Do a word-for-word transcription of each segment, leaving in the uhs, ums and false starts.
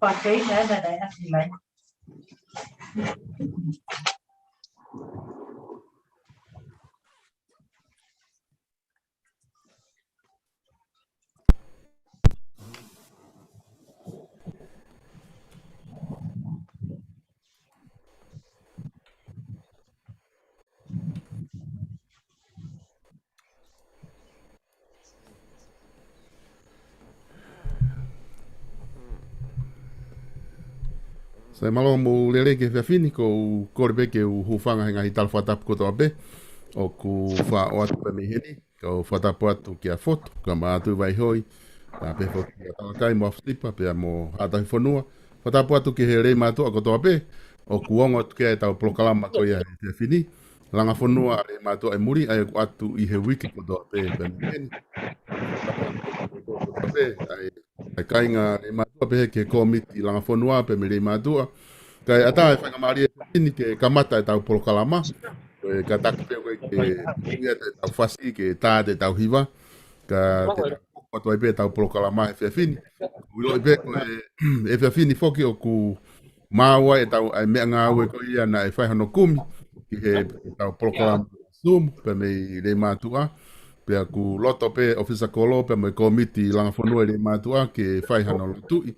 Ko e kei nana na ati mai. Sai, mālō mo e lelei ki he efiafi ni, ko u kole pē ke u hūfanga he ngaahi tala fakatapu kotoa pē ʻoku faʻa ʻoatu pē mei heni. Kau fakatapu atu kia Fotu, Kamatuʻi Vaihoi, pea pehē foki kia Talakai mo Afutipa, pea mo Haʻa Tauhi Fonua. Fakatapu atu ki he lelei mātuʻa kotoa pē ʻoku ongo atu ki ai ʻetau polokalama ko ia he efiafi ni. Langa fonua ʻa e lelei mātuʻa ʻi muli, ʻa ia ʻoku ʻoatu ʻi he uike kotoa pē pea mei heni. Pea ʻa e kāinga lelei mātuʻa pehē ki he kōmiti langa fonua pea mo e lelei mātuʻa. Kae ʻatā e faingamālie he efiafi ni ke kamata ʻetau polokalama. Ko e kātaki pē ko ē ke ui atu ʻetau fasi, ke tā atu ʻetau hiva. Ka te tau hoko atu ai pē ʻetau polokalama he efiafi ni. ʻOku ou ʻiloʻi pē ko e efiafi ni foki ʻoku maau ai ʻetau, ʻa e meʻangāue ko ia naʻe fai hono kumi ki he, ʻetau polokalama Zoom pea mei he lelei mātuʻa. Pea ʻoku loto pē ʻofisa kolo pea mo e kōmiti langa fonua ʻi he lelei mātuʻa ke fai hano lotuʻi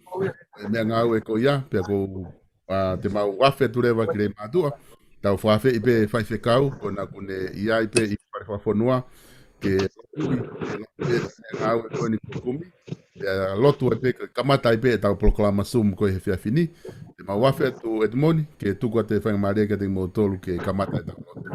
e meʻangāue ko ia, pea ʻoku, ʻa, te mau afe atu leva ki he lelei mātuʻa, tau fakaafeʻi pē faifekau, ko ena ʻoku ne ʻi ai pē ʻi fale fakafonua, ke lotuʻi, ke lotuʻi e meʻangāue ko eni kuo kumi. Pea lotu ai pē, ke kamata ai pē ʻetau polokalama Zoom ko ē he efiafi ni. Te mau afe atu ʻEtimoni, ke tuku atu e faingamālie kiate kimoutolu ke kamata ʻetau lotu.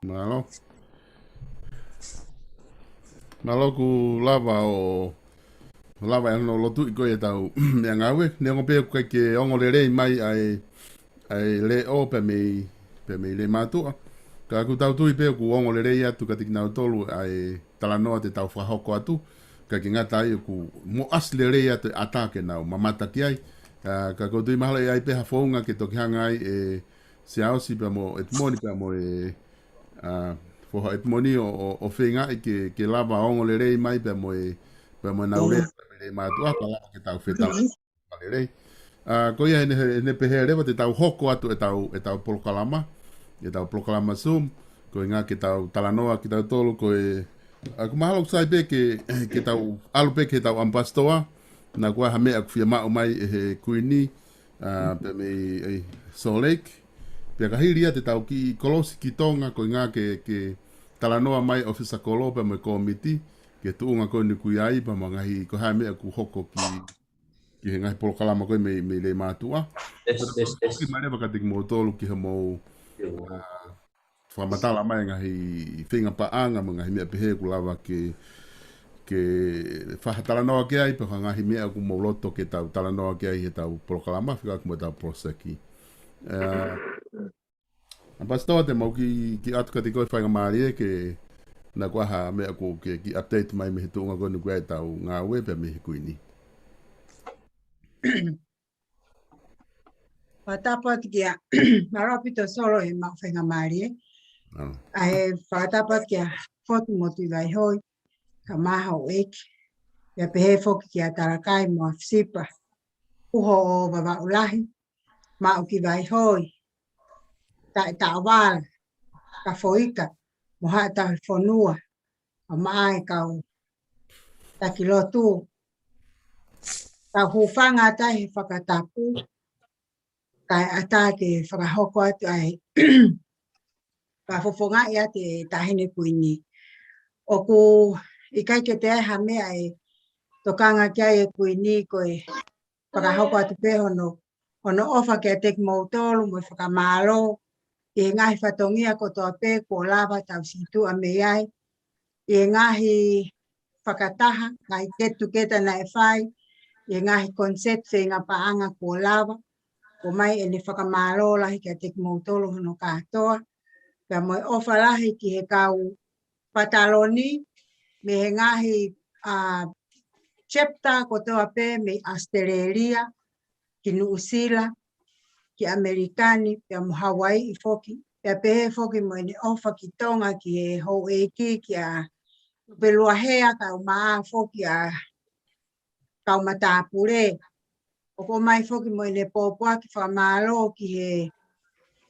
Mālō. Mālō. Kuo lava ʻo, lava ʻe hono lotuʻi ko ē ʻetau meʻangāue. Neongo pē ʻoku ʻikai ke ongo lelei mai ʻa e, ʻa e leʻo pea mei, pea mei Leimātuʻa. Ka ʻoku tau tui pē ʻoku ongo lelei atu kiate kinautolu ʻa e talanoa te tau fakahoko atu. ʻIkai ke ngata ai ʻoku moʻasi lelei atu e ʻata ke nau mamata ki ai. ʻA, ka ʻoku ou tui mahalo ʻe ʻi ai pē ha founga ke toki hanga ai ʻe Siaosi pea mo ʻEtimoni pea mo e, ʻa, foha ʻEtimoni ʻo, ʻo, ʻo feingaʻi ke, ke lava ongo lelei mai pea mo e, pea mo e nau lea pea mo Leimātuʻa, pea lava ke tau fetala lelei. ʻA, ko ia ʻene, ʻene pehē leva te tau hoko atu ʻetau, ʻetau polokalama, ʻetau polokalama Zoom, ko e ʻuhinga ke tau talanoa kitautolu ko e, ʻa, ʻoku mahalo ʻoku sai pē ke, ke tau ʻalu pē ke tau ʻamipasitoa, naʻa ʻoku ʻi ai ha meʻa ʻoku fiemaʻu mai ʻe he Kuini, ʻa, pea mei, ʻe, Salt Lake. Pea ka hili ia te tau kiʻi kolosi ki Tonga, ko e ʻuhinga ke, ke talanoa mai ʻofisa kolo pea mo e kōmiti, ki he tuʻunga ko eni ʻoku ʻi ai, pea mo e ngaahi, ko e hā e meʻa ʻoku hoko ki, ki he ngaahi polokalama ko ē mei, mei Leimātuʻa. Yes, yes, yes. Ki mai leva kiate kimoutolu ki hoʻomou, ʻio, ʻa, fakamatala mai e ngaahi feinga paʻanga mo e ngaahi meʻa pehē ʻoku lava ke, ke fai ha talanoa ki ai, pe ko e ngaahi meʻa ʻoku mou loto ke tau talanoa ki ai heʻetau polokalama, fekauʻaki mo ʻetau poloseki. ʻA, ʻAmipasitoa, te mau kiʻi, kiʻi ʻatu kiate koe faingamālie ke, naʻa ʻoku ʻi ai ha meʻa ʻoku ke kiʻi update mai mei he tuʻunga ko eni ʻoku ʻi ai ʻetau ngāue pea mei he Kuini. Fakatapu atu kia, mālō ʻaupito Solo he maʻu faingamālie. ʻA. ʻA e fakatapu atu kia Fotu mo Tuʻivaihoi, kae ʻumaʻā houʻeiki. Pea pehē foki kia Talakai mo ʻAfisipa, Uho ʻo Vavaʻu Lahi, Maʻukivaihoi, Taʻetaʻovala, Kafoika, mo Haʻa Tauhi Fonua, kae ʻumaʻā e kau taki lotu. Tau hūfanga atu ai he fakatapu, kae ʻatā ke fakahoko atu ai, fakafofongaʻi atu e Taʻahine Kuini. ʻOku ʻikai ke toe ʻi ai ha meʻa ʻe tokanga ki ai e Kuini, ko e fakahoko atu pē hono, hono ʻofa kiate kimoutolu mo e fakamālō ʻi he ngaahi fatongia kotoa pē kuo lava tau situʻa mei ai, ʻi he ngaahi fakataha, ngaahi get together naʻe fai, ʻi he ngaahi concert feinga paʻanga kuo lava, ʻomai ʻene fakamālō lahi kiate kimoutolu hono kātoa, pea mo e ʻofa lahi ki he kau pataloni mei he ngaahi, ʻa, chapter kotoa pē mei ʻAositelēlia, ki Nuʻusila, ki ʻAmelika ni, pea mo Hauaiʻi foki, pea pehē foki mo ʻene ʻofa ki Tonga ki he houʻeiki kia Tupeluahea kae ʻumaʻā foki ʻa e kau matāpule. ʻOku ʻomai foki mo ʻene pōpoaki fakamālō ki he,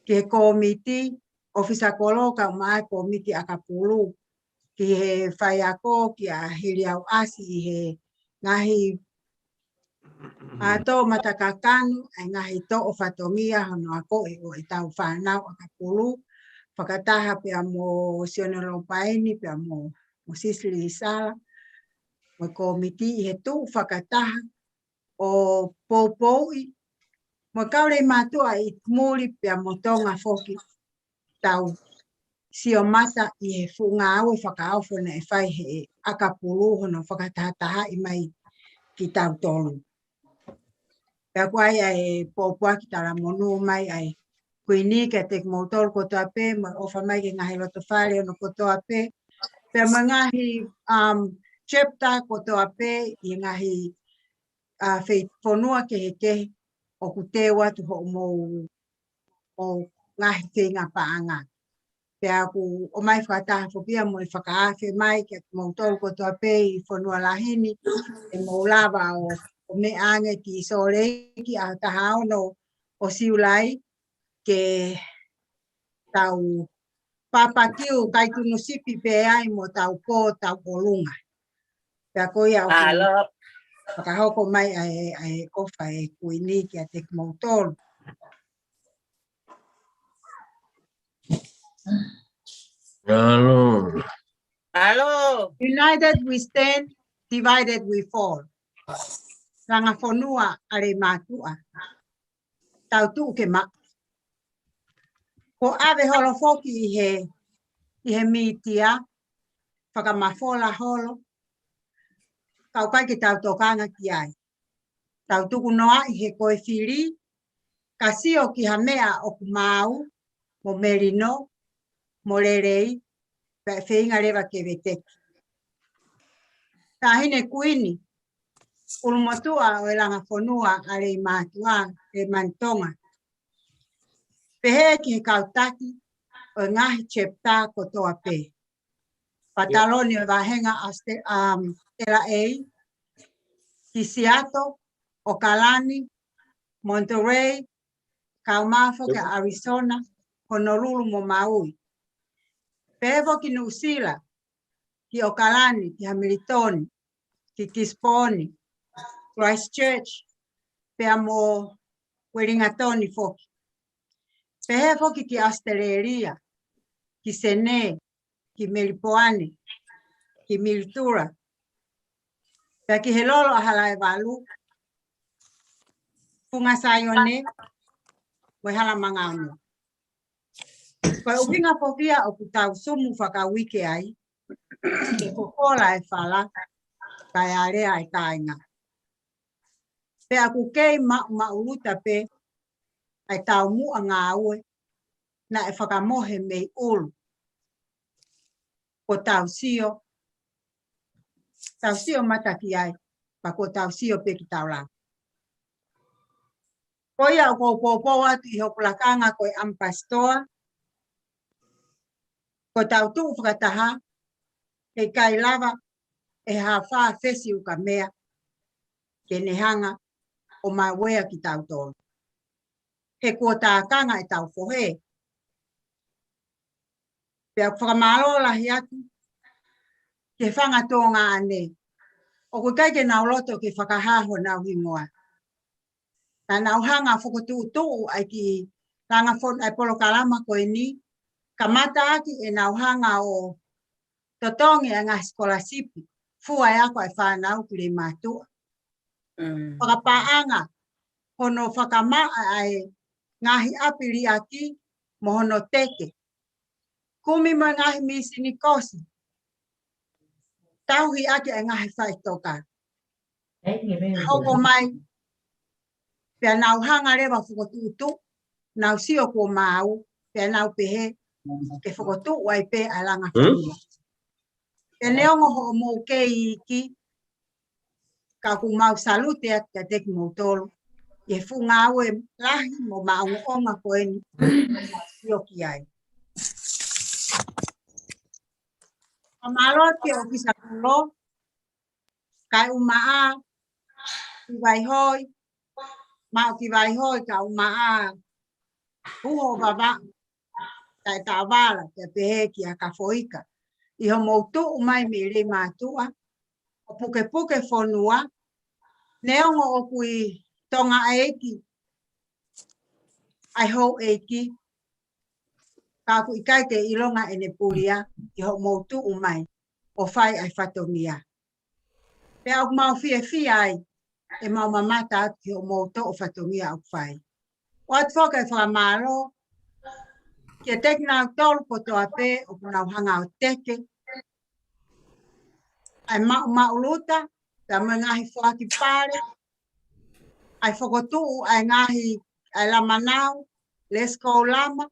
ki he kōmiti, ʻofisa kolo kae ʻumaʻā e kōmiti ʻakapulu, ki he faiako kia Hiliauʻasi ʻi he ngaahi, ʻa, toʻomataʻu kakano, ʻa e ngaahi toʻo fatongia hono akoʻi ʻo ʻetau fānau ʻakapulu, fakataha pea mo Sione Lopaini, pea mo, mo Sisili Isala, mo e kōmiti ʻi he tuʻu fakataha ʻo poupouʻi mo e kau Leimātuʻa ʻi muli pea mo Tonga foki, tau sio mata ʻi he fuʻu ngāue fakaofo naʻe fai he ʻakapulu hono fakatahatahaʻi mai kitautolu. Pea ʻoku ʻi ai ʻa e pōpoaki talamonū mai ʻa e Kuini kiate kimoutolu kotoa pē, mo e ʻofa mai ki he ngaahi loto fale hono kotoa pē, pea mo e ngaahi, um, chapter kotoa pē ʻi he ngaahi, ʻa, fei fonua kehekehe ʻoku teu atu hoʻomou, ʻo ngaahi feinga paʻanga. Pea ʻoku ʻomai fakataha foki ia mo e fakaafe mai kiate kimoutolu kotoa pē ʻi fonua lahi ni, ʻe mou lava ʻo, ʻo meʻa ange ki Sōleki ʻaho taha ono ʻo Siulai, ke tau papakiu kai tunu sipi pē ai mo tau pō tau ʻolunga. Pea ko ia ʻoku, ʻalo, fakahoko mai ʻa e, ʻa e ʻofa e Kuini kiate kimoutolu. ʻAlo. ʻAlo. United we stand, divided we fall. Langa fonua ʻa Leimātuʻa. Tau tuʻu ke maʻu. Kuo ʻave holo foki ʻi he, ʻi he mītia, fakamafola holo, ka ʻoku ʻikai ke tau tokanga ki ai. Tau tuku noaʻi he ko e fili, ka sio ki ha meʻa ʻoku maau, mo melino, mo lelei, pea ʻe feinga leva ke veteki. Taʻahine Kuini, ʻulumotuʻa ʻo e langa fonua ʻa Leimātuʻa, Leimāni Tonga. Pehē ki he kau taki ʻo e ngaahi chapter kotoa pē. Pataloni ʻo e vāhenga ʻAosite-, um, Tela A, ki Seattle, ʻAokalani, Monterey, kau mai foki ki Arizona, Honolulu mo Maui. Pehē foki Nuʻusila, ki ʻAokalani, ki Hamilitoni, ki Kisipooni, Christchurch, pea mo Uelingatoni foki. Pehē foki ki ʻAositelēlia, ki Senē, ki Melipoane, ki Militura, pea ki he lolo ʻa Halaevalu, Funga Saione, mo e Hala Mangaono. Ko e ʻuhinga foki ia ʻoku tau sumu fakauike ai, ke fofola e fala, kae alea e kāinga. Pea ʻoku kei maʻumaʻuluta pē ʻa e taumuʻa ngāue naʻe fakamohe mei ʻulu. Kuo tau sio, tau sio mata ki ai, pea kuo tau sio pē ki tau lava. Ko ia ʻoku ou poupou atu ʻi hoku lakanga ko e ʻamipasitoa, ko ʻetau tuʻu fakataha, heʻikai lava ʻe ha fā fesi ukamea ke ne hanga ʻo mauea kitautolu. He kuo tākanga ʻetau fohe. Pea ʻoku fakamālō lahi atu ki he fanga tuongaʻane ʻoku ʻikai ke nau loto ke fakahā honau hingoa. Naʻa nau hanga ʻo fokotuʻutuʻu ʻa e kiʻi langa fon-, ʻa e polokalama ko eni, kamata ʻaki ʻenau hanga ʻo totongi ʻa e ngaahi sikolasipi, fua e ako ʻa e fānau ki Leimātuʻa. Mm. Fakapaʻanga hono fakamaʻa ʻa e ngaahi ʻapi liʻaki mo hono teke. Kumi mo e ngaahi mīsini kosi. Tauhi ʻaki ʻa e ngaahi faʻitoka. Hoko mai, pea nau hanga leva fokotuʻutuʻu, nau sio kuo maau, pea nau pehē, ke fokotuʻu ai pē ʻa e langa fonua. Pea neongo hoʻomou kei iiki, ka ʻoku mau salute atu kiate kimoutolu, ʻi he fuʻu ngāue lahi mo maʻongoʻonga ko eni, ʻoku mau sio ki ai. Fakamālō ki he ʻōfisa kulo, kae ʻumaʻā ki Vaihoi, maʻu ki Vaihoi, kae ʻumaʻā Uho Vavaʻu, kae Taʻovala, pea pehē kia Kafoika. ʻI hoʻomou tuʻu mai mei Leimātuʻa, ʻo pukepuke fonua, neongo ʻoku ʻi Tonga ʻEiki ʻa e houʻeiki, ka ʻoku ʻikai ke ʻilonga ʻene pulia ʻi hoʻomou tuʻu mai ʻo fai ʻa e fatongia. Pea ʻoku mau fiefia ai ʻemau mamata atu ki hoʻomou toʻo fatongia ʻoku fai. ʻOatu foki e fakamālō kiate kinautolu kotoa pē ʻoku nau hanga ʻo teke ʻa e maʻumaʻuluta, pea mo e ngaahi foaki pale, ʻa e fokotuʻu ʻa e ngaahi, ʻa e lamanau, lesikou lama,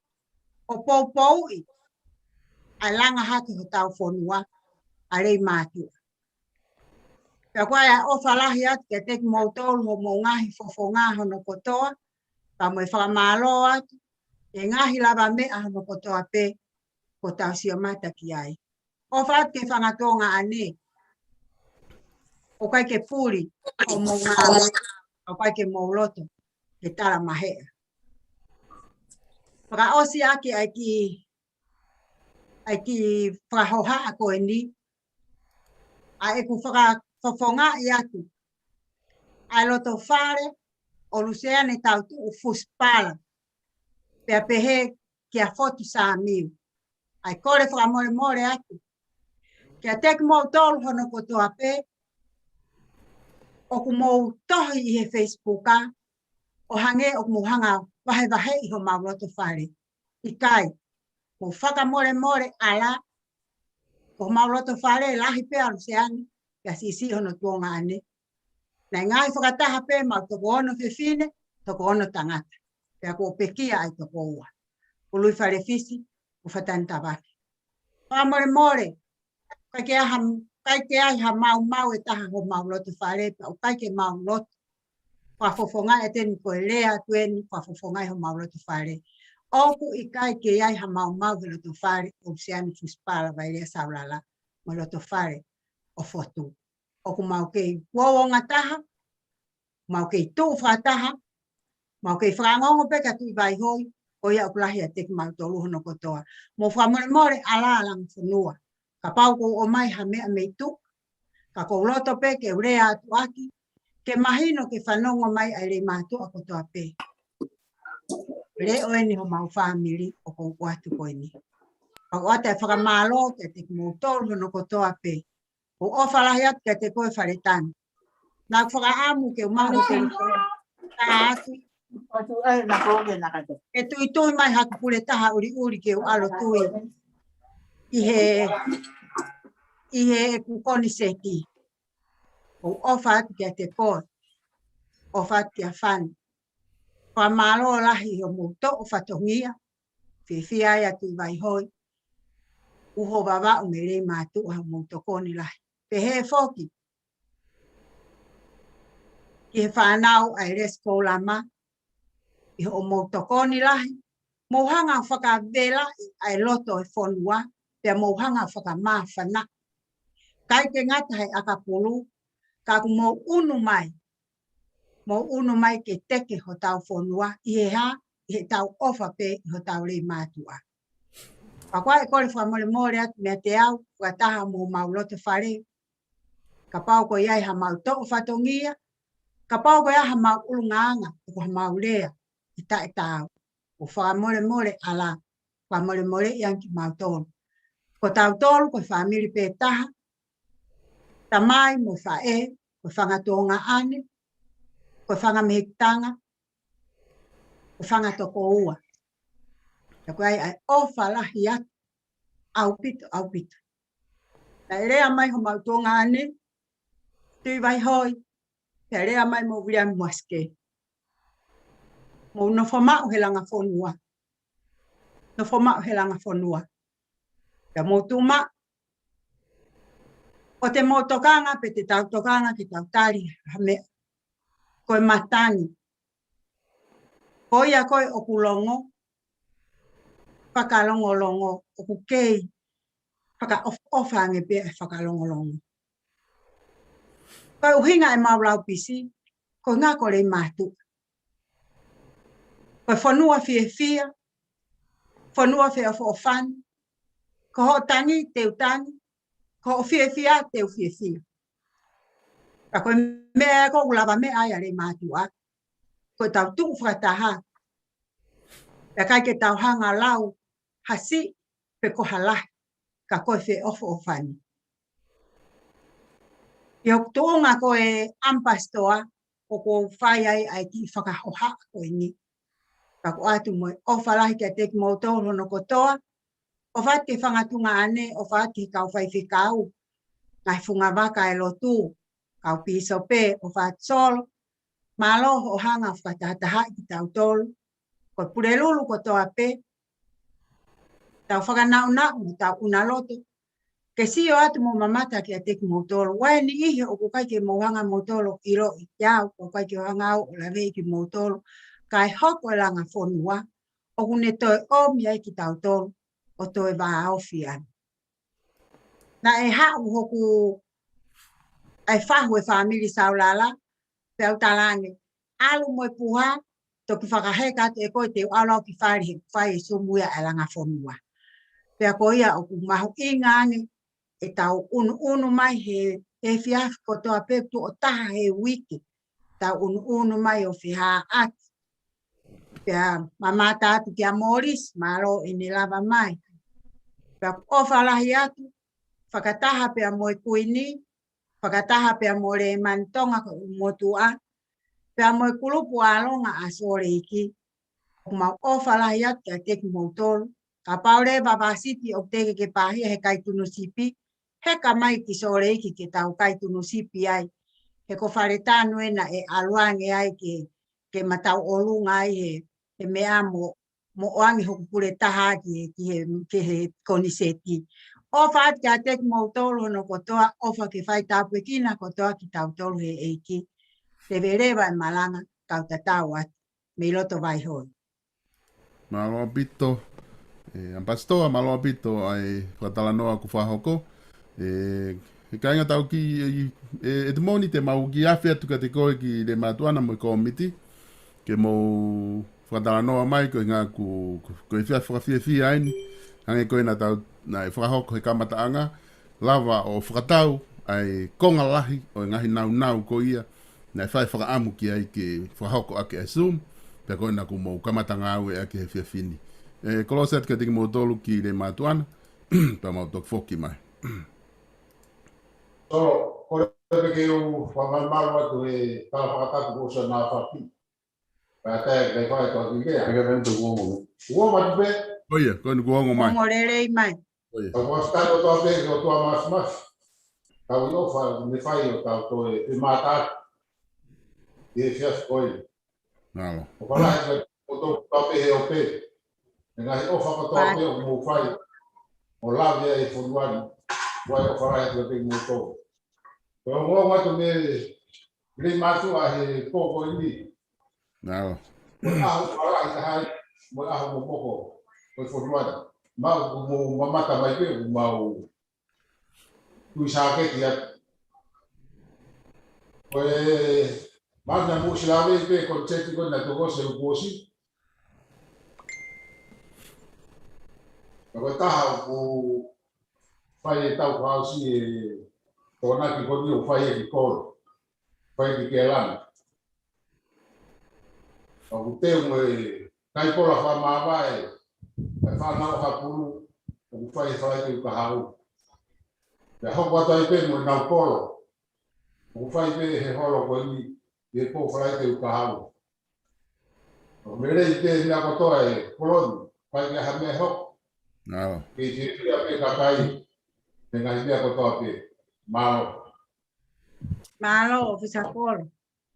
ʻo poupouʻi ʻa e langa hake hotau fonua, ʻa Leimātuʻa. Pea ko ia ʻofa lahi atu kiate kimoutolu hoʻomou ngaahi fofonga hono kotoa, pea mo e fakamālō atu ki he ngaahi lavameʻa hono kotoa pē kuo tau sio mata ki ai. ʻOfa atu ki he fanga tuongaʻane, ʻoku ʻikai ke puli hoʻomou ngāue, ʻoku ʻikai ke mou loto ke tala maheʻa. Fakaʻosi ʻaki ʻa e kiʻi, ʻa e kiʻi fakahohaʻa ko eni, ʻa ʻeku fakafofongaʻi atu ʻa e loto fale ʻo Luseane Tautuʻu Fusipala, pea pehē kia Fotu Sāmiu. ʻA e kole fakamolemole atu kiate kimoutolu hono kotoa pē ʻoku mou tohi ʻi he Facebook ʻo hangē ʻoku mou hanga vahevaheʻi homau loto fale. ʻIkai, mou fakamolemole ala, Ko homau loto fale lahi pē ʻa Luseane, pea siʻisiʻi hono tuongaʻane. Naʻe ngaahi fakataha pē mau toko ono fefine, toko ono tangata. Pea kuo pekia ʻa e toko ua. Ko Luifalefisi, ko Fatani Tavake. Fakamolemole, ʻikai ke ʻi ai ha, ʻikai ke ʻi ai ha maumau ʻe taha homau loto fale, pea ʻikai ke mau loto. Fakafofongaʻi ʻe teni ko e lea atu eni, fakafofongaʻi homau loto fale. ʻOku ʻikai ke ʻi ai ha maumau he loto fale ʻo Luseane Fusipala Vailea Saulala, mo e loto fale ʻo Fotu. ʻOku mau kei uouongataha, mau kei tuʻu fakataha, mau kei fakaongoongo pē kia Tuʻi Vaihoi, ko ia ʻoku lahi ʻiate kimautolu hono kotoa. Mou fakamolemole ʻa Langa Fonua. Kapau ʻoku ou ʻomai ha meʻa mei tuʻa, ka ʻoku ou loto pē ke u lea atu ʻaki, ke mahino ke fanongo mai ʻa e lei mātuʻa kotoa pē. Leʻo eni homau fāmili ʻoku ou ʻoatu ko eni. Ka ʻoku ʻoatu e fakamālō kiate kimoutolu hono kotoa pē. ʻOku ou ʻofa lahi atu kiate koe Faletani. Naʻa ku fakaʻamu ke u maʻu e telefoni. Ka atu. Atu, ʻe, na ko ke na kate. Ke tuitui mai haku pule taha ʻuliʻuli ke u ʻalu ʻo tui ʻi he, ʻi heʻeku koniseti. ʻOku ou ʻofa atu kiate koe. ʻOfa atu kia Fani. Fakamālō lahi hoʻomou toʻo fatongia. Fiefia ai ʻa Tuʻi Vaihoi. Uho Vavaʻu mei lei mātuʻa hoʻomou tokoni lahi. Pehē foki ki he fānau ʻa e Lesikou Lama, ʻi hoʻomou tokoni lahi, mou hanga ʻo fakavelaʻi ʻa e loto ʻo e fonua, pea mou hanga ʻo fakamāfana. ʻIkai ke ngata he ʻakapulu, ka ʻoku mou ʻunu mai, mou ʻunu mai ke teke hotau fonua, ʻi he hā, ʻi heʻetau ʻofa pē ʻi hotau lei mātuʻa. Pea ko ia ʻe kole fakamolemole atu meiate au, fakataha mo homau loto fale. Kapau ʻoku ʻi ai hamau toʻo fatongia, kapau ʻoku ʻi ai hamau ʻulungaanga, ʻoku hamau lea ʻe taʻetaau. ʻOku fakamolemole ʻa Langa, fakamolemoleʻi ange kimautolu. Ko tautolu, ko e fāmili pē taha, tamai mo faʻē, ko e fanga tuongaʻane, ko e fanga mehikitanga, ko e fanga tokoua. Pea ʻoku ʻi ai ʻa e ʻofa lahi atu, ʻaupito, ʻaupito. Naʻe lea mai homau tuongaʻane, Tuʻi Vaihoi, pea lea mai mo Viliami Muasikeli. Mou nofo maʻu he Langa Fonua. Nofo maʻu he Langa Fonua. Pea mou tuʻu maʻu. ʻOua te mou tokanga, pe te tau tokanga, ke tau tali ha meʻa. Ko e matangi. Ko ia ko ē ʻoku longo, fakalongolongo, ʻoku kei fakaʻofoʻofa ange pē ʻa e fakalongolongo. Ko e ʻuhinga ʻemau laupisi, ko e ngaahi ko e lei mātuʻa. Ko e fonua fiefia, fonua feʻofoʻofani, ko hoʻo tangi, te u tangi, ko hoʻo fiefia, te u fiefia. Ka ko e meʻa ē ʻoku lavameʻa ai ʻa e lei mātuʻa, ko ʻetau tuʻu fakataha. Pea ʻikai ke tau hanga ʻo lau ha siʻi pe ko ha lahi, ka ko e feʻofoʻofani. ʻI hoku tuʻunga ko e ʻamipasitoa, ʻoku ou fai ai ʻa e kiʻi fakahohaʻa ko eni. Ka ʻoku ʻoatu mo e ʻofa lahi kiate kimoutolu hono kotoa, ʻofa atu ki he fanga tuongaʻane, ʻofa atu ki he kau faifekau, ngaahi fungavaka ʻo e lotu, kau pīsope, ʻofa atu Solo, mālō hoʻo hanga ʻo fakatahatahaʻi kitautolu, ko e Pulelulu kotoa pē, tau fakanaʻunaʻu, tau ʻunaloto, ke sio atu mo mamata kiate kimoutolu. ʻOku ʻi ai e niʻihi ʻoku ʻikai ke mou hanga moutolu ʻo ʻiloʻi au, ʻoku ʻikai ke u hanga au ʻo laveʻi kimoutolu, kae hoko e Langa Fonua, ʻoku ne toe ʻomi ai kitautolu, ʻo toe vāofi ange. Naʻe haʻu hoku ʻai fahu e fāmili Saulala, pea u talaange, ʻalu mo e puha, toki fakaheka atu ʻe koe te u ʻalu au ki fale he fai e sumu ia ʻa e Langa Fonua. Pea ko ia ʻoku mahuʻinga ange ʻetau ʻunuʻunu mai he, he efiafi kotoa pē tuʻo taha he uike. Tau ʻunuʻunu mai ʻo fehāʻaki. Pea mamata atu kia Molisi, mālō ʻene lava mai. Pea ʻofa lahi atu, fakataha pea mo e Kuini, fakataha pea mo Lēmani Tonga ko e motuʻa, pea mo e kulupu ʻa Langa ʻa Sōleki, ʻoku mau ʻofa lahi atu kiate kimoutolu, kapau leva Vāsiti ʻoku teʻeki ke pāhia he kai tunu sipi, heka mai ki Sōleki ke tau kai tunu sipi ai. He ko Faletanu ena ʻe ʻalu ange ai ke, ke ma tau ʻolunga ai he, he meʻa mo, mo ʻoange hoku pule taha ki, ki he, ki he koniseti. ʻOfa atu kiate kimoutolu hono kotoa, ʻofa ke fai tāpuekina kotoa kitautolu he ʻEiki. Te veleva e malanga, kau tatau atu. Mei loto Vaihoi. Mālō ʻaupito, ʻe, ʻAmipasitoa, mālō ʻaupito ʻa e fakatalanoa kuo fakahoko. ʻE, ʻe kāinga tau ki, ʻe, ʻe, ʻe te moni te mau kiʻi afe atu kiate koe ki Leimātuʻana mo e kōmiti, ke mou fakatalanoa mai ko e ngaahi ku, ku, ko e fia fakafiefia ai ni, hangē ko ena tau, naʻe fakahoko he kamataʻanga, lava ʻo fakatau ʻa e konga lahi ʻo e ngaahi naunau ko ia, naʻe fai fakaʻamu ki ai ke fakahoko ʻaki e Zoom, pea ko ena kuo mou kamata ngāueʻaki he efiafi ni. ʻE, kolosi atu kiate kimoutolu ki Leimātuʻana, pea mau toki foki mai. So, ko e peke u whangamaru atu he tala fakatapu ko Sona Faki. Pea tae kai fai toa ki mea. Pea kai fai toa kuongo. Kuongo atu pē. ʻOia, ko eni kuongo mai. Kuongo lelei mai. ʻOia. Tau fakafetaʻi kotoa pē ki he ʻOtua Māfimafi. Tau ʻi ʻofa, ne fai ʻo tau toe, pe mātā. ʻI he efiafi ko eni. Mālō. ʻOfa lahi atu kotoa pē he ope. ʻE ngaahi ʻofa kotoa pē ʻoku mou fai. ʻO lave ai e fonua ni. Ko e ʻofa lahi atu kiate kimoutolu. Ko e ongoongo atu mei Leimātuʻa he pō ko eni. Mālō. Ko e ʻaho falahi taha ia, ko e ʻaho momoko, ko e fonua ni. Mau, kuo mou mamata mai pē, kuo mau tui sāketi atu. Ko e mana mou ʻosi lave pē, ko e teti ko ena toko se u kuo ʻosi. Ka ko e taha ʻoku fai e tau fakaʻosi e Tokonaki ko eni ʻoku fai e ki Kolo. Fai ki Kelani. ʻOku teu mo e kai pola fakamāvae, e fānau ʻa Hapulu, ʻoku fai he Falaite Uikahau. Pea hoko atu ai pē mo e nau polo, ʻoku fai pē he holo ko eni, he pō Falaite Uikahau. ʻOku lelei pē meʻa kotoa e koloni, fai ke ha meʻa hoko. Mālō. Ke fiefia pē kakai, he ngaahi meʻa kotoa pē. Mālō. Mālō, ʻOfisa Kolo.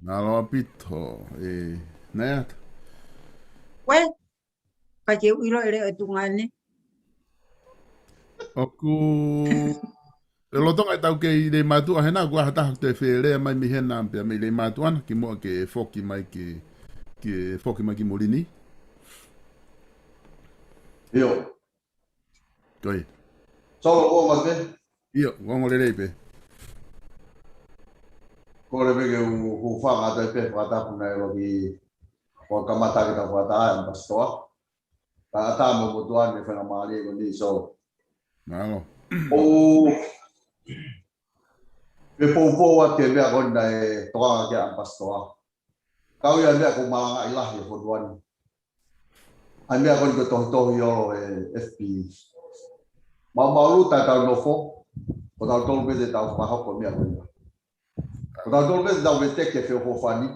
Mālō ʻaupito, ʻe, Naiata. Uē, ka ke u ʻilo e leʻo e tungane. ʻOku, ʻe lolotonga ʻetau kei Leimātuʻa hena, ʻoku ʻi ai ha taha te fie lea mai mei hena, pea mei Leimātuʻana, kimuʻa ke foki mai ki, ke foki mai ki muli ni. ʻIo. Ko ia. Solo, kuongo atu pē. ʻIo, kuongo lelei pē. Kole pē ke u, u hūfanga atu ai pē he fakatapu naʻe ʻosi, ʻo kamata ke tau fakataha ʻe ʻAmipasitoa. Ka ʻatā mo e motuʻa ni e faingamālie ko eni, so. Mālō. ʻOku ou fie poupou atu ki he meʻa ko ena naʻe tokanga ki ai ʻAmipasitoa. Ka ʻoku ʻi ai e meʻa ʻoku malangaʻi lahi he fonua ni. ʻA e meʻa ko eni ko e tohitohi holo he F B. Maumau luta ʻetau nofo, ko tautolu pē te tau fakahoko e meʻa ko ena. Ko tautolu pē te tau veteki e feʻofoʻofani.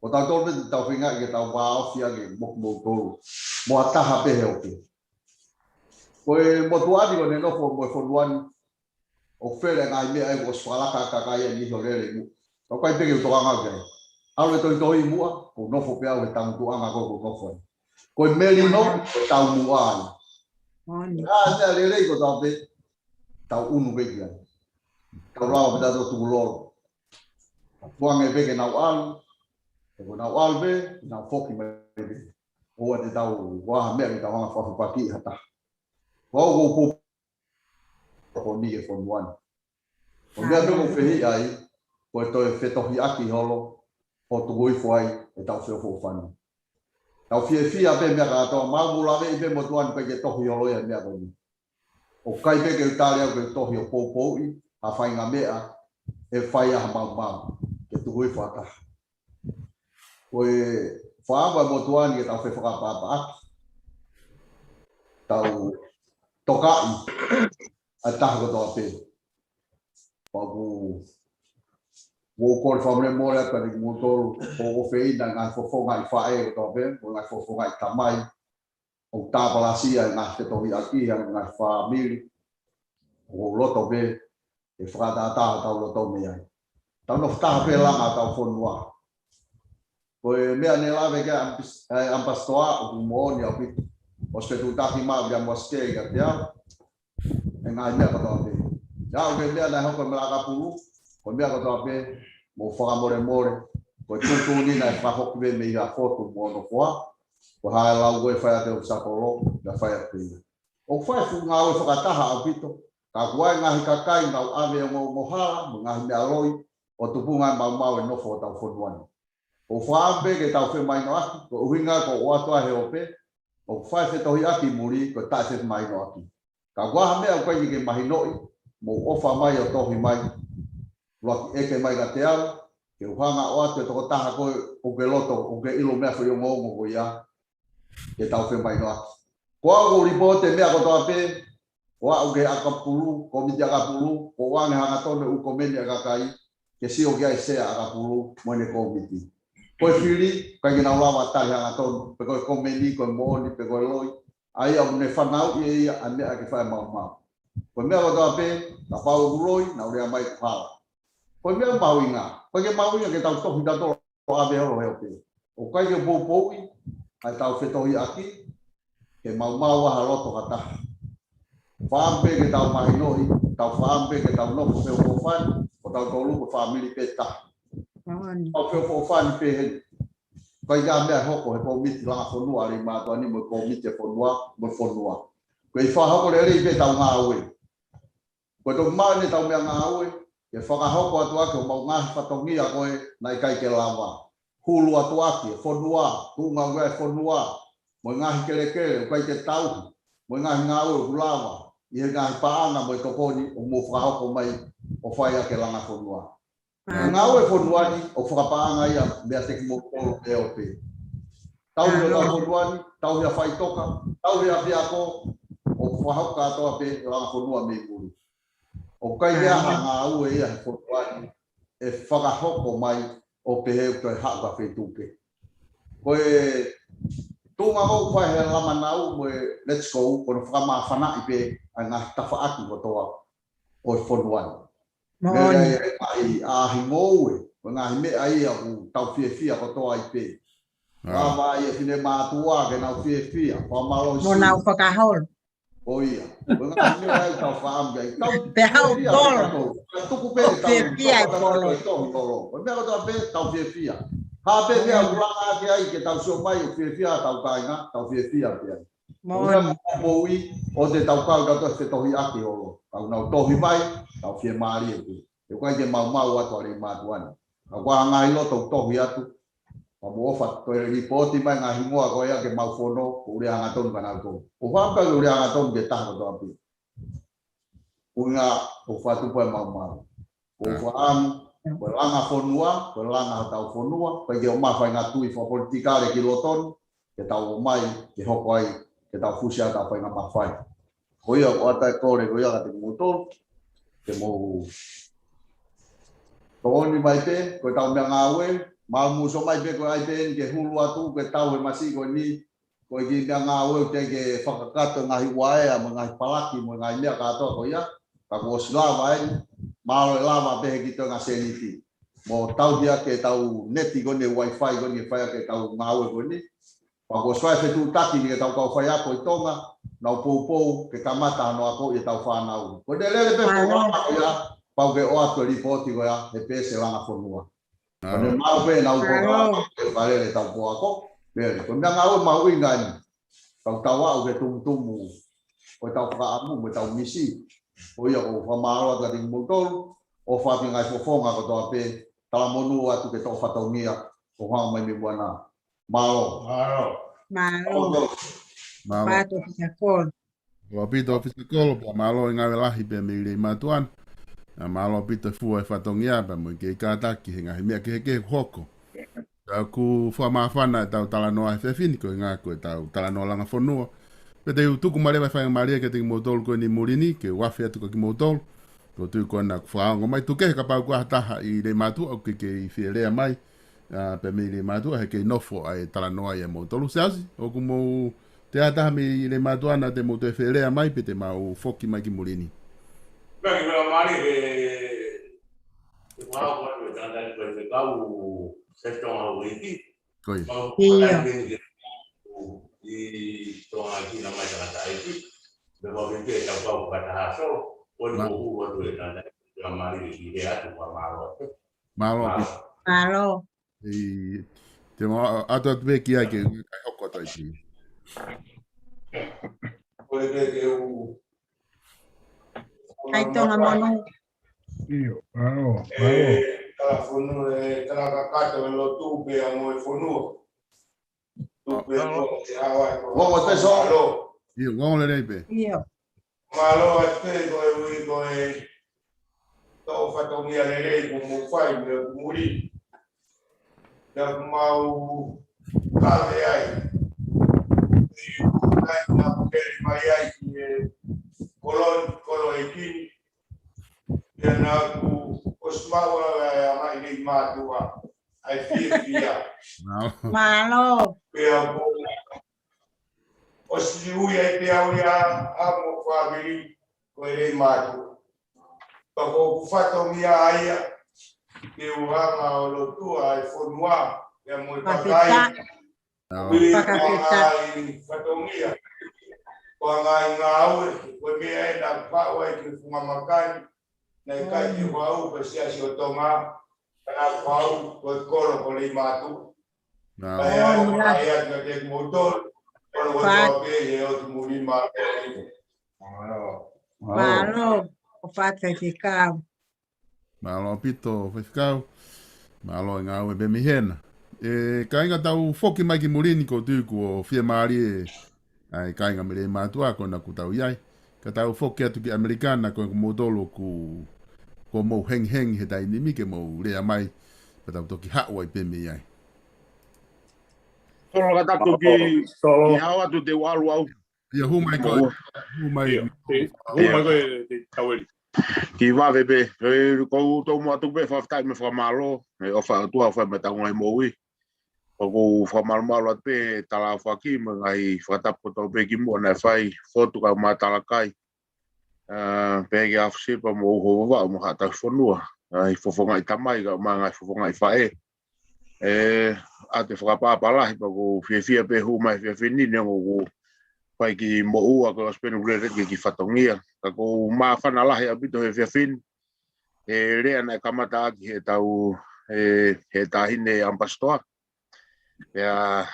Ko tautolu pē te tau feingaʻi ke tau vāofi ange mo kimoutolu. Mo ha taha pē he ope. Ko e motuʻa ni ko ʻene nofo mo e fonua ni. ʻOku fele ngaahi meʻa ʻoku ʻosi fakalaka kakai ʻa e niʻihi ʻo lele i muʻa. Ka ʻoku ʻikai pē ke u tokanga ki ai. ʻAlu e tohitohi muʻa, ʻoku ou nofo pē au he tangutuʻanga ko ē ʻoku ou nofo ai. Ko e melino, ko e taumuʻa ia. Moʻoni. ʻA e meʻa lelei kotoa pē, tau ʻunu pē ki ai. Tau lava pē tautolu ʻo tukulolo. Tuku ange pē ke nau ʻalu, he ko ʻenau ʻalu pē, nau foki mai pē. ʻOua te tau, ʻoua ha meʻa ke tau hanga ʻo fakafipakiʻi ha taha. Ko au ʻoku ou poupou ko eni e fonua ni. Ko e meʻa pē ʻoku ou fehiʻa ai, ko e toe fetohiʻaki holo, ʻo tuku hifo ai ʻetau feʻofoʻofani. Tau fiefia pē meʻa kātoa, maʻu mou laveʻi pē motuʻa ni ʻikai ke tohi holo ia e meʻa ko eni. ʻOku ʻikai pē ke u tali au ke tohi ʻo poupouʻi ha faʻahinga meʻa ʻe fai ai ha maumau, ke tuku hifo ha taha. Ko e fakaʻamu ʻa e motuʻa ni ke tau fefakaʻapaʻapaʻaki. Tau tokaʻi ʻa e taha kotoa pē. Pea ʻoku ou kole fakamolemole atu kiate kimoutolu, ʻoku ou ʻofeina e ngaahi fofonga ʻi faʻē kotoa pē, mo e ngaahi fofonga ʻi tamai. ʻOku tāpalasia e ngaahi fetohiʻaki ʻa e ngaahi fāmili. ʻOku ou loto pē ke fakatātā hotau loto mei ai. Tau nofo taha pē langa hotau fonua. Ko e meʻa ne lave ki ai ʻa e ʻAmipasitoa, ʻoku moʻoni ʻaupito. ʻOsi fetuʻutaki mai ʻa Viliami Uasikei kiate au he ngaahi meʻa kotoa pē. Naʻa ʻoku ke meʻa naʻe hoko mei Lakapulu, ko e meʻa kotoa pē, mou fakamolemole, ko e tuʻutuʻuni naʻe fakahoko pē mei ha fotu mo hono koa, ko e hā e lau ko ē fai ʻe he ʻofisa kolo, naʻe fai ʻe ia. ʻOku fai fuʻu ngāue fakataha ʻaupito, ka ʻoku ʻi ai e ngaahi kakai naʻa nau ʻave ongoongo hala, mo e ngaahi meʻa loi, ʻo tupunga ai e maumau e nofo hotau fonua ni. ʻOku ou fakaʻamu pē ke tau femahinoʻaki, ko e ʻuhinga ko e ʻoatu ʻa e ope, ʻoku fai e fetohiʻaki muli, ko e taʻefemahinoʻaki. Ka ʻoku ʻi ai ha meʻa ʻoku ʻikai ke mahinoʻi, mou ʻofa mai ʻo tohi mai. ʻUluaki ʻeke mai kiate au, ke u hanga ʻo ʻoatu e tokotaha ko ē ʻoku ke loto, ʻoku ke ʻilo meʻa foʻi ongoongo ko ia, ke tau femahinoʻaki. Ko au ʻoku ou lipooti e meʻa kotoa pē, ko au ki he ʻakapulu, kōmiti ʻakapulu, ko e ʻoange hangatonu e ʻū komeni ʻa e kakai, ke sio ki ai e sea ʻakapulu, mo ʻene kōmiti. Ko e fili, ʻikai ke nau lava tali hangatonu, pe ko e komeni, ko e moʻoni, pe ko e loi, ʻa ia ʻoku ne fanauʻi ʻe ia ʻa e meʻa ke fai e maumau. Ko e meʻa kotoa pē, kapau ʻoku loi, nau lea mai ko e hala. Ko e meʻa mahuʻinga, ʻoku ʻikai ke mahuʻinga ke tau tohi tautolu ʻo ʻave holo he ope. ʻOku ʻikai ke poupouʻi ʻa ʻetau fetohiʻaki, ke maumau ʻa e loto ha taha. Fakaʻamu pē ke tau mahinoʻi, tau fakaʻamu pē ke tau nofo feʻofoʻofani, ko tautolu ko e fāmili pē taha. Tau feʻofoʻofani pē heni. ʻIkai ke ʻi ai ha meʻa ʻe hoko he kōmiti langa fonua ʻa Leimātuʻa ni mo e kōmiti e fonua, mo e fonua. Ko e fakahoko lelei pē ʻetau ngāue. Ko e toki maʻu eni ʻetau meʻangāue, ke fakahoko atu ʻaki homau ngaahi fatongia ko ē naʻe ʻikai ke lava. Hulu atu ʻaki e fonua, tuʻunga ʻoku ʻi ai e fonua, mo e ngaahi kelekele ʻoku ʻikai ke tauhi, mo e ngaahi ngāue ʻoku lava, ʻi he ngaahi paʻanga mo e tokoni ʻoku mou fakahoko mai ʻo fai ʻaki e langa fonua. Ngāue fonua ni ʻoku fakapaʻanga ia meiate kimoutolu ʻa e ope. Tauhi ʻo tau fonua ni, tauhi ʻa e faʻitoka, tauhi ʻa e ʻapiako, ʻoku fakahoko kātoa pē langa fonua mei muli. ʻOku ʻikai ke ʻi ai ha ngāue ia he fonua ni ʻe fakahoko mai ʻo pehē ʻoku toe haʻu ki ha feituʻu kehe. Ko e tuʻunga ʻoku fai he Lamanau mo e Let's Go, ko hono fakamāfanaʻi pē ʻa e ngaahi tafaʻaki kotoa ʻo e fonua ni. Moʻoni. Meʻa ia e ngaahi ʻaʻahi ngoue, ko e ngaahi meʻa ia ʻoku tau fiefia kotoa ai pē. Lava ai e finemātuʻa ke nau fiefia, fakamālohi mo nau fakaholo. Ko ia. Ko e ngaahi meʻa ia ʻoku tau fakaʻamu ki ai. Tau fiefia kitautolu. Ka tuku pē ke tau fiefia ai kolo. Ko e meʻa kotoa pē tau fiefia. Ha pē meʻa ʻoku langa ake ai ke tau sio mai ʻo fiefia tau kāinga, tau fiefia pē ai. Moʻoni. Ko e meʻa mahuʻinga ʻoku te tau kau tautolu he fetohiʻaki holo. Kau nau tohi mai, tau fiemālie pē. He ʻoku ʻikai ke maumau atu ʻa Leimātuʻa ni. Ka ʻoku ʻi ai ha ngaahi loto ʻoku tohi atu. Ka mou ʻofa toe lipooti mai ngaahi hingoa ko ia ke mau fono, ko e lea hangatonu kia nautolu. ʻOku ou fakaʻamu ke lea hangatonu ki he taha kotoa pē. ʻUhinga ʻoku fakatupu ai e maumau. ʻOku ou fakaʻamu, ko e langa fonua, ko e langa hotau fonua, ʻikai ke ʻomai ha faʻahinga tui fakapolitikale ki loto ni, ke tau ʻomai, ke hoko ai, ke tau fusi ai ʻetau faʻahinga mafai. Ko ia, ʻoku ʻoatu e kole ko ia kiate kimoutolu, ke mou tokoni mai pē, ko ʻetau meʻangāue, mālō mou sio mai pē ko e ʻai pē eni ke hulu atu, ke tau he masiʻi ko eni, ko e kiʻi meʻangāue ʻoku teʻeki ke fakakakato e ngaahi uaea, mo e ngaahi palaki, mo e ngaahi meʻa kātoa ko ia, ka kuo ʻosi lava eni, mālō e lava pē he kiʻi toenga sēniti. Mo tauhi ʻaki ʻetau neti ko eni, wifi ko eni, fai ʻaki ʻetau ngāue ko eni. Pea kuo ʻosi fai e fetuʻutaki ni ki heʻetau kau faiako ʻi Tonga, nau poupou ke kamata hono akoʻi ʻetau fānau. Ko ʻene lele pē ko ia, pau ke ʻoatu e lipooti ko ia, he peesi e langa fonua. Ko ʻene maʻu pē ʻenau polokalama, ke fakalele ʻetau pō ako. Lele, ko e meʻangāue mahuʻinga eni. Kau tau aʻu ke tumutumu, ko ʻetau fakaʻamu, mo ʻetau misi. Ko ia ʻoku ou fakamālō atu kiate kimoutolu, ʻofa atu ki he ngaahi fofonga kotoa pē, talamonū atu ki he toʻo fatongia, ʻo hanga mai mei muʻa na. Mālō. Mālō. Mālō. Mālō. Mālō ʻOfisa Kolo. Mālō ʻaupito ʻOfisa Kolo, pea mālō e ngāue lahi pea mei Leimātuʻa ni. ʻA, mālō ʻaupito e fua e fatongia, pea mo e kei kātaki he ngaahi meʻa kehekehe ʻoku hoko. Ka ʻoku fakamāfana ʻetau talanoa he efiafi ni, ko e ngaahi ko ʻetau talanoa langa fonua. Pea te u tuku mālie mai e faingamālie kiate kimoutolu ko eni muli ni, ke u afe atu kia kimoutolu. Ko e tui ko ena ʻoku fakaongo mai, tuku kehe kapau ʻoku ʻi ai ha taha ʻi Leimātuʻa ʻoku ke kei fie lea mai, ʻa, pea mei Leimātuʻa, he kei nofo ʻa e talanoa ʻia moutolu. Siaosi, ʻoku mou, te ʻi ai ha taha mei Leimātuʻa naʻa te mou toe fie lea mai, pe te mau foki mai ki muli ni. Pea ki mea mali ke, ke wau kua tu e tangata ni ko e fekau se tonga uiki. Ko ia. Mau ʻIo. Kua ke ni ke i tonga ki na mai tangata ʻaiki. Pea mau ke ke tau kau kata haso. Ko ni Ma- ko hu atu e tangata ni ke mali ke ki he atu kua mālō. Mālō. Mālō. Mālō. ʻI te mau ʻatu atu pē ki ai ke kai hoko atu ai ki. Ko e ke ke u Kai Tonga Manu. ʻIo, ʻao, ʻao. E, talafonu, e, talakakato e lotu pea mo e fonua. Tu pea mo e hawa e ko. Ongo te so. Mālō. ʻIo, ongo lelei pē. ʻIo. Mālō atu pē ko e ui ko e tō fatongia lelei ko mo fai me kumuri. Ia mau kave ai. Ia kutai na kukeri mai ai ki e kolon, kolo e kini. Ia na ku osmaua e anga i nei mātua. Ai fia fia. Mālō. Mālō. Pea ko o si ui ai pea ui a, a mo fāmili ko e nei mātua. Pea ko ku fatongia ai a, ke u hanga o lotua ai fonua, ia mo e pakai. Fakafeta. Ui Fakafeta. Ai fatongia. Ko anga i ngāue, ko e meʻa e na pau ai ke funga makani, na i kai ke wau, ko e siasi o Tonga, ka na pau, ko e kolo, ko nei mātua. Nā. Ka e au, ka e atu ka te moutolu, kolo ko Fa- toa pē, he o tu muli mā. Mālō. Mālō, ko Fata Fekau. Mālō ʻaupito, Faifekau. Mālō e ngāue pē mei hena. E, kāinga tau foki mai ki muli ni ko tui kuo fiemālie ʻa e kāinga mei Leimātuʻa ko ena kuo tau ʻi ai. Ka tau foki atu ki ʻAmelika na ko e ko moutolu ku, ko mou hengihengi he taimi ni ke mou lea mai. Ka tau toki haʻu ai pē mei ai. Solo ka taku ki, Solo. Ki hao atu te u ʻalu au. Ia hū mai ko, hū mai. Ia, te, hū mai ko e, te taueli. Ki vave pē, e, ko u tau mo atu pē fakafetaʻi mo e fakamālō, e, ʻofa ʻOtua, ʻofa mo e tau ngaahi moʻui. ʻOku ou fakamālōmālō atu pē, tala faki, mo e ngaahi fakatapu kotoa pē ki muʻa naʻe fai, fotu kau mā talakai. A, pea ki Afasipa mo Uhovavaʻu mo Haʻataufonua. Ngaahi fofongaʻi tamai, kau mā ngaahi fofongaʻi faʻē. E, ʻa te fakapāpā lahi pea ʻoku ou fiefia pē hū mai he efiafi ni neongo ʻoku fai ki moʻua ko e ʻOsipeni Ulele ke ki fatongia. Ka ʻoku ou māfana lahi ʻaupito he efiafi ni. E lea naʻe kamata ʻaki he tau, e, he taʻahine ʻamipasitoa. Pea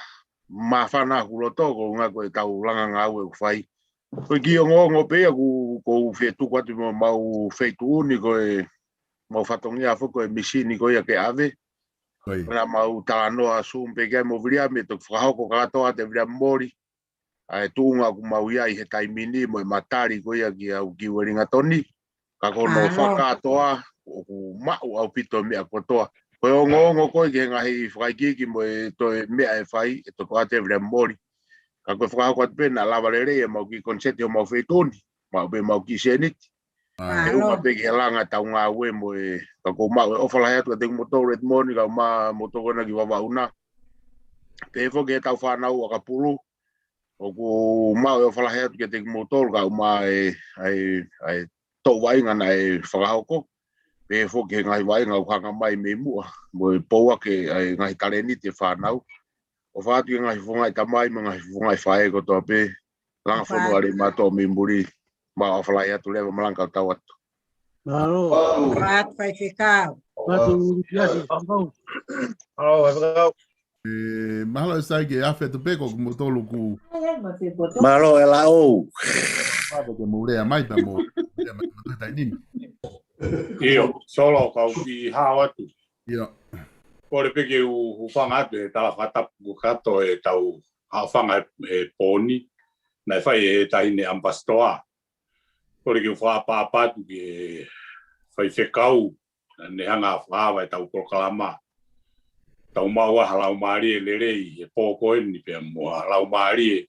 māfana ʻaku loto ko e ʻuhinga ko e tau langa ngāue ʻoku fai. Ko e kiʻi ongoongo pē ia ʻoku, ʻoku ou fie tuku atu mo mau feituʻu ni ko e mau fatongia foki ko e misini ko ia ke ʻave. Ko ia. Ko ena mau talanoa Zoom pē ki ai mo Viliami, toki fakahoko kātoa ʻa e Viliami Moli. ʻA e tuʻunga ʻoku mau ʻi ai he taimi ni mo e matali ko ia ki au ki Uelingatoni. Ka ko hono fakakātoa, ʻoku maʻu ʻaupito e meʻa kotoa. Ko e ongoongo ko e ki he ngaahi fakaikiiki mo e toe meʻa ʻe fai, ʻe toki ʻoatu ʻe Viliami Moli. Ka ko e fakahoko atu pē naʻa lava lelei ʻemau kiʻi koniseti ʻo mau feituʻu ni, maʻu pē ʻemau kiʻi sēniti. He ʻuhinga pē ki he langa tau ngāue mo e, ka ʻoku ou maʻu e ʻofa lahi atu kiate kimoutolu Edmond, kau mā moutolu ko ena ki Vavaʻu na. Pehē foki he tau fānau ʻakapulu, ʻoku ou maʻu e ʻofa lahi atu kiate kimoutolu, kau mā e, ʻa e, ʻa e toʻu vaʻinga naʻe fakahoko. Pehē foki he ngaahi vaʻinga ʻoku hanga mai mei muʻa, mo e pou ake ʻa e ngaahi talēniti e fānau. ʻOfa atu ki he ngaahi fofongaʻi tamai, mo e ngaahi fofongaʻi faʻē kotoa pē, langa fonua ʻa Leimātuʻa mei muli, maʻu ʻofa lahi atu leva malanga kau tau atu. Mālō. Mālō. Faifekau. Mālō, Faifekau. Mālō, Faifekau. E, mahalo ʻe sai ke afe atu pē ko kimoutolu ku. Mālō, e laʻou. Pea ke mou lea mai pea mou lea mai, mou lea mai. ʻIo, Solo kau kiʻi hao atu. ʻIo. Kole pē ke u, u hūfanga atu he tala fakatapu kakato e tau haʻofanga he, he pō ni. Naʻe fai he taʻahine ʻamipasitoa. Kole ke u fakaʻapaʻapa atu ki he Faifekau, naʻa ne hanga fakaava e tau polokalama. Tau maʻu ha laumālie lelei he pō ko eni pea mo ha laumālie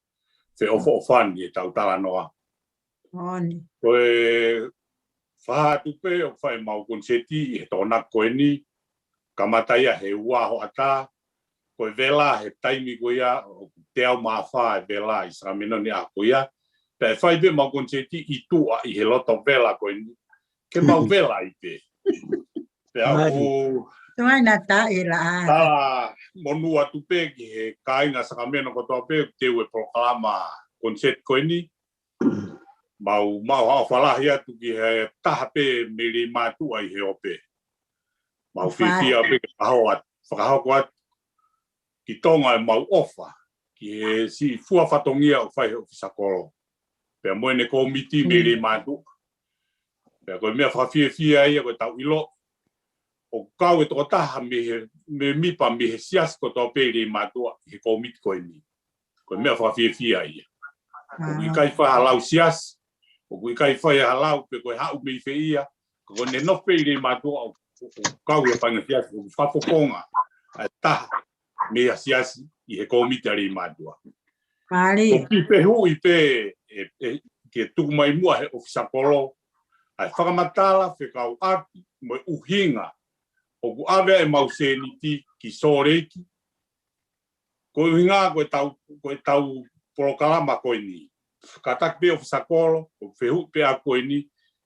feʻofoʻofani e tau talanoa. Moʻoni. Ko e fakahā atu pē ʻoku fai ʻemau koniseti ʻi he Tokonaki ko eni, kamata ia he ua hoʻatā, ko e vela he taimi ko ia, ʻoku teau mā fā e vela ʻi Sakameno ni ʻaho ko ia, pea ʻe fai pē ʻemau koniseti ʻi tuʻa ʻi he loto vela ko eni, ke mau vela ai pē. Pea ʻoku Tuai na taʻi la. Tala monū atu pē ki he kāinga Sacramento kotoa pē, te u e polokalama concert ko eni. Mau, mau haʻu ʻo fakalahi atu ki he taha pē mei Leimātuʻa ʻi he ope. Mau fiefia pē ke fakahoko atu, fakahoko atu ki Tonga ʻemau ʻofa ki he siʻi fua fatongia ʻoku fai he ʻofisa kolo. Pea mo ʻene kōmiti mei Leimātuʻa. Pea ko e meʻa fakafiefia ia ko e tau ʻilo ʻoku kau e tokotaha mei he, mēmipa mei he siasi kotoa pē ʻi Leimātuʻa ʻi he kōmiti ko eni. Ko e meʻa fakafiefia ia. ʻOku ʻikai fai ha lau siasi, ʻoku ʻikai fai ha lau pe ko e haʻu mei fē ia, ka ko ʻene nofo pē ʻi Leimātuʻa ʻoku, ʻoku kau he faʻahinga siasi, ʻoku fakafofonga ʻa e taha mei he siasi ʻi he kōmiti ʻa Leimātuʻa. ʻOku ou fehuʻi pē, ʻe, ʻe, ke tuku mai muʻa he ʻofisa kolo ʻa e fakamatala fekauʻaki mo e ʻuhinga ʻoku ʻave ʻemau sēniti ki Sōleki. Ko e ʻuhinga ko e tau, ko e tau polokalama ko eni. Kātaki pē ʻofisa kolo, ʻoku ou fehuʻi pē ʻa ko eni,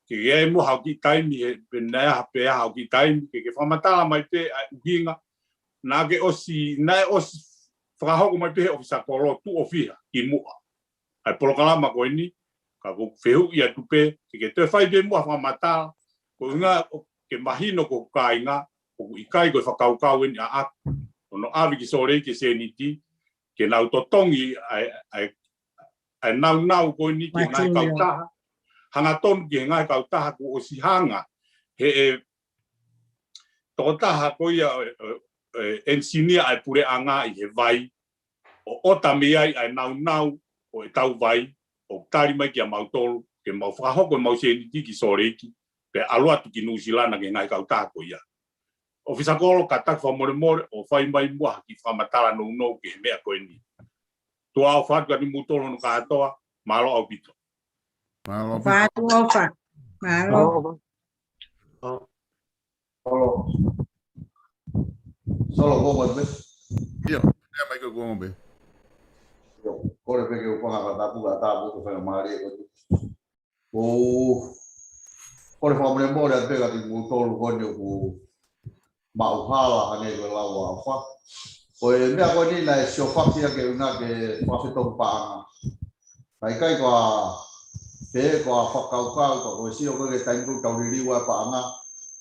ke ke ʻai muʻa haʻo kiʻi taimi, he pe naʻe ʻi ai pē haʻo kiʻi taimi, ke ke fakamatala mai pē ʻa e ʻuhinga, naʻa ke ʻosi, naʻe ʻosi fakahoko mai pē he ʻofisa kolo tuʻo fiha kimuʻa ʻa e polokalama ko eni, ka ʻoku ou fehuʻi atu pē, ke ke toe fai pē muʻa fakamatala, ko e ʻuhinga ʻoku ke mahino ko e kāinga, ʻoku ʻikai ko e fakakaukau eni ʻaʻaku, ʻo nau ʻave ki Sōleki e sēniti, ke nau totongi ʻa e, ʻa e, ʻa e naunau ko eni ki he ngaahi kautaha, hangatonu ki he ngaahi kautaha kuo ʻosi hanga, he ʻe tokotaha ko ia, ʻe, ʻe, ʻe enisinia ʻa e puleʻanga ʻi he vai, ʻo ʻota mei ai ʻa e naunau ʻo e tau vai, ʻo tali mai kia mautolu, ke mau fakahoko ʻemau sēniti ki Sōleki, pea ʻalu atu ki Nuʻusila na ki he ngaahi kautaha ko ia. ʻOfisa kolo kātaki fakamolemole, ʻo fai mai muʻa ha kiʻi fakamatala nounou ki he meʻa ko eni. Tuʻa ʻofa atu kia kimoutolu hono kātoa, mālō ʻaupito. Mālō ʻaupito. Fatu ʻofa. Mālō. Mālō. Solo. Solo, ko koe pē? ʻIo, ʻe mai ko koe pē. ʻIo, kole pē ke u fakatapu, ka tapu ko fai mālie ko. ʻOku kole fakamolemole atu pē kia kimoutolu ko eni ʻoku maʻu hala hangē ko e lau ʻa ʻofa. Ko e meʻa ko eni naʻe siofaki ia ke ʻuhinga ke fakafetongi paʻanga. Ka ʻikai ko ha, pe ko ha fakakaukau, ka ko e sio ko ē ki he taimi ko ē tau liliu ai paʻanga,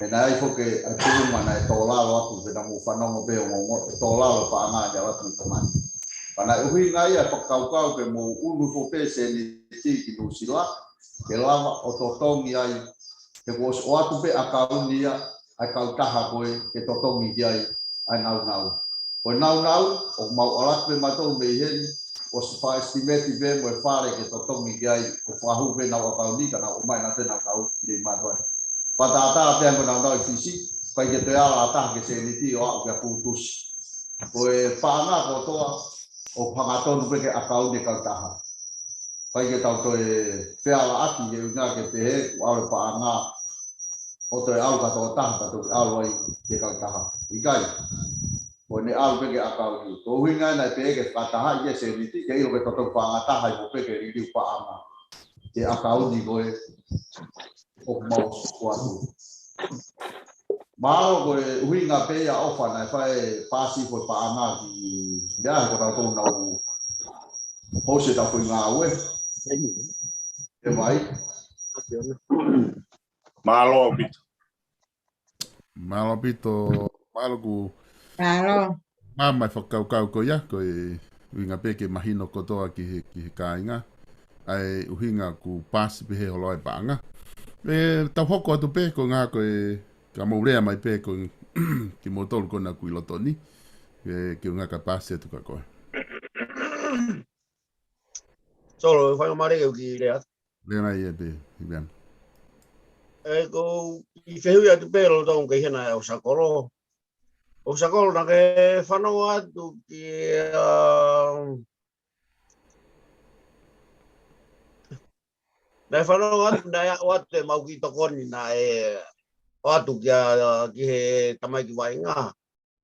he naʻe ʻi ai foki ʻa e puluma naʻe tō lalo atu, pea naʻa mou fanongo pē ʻo ongoʻi ʻe tō lalo paʻanga ke ʻalu atu ki Tonga ni. Ka naʻe ʻuhinga ia e fakakaukau ke mou ʻunu foki pē sēniti ki Nuʻusila, ke lava ʻo totongi ai, he kuo ʻosi ʻoatu pē ʻakauni ia ʻa e kautaha ko ē ke totongi ki ai ʻa e naunau. Ko e naunau, ʻoku mau ʻalu atu pē mautolu mei heni, ʻosi fakaʻesitimeti pē mo e fale ke totongi ki ai, ʻo fakahū pē ʻenau ʻakauni, ka nau ʻomai ʻenau pē naunau ki Leimātuʻa ni. Fakatātā pē ʻa e naunau ʻi Fisi, ʻikai ke toe ala ha taha ke sēniti ʻo aʻu kia Pūtusi. Ko e paʻanga kotoa, ʻoku hangatonu pē ki he ʻakauni ʻa e kautaha. ʻIkai ke tau toe fealaʻaki ke ʻuhinga ke pehē, kuo ʻalu e paʻanga, ʻo toe ʻalu ki ha tokotaha, ka toe ʻalu ai ki he kautaha. ʻIkai. Ko ʻene ʻalu pē ki he ʻakauni. Ko e ʻuhinga ia naʻe pehē ke fakatahaʻi e sēniti, ke ʻilo ke totongi paʻanga taha ʻi hoʻo pē ke liliu paʻanga ki he ʻakauni ko ē ʻoku mau ʻoatu. Mālō, ko e ʻuhinga pē ia ʻofa naʻe fai e paasi ko e paʻanga ki he meʻa ko ē naʻa tau nau house ʻetau foʻi ngāue. ʻE mai. Mālō ʻaupito. Mālō ʻaupito, mālō ʻoku Mālō. Māmā e fakakaukau ko ia, ko e ʻuhinga pē ke mahino kotoa ki he, ki he kāinga. ʻA e ʻuhinga ʻoku paasi pē he holo ai paʻanga. ʻE, tau hoko atu pē, ko e ʻuhinga ko e, ka mou lea mai pē, ko e, kimoutolu ko ena ʻoku ʻi loto ni. ʻE, ke ʻuhinga ka paasi atu kia koe. Solo, fai mālie ke u kiʻi lea. Lea mai ē pē, Hiviana. ʻE, ʻoku ou kiʻi fehuʻi atu pē lolotonga ke hena e ʻofisa kolo. ʻOfisa kolo, naʻa ke fanongo atu ki, ā, naʻe fanongo atu, naʻe ʻoatu ʻemau kiʻi tokoni, naʻe ʻoatu kia, ki he tamaiki vaʻinga.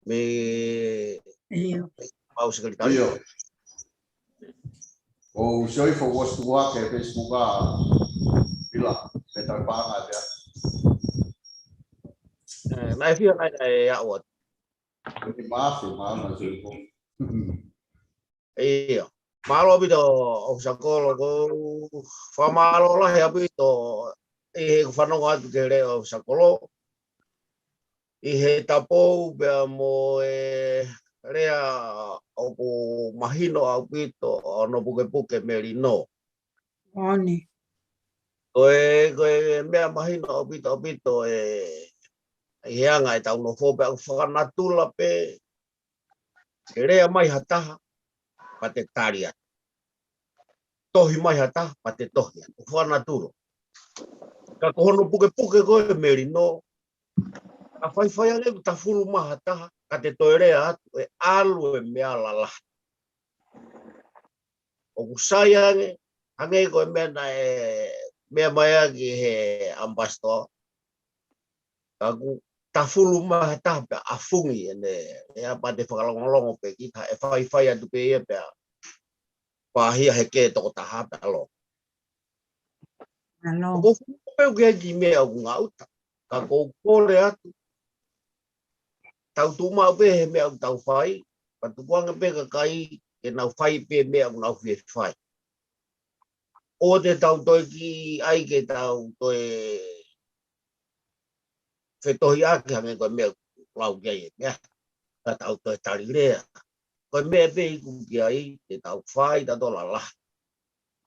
Mei ʻIo. ʻemau sekelitali. ʻIo. ʻOku ou sio hifo kuo ʻosi tuku hake he Facebook ʻa Vila, pe tau paʻanga pea. Naʻe fiha nai naʻe aʻu atu. Ko te mafi, ma ma se ko. Ia. Mālō ʻaupito ʻo Sakolo, ʻoku ou fakamālō lahi ʻaupito ʻi heʻeku fanongo atu ki he lea ʻo Sakolo. ʻI he tapou pea mo e lea ʻoku mahino ʻaupito ʻo hono pukepuke Melino. Oni. Ko e, ko e meʻa mahino ʻaupito, ʻaupito e, ʻi he anga ʻetau nofo pea ʻoku fakanatula pē, ke lea mai ha taha, pea te tali atu. Tohi mai ha taha, pea te tohi atu. ʻOku fakanatula. Ka ko hono pukepuke ko e Melino, ka faifai ange ʻoku tafulu mai ha taha, ka te toe lea atu, ʻe ʻalu e meʻa lalahi. ʻOku sai ange, hangē ko e meʻa naʻe, meʻa mai ʻaki he ambassador. Ka ʻoku tafulu mai ha taha pea ʻafungi ʻene, ʻe apa te fakalongolongo pē ki ha ʻe faifai atu pē ia pea pāhia he ke toko taha pea lo. Ano. ʻOku ou fuʻu pē ʻoku ʻi ai ki meʻa ʻoku ngāuta. Ka ʻoku ou kole atu. Tau tuʻu maʻu pē he meʻa ʻoku tau fai. Pea tukuange pē kakai ke nau fai pē meʻa ʻoku nau fie fai. ʻO te tau toe ki ai ke tau toe fetohi ake hangē ko e meʻa ʻoku lau ki ai e meʻa. Ka tau toe tali lea. Ko e meʻa pē ʻoku ki ai, te tau fai tato lalahi.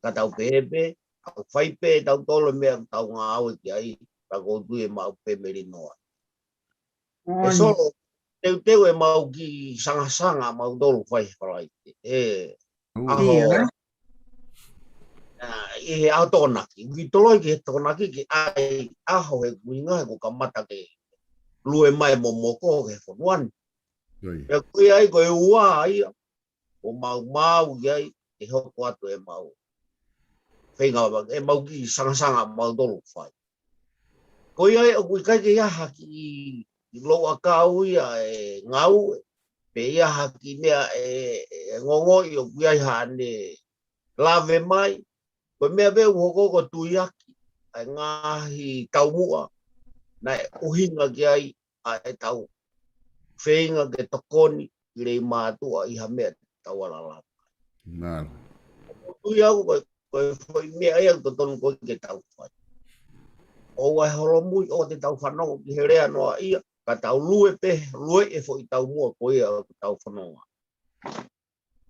Ka tau pehē pē, tau fai pē, tau tolo meʻa ʻoku tau ngāue ki ai, ka ʻoku ou tui ʻe maʻu pē Melino. ʻE Solo, teuteu ʻemau kiʻi sangasanga mautolu fai he Falaite. ʻE, ʻaho, ʻi he ʻaho Tokonaki. Ki toloi ki he Tokonaki ke ʻai ʻaho he kuinga he ko kamata ke lue mai momoko ke fonuan. Pea ko ia ai ko e ua ia, ʻo mau mau ki ai, ke hoko atu ʻemau. Feinga ʻemau kiʻi sangasanga mautolu fai. Ko ia ʻoku ʻikai ke ʻi ai ha kiʻi loʻakau ia ʻe ngāue, pe ʻi ai ha kiʻi meʻa ʻe, ʻe ngongoʻi ʻoku ʻi ai haʻane lave mai, ko e meʻa pē ʻoku hoko ko tuiaki, ʻa e ngaahi taumuʻa, naʻe ʻuhinga ki ai, ʻa ʻetau feinga ke tokoni, ʻi lei mātuʻa ʻi ha meʻa tau ala lava. Ko tui au ko, ko e foʻi meʻa ia totonu ko ke tau fai. ʻOua ʻe holomui ʻo te tau fanongo ki he lea noa ia, ka tau lue pē, lue e foʻi taumuʻa ko ia ʻoku tau fanongo.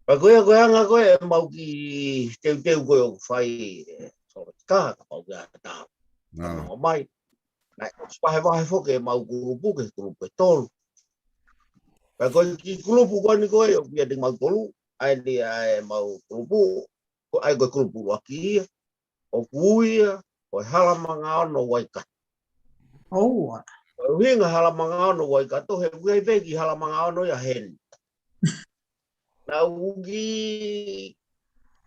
Pea ko ia ko e anga ko e mau kiʻi teuteu ko e ʻoku fai, ʻe, so, ka, ka pau ke ata. Fanongo mai. Naʻe ʻosi vahevahe foki ʻemau kulupu ke kulupu ʻe tolu. Pea ko e kiʻi kulupu ko eni ko e ʻoku ʻiate kimautolu, ʻa eni ʻa ʻemau kulupu, ko ʻai ko e kulupu ʻuluaki ia, ʻoku ui ia, ko e Hala Mangaono Waikato. ʻOua. Ko e ʻuhinga Hala Mangaono Waikato, he ʻoku ʻi ai pē kiʻi Hala Mangaono ia heni. Naʻa ku kiʻi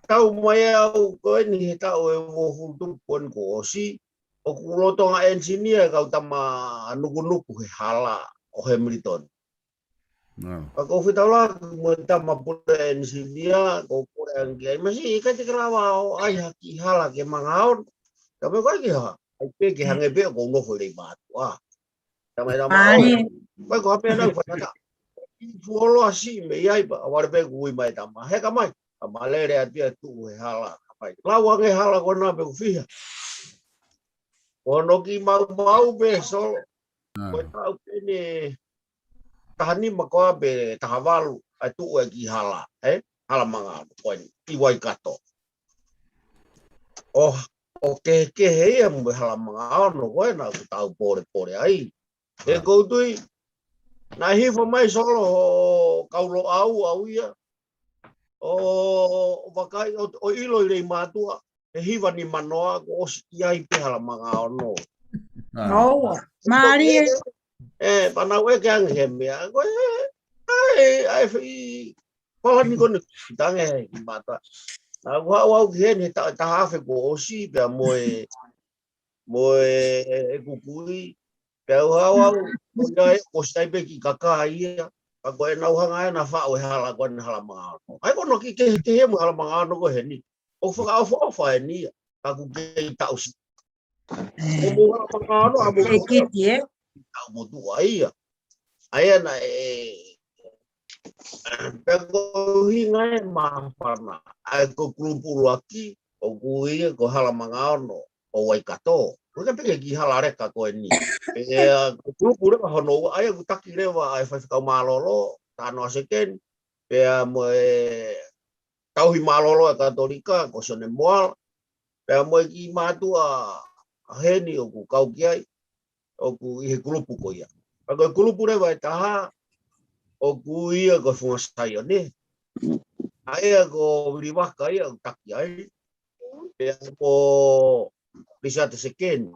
tau mai au ko eni he taʻu ʻe uofulu tupu ko eni kuo ʻosi, ʻoku lolotonga engineer e kau tama nukunuku he hala ʻo Hamilton. Pea ko u fetaulaki mo e tama pule engineer, ko u pule ange ki ai, masiʻi, ʻikai te ke lava ʻo ʻai ha kiʻi hala ke mangaono. Ka me ko e kiʻi ha, ʻai pē ke hangē pē ʻoku ou nofo ʻi lei mātuʻa. Tama e tama, ʻoku ʻikai ko ha meʻa naʻa ku fai mata. Fuoloa siʻi mei ai pea, ʻa vale pē kuo ui mai e tama. Heka mai, ka ma lele atu ia tuʻu he hala, ka mai. Lau ange hala ko ena pe ʻoku fiha. Ko hono kiʻi maumau pē, Solo. Ko e taʻu pē eni taha nima ko ā pe taha valu, ʻa e tuʻu e kiʻi hala, ē? Hala Mangaono, ko eni, ʻi Waikato. ʻO, ʻo kehekehe ia mo e Hala Mangaono ko ena ʻoku tau polepole ai. He ko u tui, naʻe hifo mai, Solo, ho kau Loʻau au ia. ʻO, ʻo vakai, ʻo, ʻo ʻilo ʻi lei mātuʻa, he hiva nimanoa kuo ʻosi ʻi ai pē Hala Mangaono. ʻOua, mālie. ʻE, pea nau ʻeke ange he meʻa, ko e, ʻa e, ʻa e foʻi palani ko eni tange he mātuʻa. Naʻa ku haʻu au ki heni he taʻu ʻe taha afe kuo ʻosi pea mo e, mo e, ʻeku kui. Pea u haʻu au, ko ia ʻe, ʻosi ʻi ai pē kiʻi kakai ia. Pea ko ʻenau hanga ʻe na faʻu e hala ko eni Hala Mangaono. ʻAi ko hono kiʻi kehekehe mo e Hala Mangaono ko heni. ʻOku fakaʻofoʻofa eni ia. Ka ʻoku kei taʻu siʻi. Ko mo Hala Mangaono, ʻa mo Kei Kiki, ē? tau motuʻa ia. ʻA ia naʻe, pea ko e ʻuhinga e māfana, ʻa e ko e kulupu ʻuluaki, ʻoku ʻi ai ko Hala Mangaono ʻo Waikato. Ko e ka peke ki Hala Leka ko eni. Pea ko e kulupu leva hono ua, ʻa ia ʻoku taki leva ʻa e faifekau mālōlō, Tanoa Sekeni, pea mo e tauhi mālōlō ʻa e Katolika, ko Sione Moala, pea mo e kiʻi mātuʻa heni ʻoku kau ki ai, ʻoku ʻi he kulupu ko ia. Pea ko e kulupu leva ʻe taha, ʻoku ʻi ai ko Funga Saione. ʻA ia ko Vili Vaka ia ʻoku taki ai. Pea ko Lisiate Sekeni,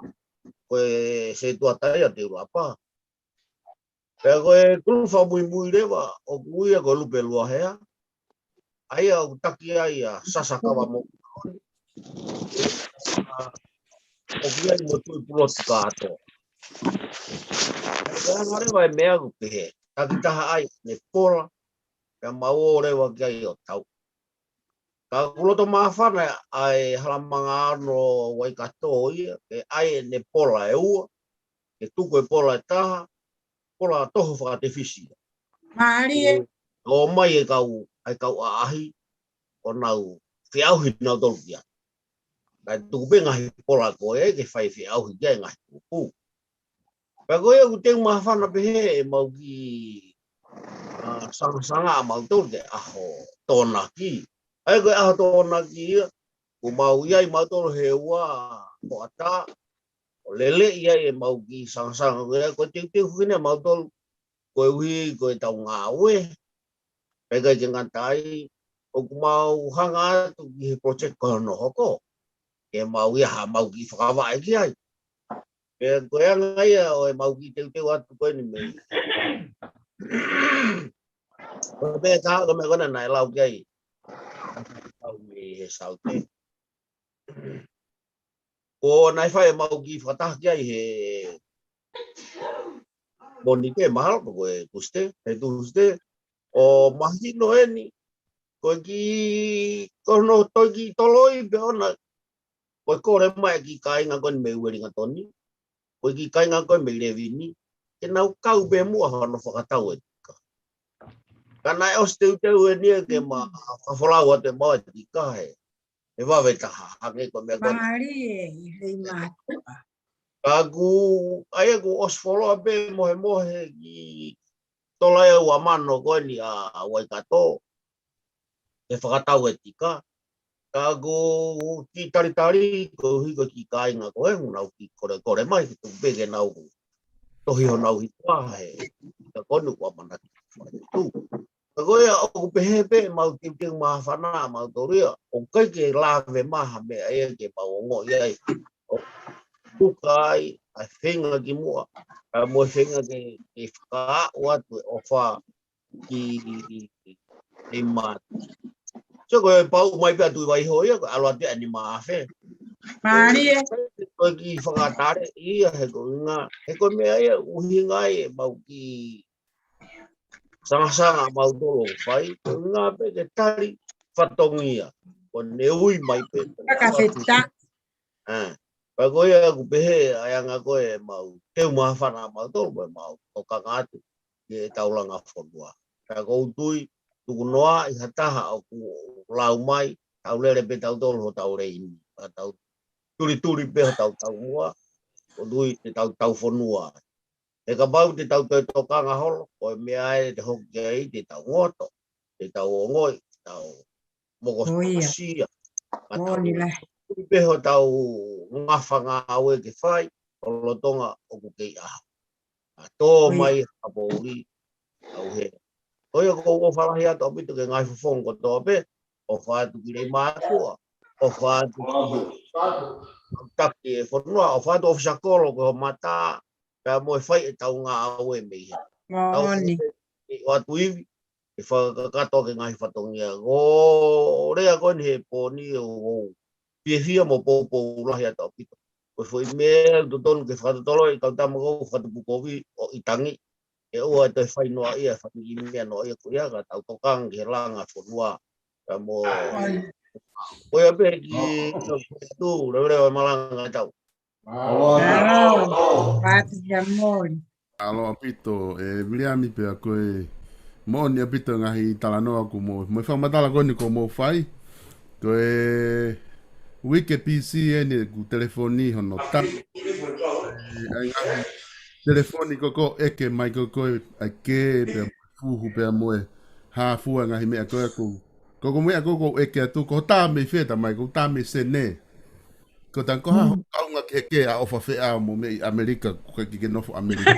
ko e setuata ia ʻo Teulapa. Pea ko e kulupu fakamuimui leva, ʻoku ʻi ai ko Lupe Luahea. ʻA ia ʻoku taki ai ʻa Sasa Kavamoʻoni. ʻOku ʻi ai mo Tui Pulotu Kātoa. Pea ko e anga leva e meʻa ʻoku pehē. Takitaha ʻa ʻAnepola, pea mau ō leva ki ai ʻo tau. Ka ʻoku loto māfana ʻa e Hala Mangaono Waikato ia, ke ʻai ʻene pola ʻe ua, ke tuku e pola ʻe taha, pola toho fakatefisi. Mālie. ʻO mai e kau, ʻa e kau ʻaʻahi, ʻo nau feʻauhi nautolu ki ai. Kae tuku pē ngaahi pola ko ē, ke fai feʻauhi ki ai ngaahi kulupu. Pea ko ia ʻoku teu māfana pehē ʻemau kiʻi, ʻa, sangasanga ʻa mautolu ki he ʻaho Tokonaki. ʻA ia ko e ʻaho Tokonaki ia, ʻoku mau ʻi ai mautolu he ua hoʻatā, ʻo lele ʻi ai ʻemau kiʻi sangasanga ko ia, ko e teuteu foki eni ʻa mautolu, koeʻuhi ko ʻetau ngāue, pea ʻikai ke ngata ai, ʻoku mau hanga atu ki he project ko hono hoko, ke mau ʻi ai haʻamau kiʻi fakavaʻe ki ai. Pea ko e anga ia ʻo ʻemau kiʻi teuteu atu ko eni mei. Ko e meʻa ʻe taha ko e meʻa ko ena naʻe lau ki ai. Tau mei he Saute. Ko naʻe fai ʻemau kiʻi fakataha ki ai he Mōnite mahalo, ko e Tūsite, he Tūsite. ʻO mahino eni, ko e kiʻi, ko hono toe kiʻi toloi pē ʻona, ko e kole mai e kiʻi kāinga ko eni mei Uelingatoni, ko e kiʻi kāinga ko eni mei Levini, ke nau kau pē muʻa hono fakatau e tika. Ka naʻe ʻosi teuteu eni ia ke ma fakafolau atu ʻemau tika he, he vave taha, hangē ko e meʻa ko ena. Mālie, ʻi he mātuʻa. Ka ʻoku, ʻa ia ʻoku ʻosi fuoloa pē mohemohe ki tola e ua mano ko eni ʻa Waikato, ke fakatau e tika. Ka ʻoku kiʻi talitali, koeʻuhi ko e kiʻi kāinga ko ē, ʻoku nau kiʻi kolekole mai, ke tuku pē ke nau tohi honau hitoa he, ka ko eni ʻoku ʻamanaki fai tu. Ka ko ia ʻoku pehē pē ʻemau teuteu māfana ʻa mautolu ia, ʻoku ʻikai ke lave mai ha meʻa ia ke mau ongoʻi ai. ʻOku tuka ai, ʻa e feinga ki muʻa, ʻa mo e feinga ke, ke fakaaʻu atu e ʻofa ki, ki, ki, ki mā. So ko e pau mai pē ʻa Tuʻivaiho ia, ko e ʻalu atu ʻe nima afe. Mālie. Ko e kiʻi fakatale ia he ko e ʻuhinga, he ko e meʻa ia ʻuhinga ai ʻemau kiʻi sangasanga ʻa mautolu ʻoku fai, ko e ʻuhinga pē ke tali fatongia. Ko ʻene ui mai pē. Fakafetaʻi. ʻA, pea ko ia ʻoku pehē ʻa e anga ko ē ʻemau teu māfana ʻa mautolu, mo ʻemau tokanga atu ki heʻetau langa fonua. Pea ʻoku ou tui, tuku noa ʻi ha taha ʻoku lau mai, tau lele pē tautolu hotau leini, pea tau tulituli pē hotau taumuʻa, ʻoku ou tui te tau tau fonua. He kapau te tau toe tokanga holo, ko e meʻa ē te hoko ki ai te tau ngoto, te tau ongoʻi, te tau moko. Ko ia. Sikasia. Ka tau, moʻoni lahi, ui pē hotau ngafa ngāue ke fai, ʻo lolotonga ʻoku kei ʻaho. ʻA tō, ko ia, mai ha poʻuli, ʻauhē. Ko ia ʻoku ou ʻofa lahi atu ʻaupito ki he ngaahi fofonga kotoa pē, ʻofa atu ki Leimātuʻa, ʻofa atu ki he taki e fonua, ʻofa atu ʻofisa kolo ko Homata, pea mo e fai ʻetau ngāue mei hē. Moʻoni. Tau ʻoatu ivi, ke fakakakato ki he ngaahi fatongia. Ko e lea ko eni he pō ni ʻoku ou fiefia mo poupou lahi atu ʻaupito. Ko e foʻi meʻa ʻoku totonu ke fakatotolo ʻi he kau tama ko ē ʻoku fakatupu kovi ʻo ʻi Tonga. ʻE ʻoua ʻe toe fai noaʻia, fai kiʻi meʻa noaʻia ko ia, ka tau tokanga ki he langa fonua. Pea mo, ʻoi, ko ia pē ki, ʻoku ou tui, leveleva e malanga ʻa e tau. Mālō. Mālō. Pati ya mori. Mālō ʻaupito, ē, Viliami, pea ko e moʻoni ʻaupito ngaahi talanoa kuo mou, mo e fakamatala ko eni kuo mou fai. Ko e uike P C eni ʻeku telefoni hono ta. Ē, ʻai ngaahi telefoni ko ē ʻoku ʻeke mai ko ē, ʻai ke, pea fuhu pea mo e hā fua ngaahi meʻa ko ē ʻoku. Ko ʻeku meʻa ko ē ʻoku ou ʻeke atu, ko e tā mei fē, tamai, ko e tā mei Senē. Ko e tā ko e hā hoʻo kaunga ki he kē ʻa ʻofa feʻao mo meʻa ʻi ʻAmelika, ko e ke ke nofo ʻAmelika.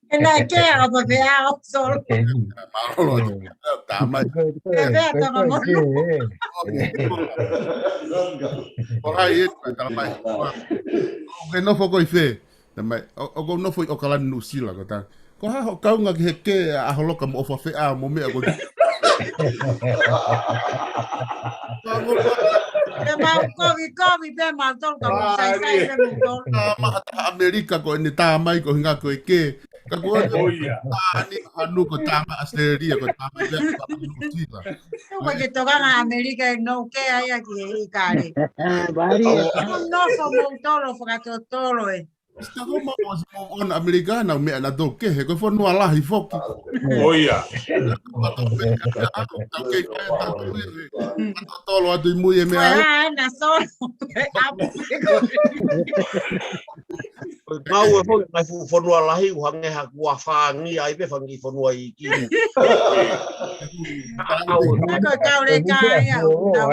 ʻE naʻe kē ʻa ʻofa feʻao, solo. Mālō, tamai. Pea pea tama mo. Ko hai e, tamai. Ko e nofo ko ē ʻi fē. Tamai, ʻo, ʻoku ou nofo ʻi ʻOkalani, Nuʻusila, ko e tā. Ko e hā hoʻo kaunga ki he kē ʻa holoka mo ʻofa feʻao mo meʻa ko ē. Pea mau kovi, kovi, pea mau tolu ka mau sai, sai, pea mau tolu. Tā maʻa tā ʻAmelika ko eni, tamai, ko e ʻuhinga ko e kē. Ka ko e ʻOi, ia. Tā ni hanu ko e tā maʻa ʻAositelēlia, ko e tā maʻa pea ko e Nuʻusila. Ko e ke tokanga ʻAmelika ʻe no kē ai ʻa ki he ʻIkale. Ē, Viliami. Ko e nofo mo tolo fakatotolo ē. Sita ko mau ʻosi mau ʻona ʻAmelika naʻa mau meʻa naʻa tau kehe, ko e fonua lahi foki. ʻOi, ia. Tau kei fai ʻa tau tui ē. Tau tolo atu ʻi mui e meʻa ē. Ā, na solo. Mau e fo-, mai fu-, fonua lahi, ʻo hangē ha kua fāngi, ʻai pē fāngi fonua iiki. Au. Ko e kau le ka ia, ʻo tau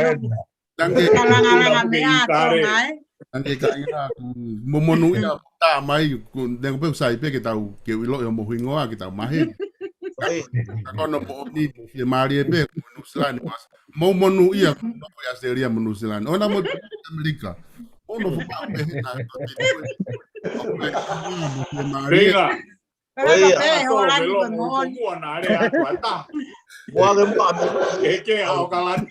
Tange. Kalangalanga meʻa Tonga, ē? Tange ka ia, ʻoku ou monūʻia ʻoku tā mai, ʻoku, ne ko pē ʻoku sai pē ke tau, ke u ʻiloʻi hoʻomo hingoa, ke tau maheni. Ka ko hono moʻoni, fiemālie pē, ko Nuʻusila ni mas. Mou monūʻia, ko ʻAositelēlia mo Nuʻusila ni. ʻOua naʻa mou ʻAmelika. ʻOua naʻa mou pehē na, fiemālie. Venga. Pea ʻoku pehē ʻe Holani ko e moʻoni. Mua ke mua me. Ke ke ʻa ʻOkalani.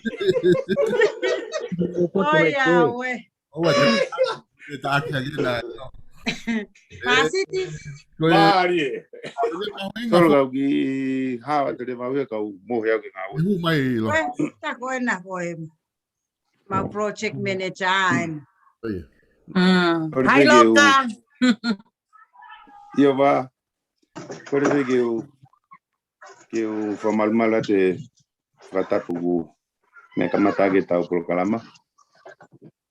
ʻOi, ʻauē. ʻOua te, te taki aki na. Māsiti. Mālie. Solo kau ki hawa te le mau ia kau mohe au ke ngāue. Hu mai lo. Ue, ta ko ena ko e mau project manager ʻa eni. ʻOi. Mm. Hai loka. Ia vā, kole pē ke u, ke u fakamalumalu atu e fakatapu kuo mei kamata ʻaki ʻetau polokalama.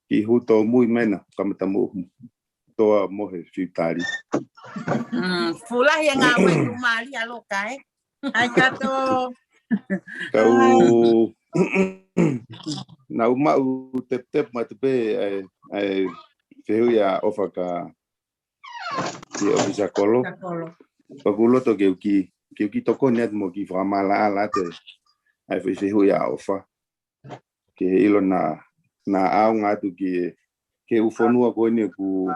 Ki huto mui mena, kamata mo toa mo he fiu tali. Mm, fulahi e ngāue tumali ʻa loka, ē? Hai kato. Kau, naʻa ku maʻu teputep matu pē, ʻai, ʻai, fehuʻi ʻa ʻOfa ka ki he ʻofisa kolo. Ka kolo. Pea ʻoku ou loto ke u kiʻi, ke u kiʻi tokoni atu mo kiʻi fakamaʻalaʻala atu ʻa e foʻi fehuʻi ʻa ʻOfa. Ke ʻilo naʻa, naʻa ʻaonga atu ki he, ki he ʻū fonua ko eni ʻoku,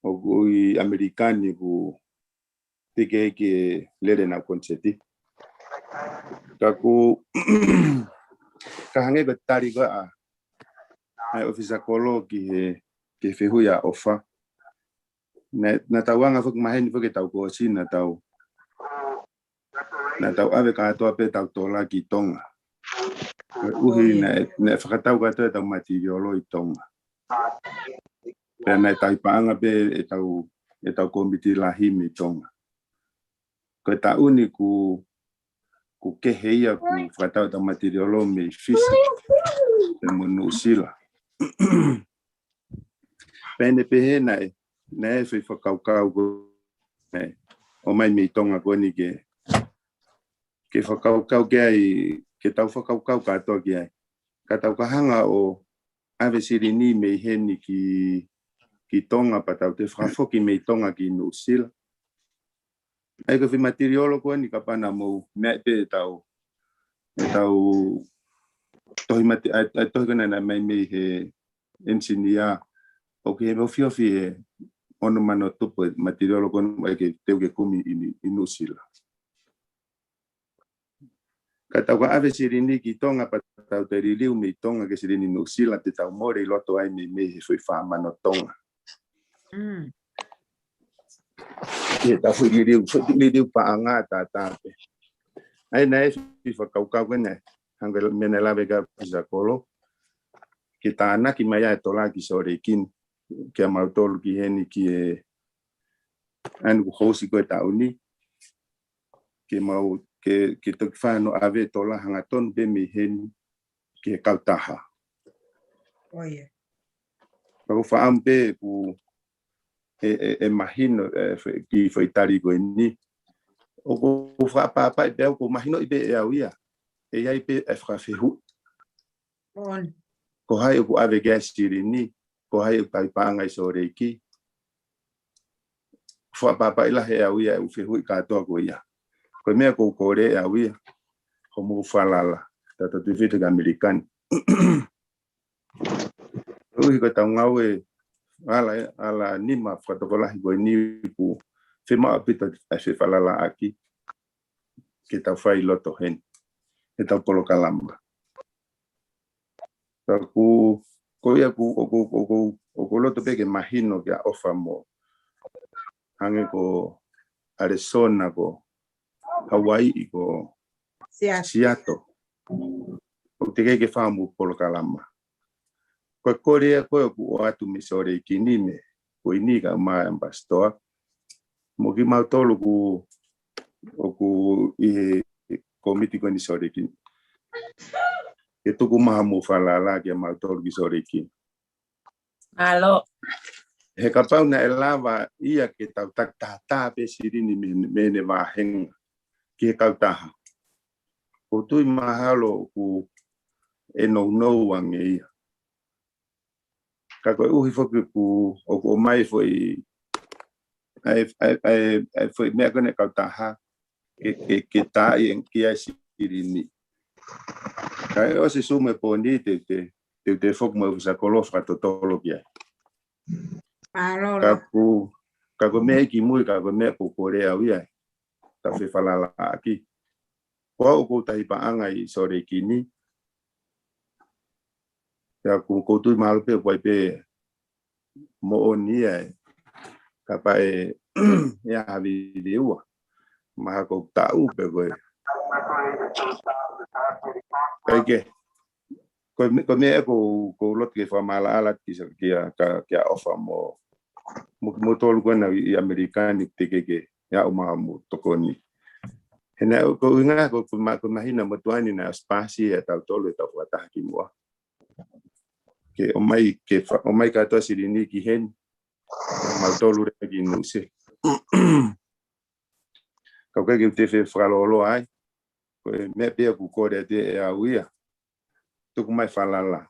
ʻoku ʻi ʻAmelika ni ʻoku teʻeki ke lele ʻenau koniseti. Ka ʻoku, ka hangē ko e tali ko ē ʻa, ʻa e ʻofisa kolo ki he, ki he fehuʻi ʻa ʻOfa. Naʻa, naʻa tau anga foki maheni foki ʻetau kōsina tau. Naʻa tau ʻave kātoa pē ʻetau tola ki Tonga. Koeʻuhi naʻe, naʻe fakatau kātoa ʻetau matiliolo ʻi Tonga. Pea naʻe tauhi paʻanga pē ʻetau, ʻetau kōmiti lahi mei Tonga. Ko e taʻu ni kuo, kuo kehe ia kuo fakatau ʻetau matiliolo mei Fisi pea mo Nuʻusila. Pea ne pehē naʻe, naʻe foʻi fakakaukau ko ē, ʻomai mei Tonga ko eni ke, ke fakakaukau ki ai, ke tau fakakaukau kātoa ki ai. Ka tau ka hanga ʻo ʻave silini mei heni ki, ki Tonga pea tau toe fakafoki mei Tonga ki Nuʻusila. ʻAi ko e foʻi matiliolo ko eni kapau naʻa mou meaʻi pē ʻetau, ʻetau tohi mati-, ʻa e, ʻa e tohi ko ena naʻe ʻomai mei he ʻenisinia. ʻOku ʻi he ofiofi ʻe ono mano tupu e matiliolo ko eni ʻai ke teu ke kumi ʻi, ʻi Nuʻusila. Ka tau ka ʻave silini ki Tonga pea tau toe liliu mei Tonga ke silini Nuʻusila te tau mole ʻi loto ai mei, mei he foʻi fā mano Tonga. Mm. Ke tau foʻi liliu, foʻi liliu paʻanga tātā pē. ʻAi naʻe foʻi fakakaukau ko ena, hangē ko e meʻa naʻe lave ki ai ʻa e ʻofisa kolo. Ke tānaki mai ʻa e tola ki Sōleki ni. kia mautolu ki heni ki he ʻaho ʻoku housi ko e taʻu ni, ke mau, ke, ke toki fano ʻave tola hangatonu pē mei heni ki he kautaha. ʻIo. Ka ʻoku ou fakaʻamu pē ʻoku ʻe, ʻe, ʻe mahino, ʻe, fe-, ki he foʻi tali ko eni. ʻOku ou fakaʻapaʻapaʻi pē au, ʻoku mahinoʻi pē ʻe au ia. ʻE ʻi ai pē ʻa e fakafehuʻi. Ko hai ʻoku ʻave ki ai e silini, ko hai ʻoku tauhi paʻanga ʻi Sōleki. Fakaʻapaʻapaʻi lahi ʻe au ia ʻeku fehuʻi kātoa ko ia. Ko e meʻa ʻoku ou kole ʻe au ia, hoʻomou falala, tautautefito ki ʻAmelika ni. Koeʻuhi ko ʻetau ngāue ʻa e, ʻa e nima fakatokolahi ko eni ʻoku fiemaʻu ʻaupito ʻa e fefalalaʻaki ke tau fai ʻi loto heni, ʻetau polokalama. Ka ʻoku, ko ia ʻoku, ʻoku, ʻoku, ʻoku ou loto pē ke mahino kia ʻOfa mo hangē ko Arizona, ko Hawaii, ko Seattle. Seattle. ʻOku teʻeki ke fai mo polokalama. Ko e kole ia ko ē ʻoku ʻoatu mei Sōleki ni mei, ko eni kae ʻumaʻā e ʻambasitoa. Mo kimautolu ʻoku, ʻoku ʻi he kōmiti ko eni Sōleki ni. Ke tuku mai hoʻomou falala kia mautolu ki Sōleki ni. Mālō. He kapau naʻe lava ia ke tau taki taha pē silini mei, mei heʻene vāhenga ki he kautaha, ʻoku ou tui mahalo ʻoku ʻe nounou ange ia. Ka koeʻuhi foki ʻoku, ʻoku ʻomai foʻi, ʻa e, ʻa e, ʻa e, ʻa e foʻi meʻa ko eni ʻa e kautaha, ke, ke, ke taaʻi ʻe ia e silini. Kae ʻosi e sumu e pō ni te, te, te, te foki mo e ʻofisa kolo fakatotolo ki ai. Mālō. Ka ʻoku, ka ko e meʻa ʻi mui, ka ko e meʻa ʻoku ou kole au ia, ʻetau fefalalaʻaki. Ko au ʻoku ou tauhi paʻanga ʻi Sōleki ni. Pea ʻoku, ʻoku ou tui mahalo pē ʻoku ʻi ai pē moʻoni ia ē. Kapau ʻe, ʻe ʻi ai ha viviua. Mahalo ʻoku taʻu pē ko ē. Kae kehe, ko e me-, ko e meʻa ʻoku, ʻoku ou loto ke fakamaʻalaʻala ki sa-, kia, ka, kia ʻOfa mo, mo, mo tolu ko ena ʻi, ʻi ʻAmelika ni teʻeki ke, ʻe aʻu mai mo tokoni. He naʻe, ko e ʻuhinga, ko, ko ma-, ko e māhina motuʻa ni naʻe ʻosi pasi ʻe tautolu ʻetau fakataha kimuʻa. Ke ʻomai, ke fa-, ʻomai kātoa silini ki heni, mautolu leva ki Nuʻusila. Ka ʻoku ʻikai ke u toe fakalōloa ai, ko e meʻa pē ia ʻoku kole atu ʻe au ia. Tuku mai falala.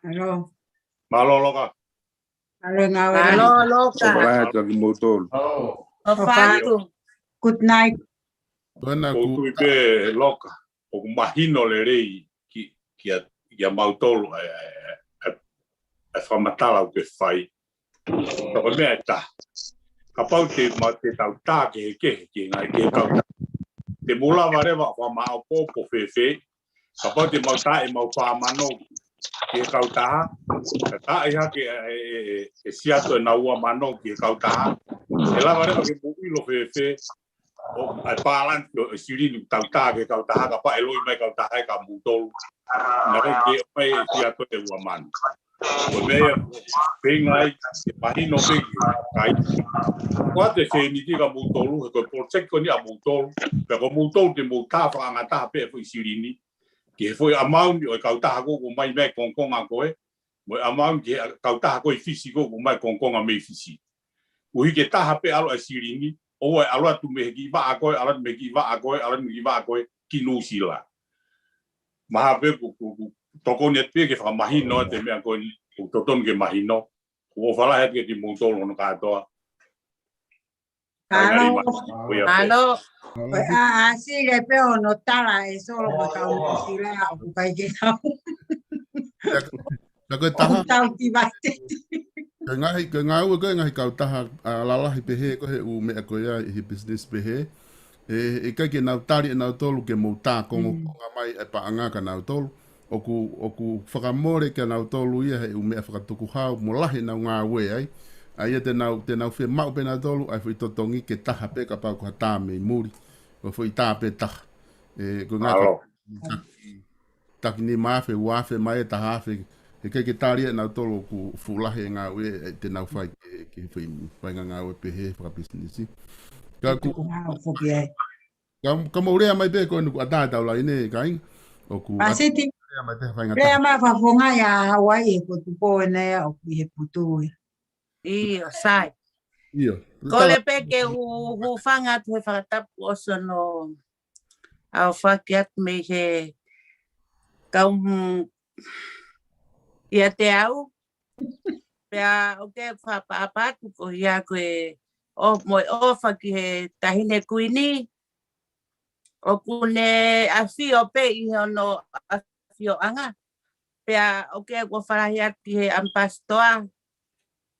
Mālō. Mālō Loka. Mālō ngāue. Mālō Loka. ʻOfa lahi atu kimoutolu. ʻOfa atu. Good night. Ko ena ʻoku ou tui pē Loka, ʻoku mahino lelei ki, kia, kia mautolu ʻa e, ʻa e, ʻa e, ʻa e fakamatala ʻoku ke fai. Ka ko e meʻa ʻe taha. Kapau te ma-, te tau tā kehekehe ki he ngaahi, ki he kautaha, te mou lava leva ʻo fakamāʻopoʻopo fēfē? Kapau te mau tā ʻemau fā mano ki he kautaha, ka tā ʻi hake ʻe, ʻe, ʻe, ʻe Seattle ʻenau ua mano ki he kautaha, ʻe lava leva ke mou ʻilo fēfē ʻa e pālanisi ʻo e silini ʻoku tau tā ki he kautaha, kapau ʻe loi mai e kautaha ia kia moutolu? Naʻe ʻikai ke ʻomai ʻe Seattle e ua mano. Ko e meʻa ia ʻoku feinga ai ke mahino pē ki he kakai. Ko e sēniti kia moutolu, he ko e project ko eni ʻa moutolu. Pea ko moutolu te mou tā fakaangataha pē e foʻi silini ki he foʻi amount ʻo e kautaha ko ē ʻoku ʻomai mei he kongokonga ko ē, mo e amount ki he kautaha ko ē ʻi Fisi ko ē ʻoku ʻomai e kongokonga mei Fisi. Koeʻuhi ke taha pē ʻalu e silini, ʻoua ʻe ʻalu atu mei he kiʻi vaʻa ko ē, ʻalu atu mei he kiʻi vaʻa ko ē, ʻalu atu mei he kiʻi vaʻa ko ē ki Nuʻusila. Mahalo pē ʻoku, ʻoku, ʻoku tokoni atu pē ke fakamahino atu e meʻa ko eni, ʻoku totonu ke mahino. ʻOku ou ʻofa lahi atu kiate kimoutolu hono kātoa. Mālō. Mālō. Ko ia pē. Mālō. Ko e ʻa, ʻa, sile pē hono tala ʻe Solo mo e kau Nuʻusila ʻoku ʻikai ke tau. Ka ko e taha. ʻOku tau ki vai te ti. Ko e ngaahi, ko e ngāue ko ē ngaahi kautaha, ʻa, lalahi pehē ko ē he ʻū meʻa ko ia ʻi he business pehē. ʻE, ʻe ʻikai ke nau tali ʻe nautolu ke mou tā kongokonga mai e paʻanga kia nautolu. ʻOku, ʻoku fakamole kia nautolu ia he ʻū meʻa fakatukuhau mo lahi ʻenau ngāue ai. ʻA ia te nau, te nau fiemaʻu pē nautolu ʻa e foʻi totongi ke taha pē kapau ko ha tā mei muli. Ko e foʻi tā pē taha. ʻE, ko e ngaahi taki, taki nima afe, ua afe mai e taha afe. He ʻikai ke tali ʻe nautolu ʻoku fuʻu lahi e ngāue ʻe te nau fai ki he, ki he fai, fai ngāue pehē fakapisinisi. Ka ku, Ngāue foki ai. ka, ka mou lea mai pē ko eni kuo ʻatā e tau laine kāinga. ʻOku Pasiti, lea mai pē fai ngā lea mai fakafofonga ia Hawaii he potu pō ʻena ia ʻoku ʻi he putu ia. ʻIo, sai. ʻIo. Kole pē ke u, u hūfanga atu he fakatapu ʻosi hono aofaki atu mei he kau m-, ʻiate au. Pea ʻoku ou fakaʻapaʻapa atu ko ia ko e ʻo, mo e ʻofa ki he Taʻahine Kuini. ʻOku ne ʻafio pē ʻi hono ʻafioʻanga. Pea ʻoku ou ʻofa lahi atu ki he ʻamipasitoa.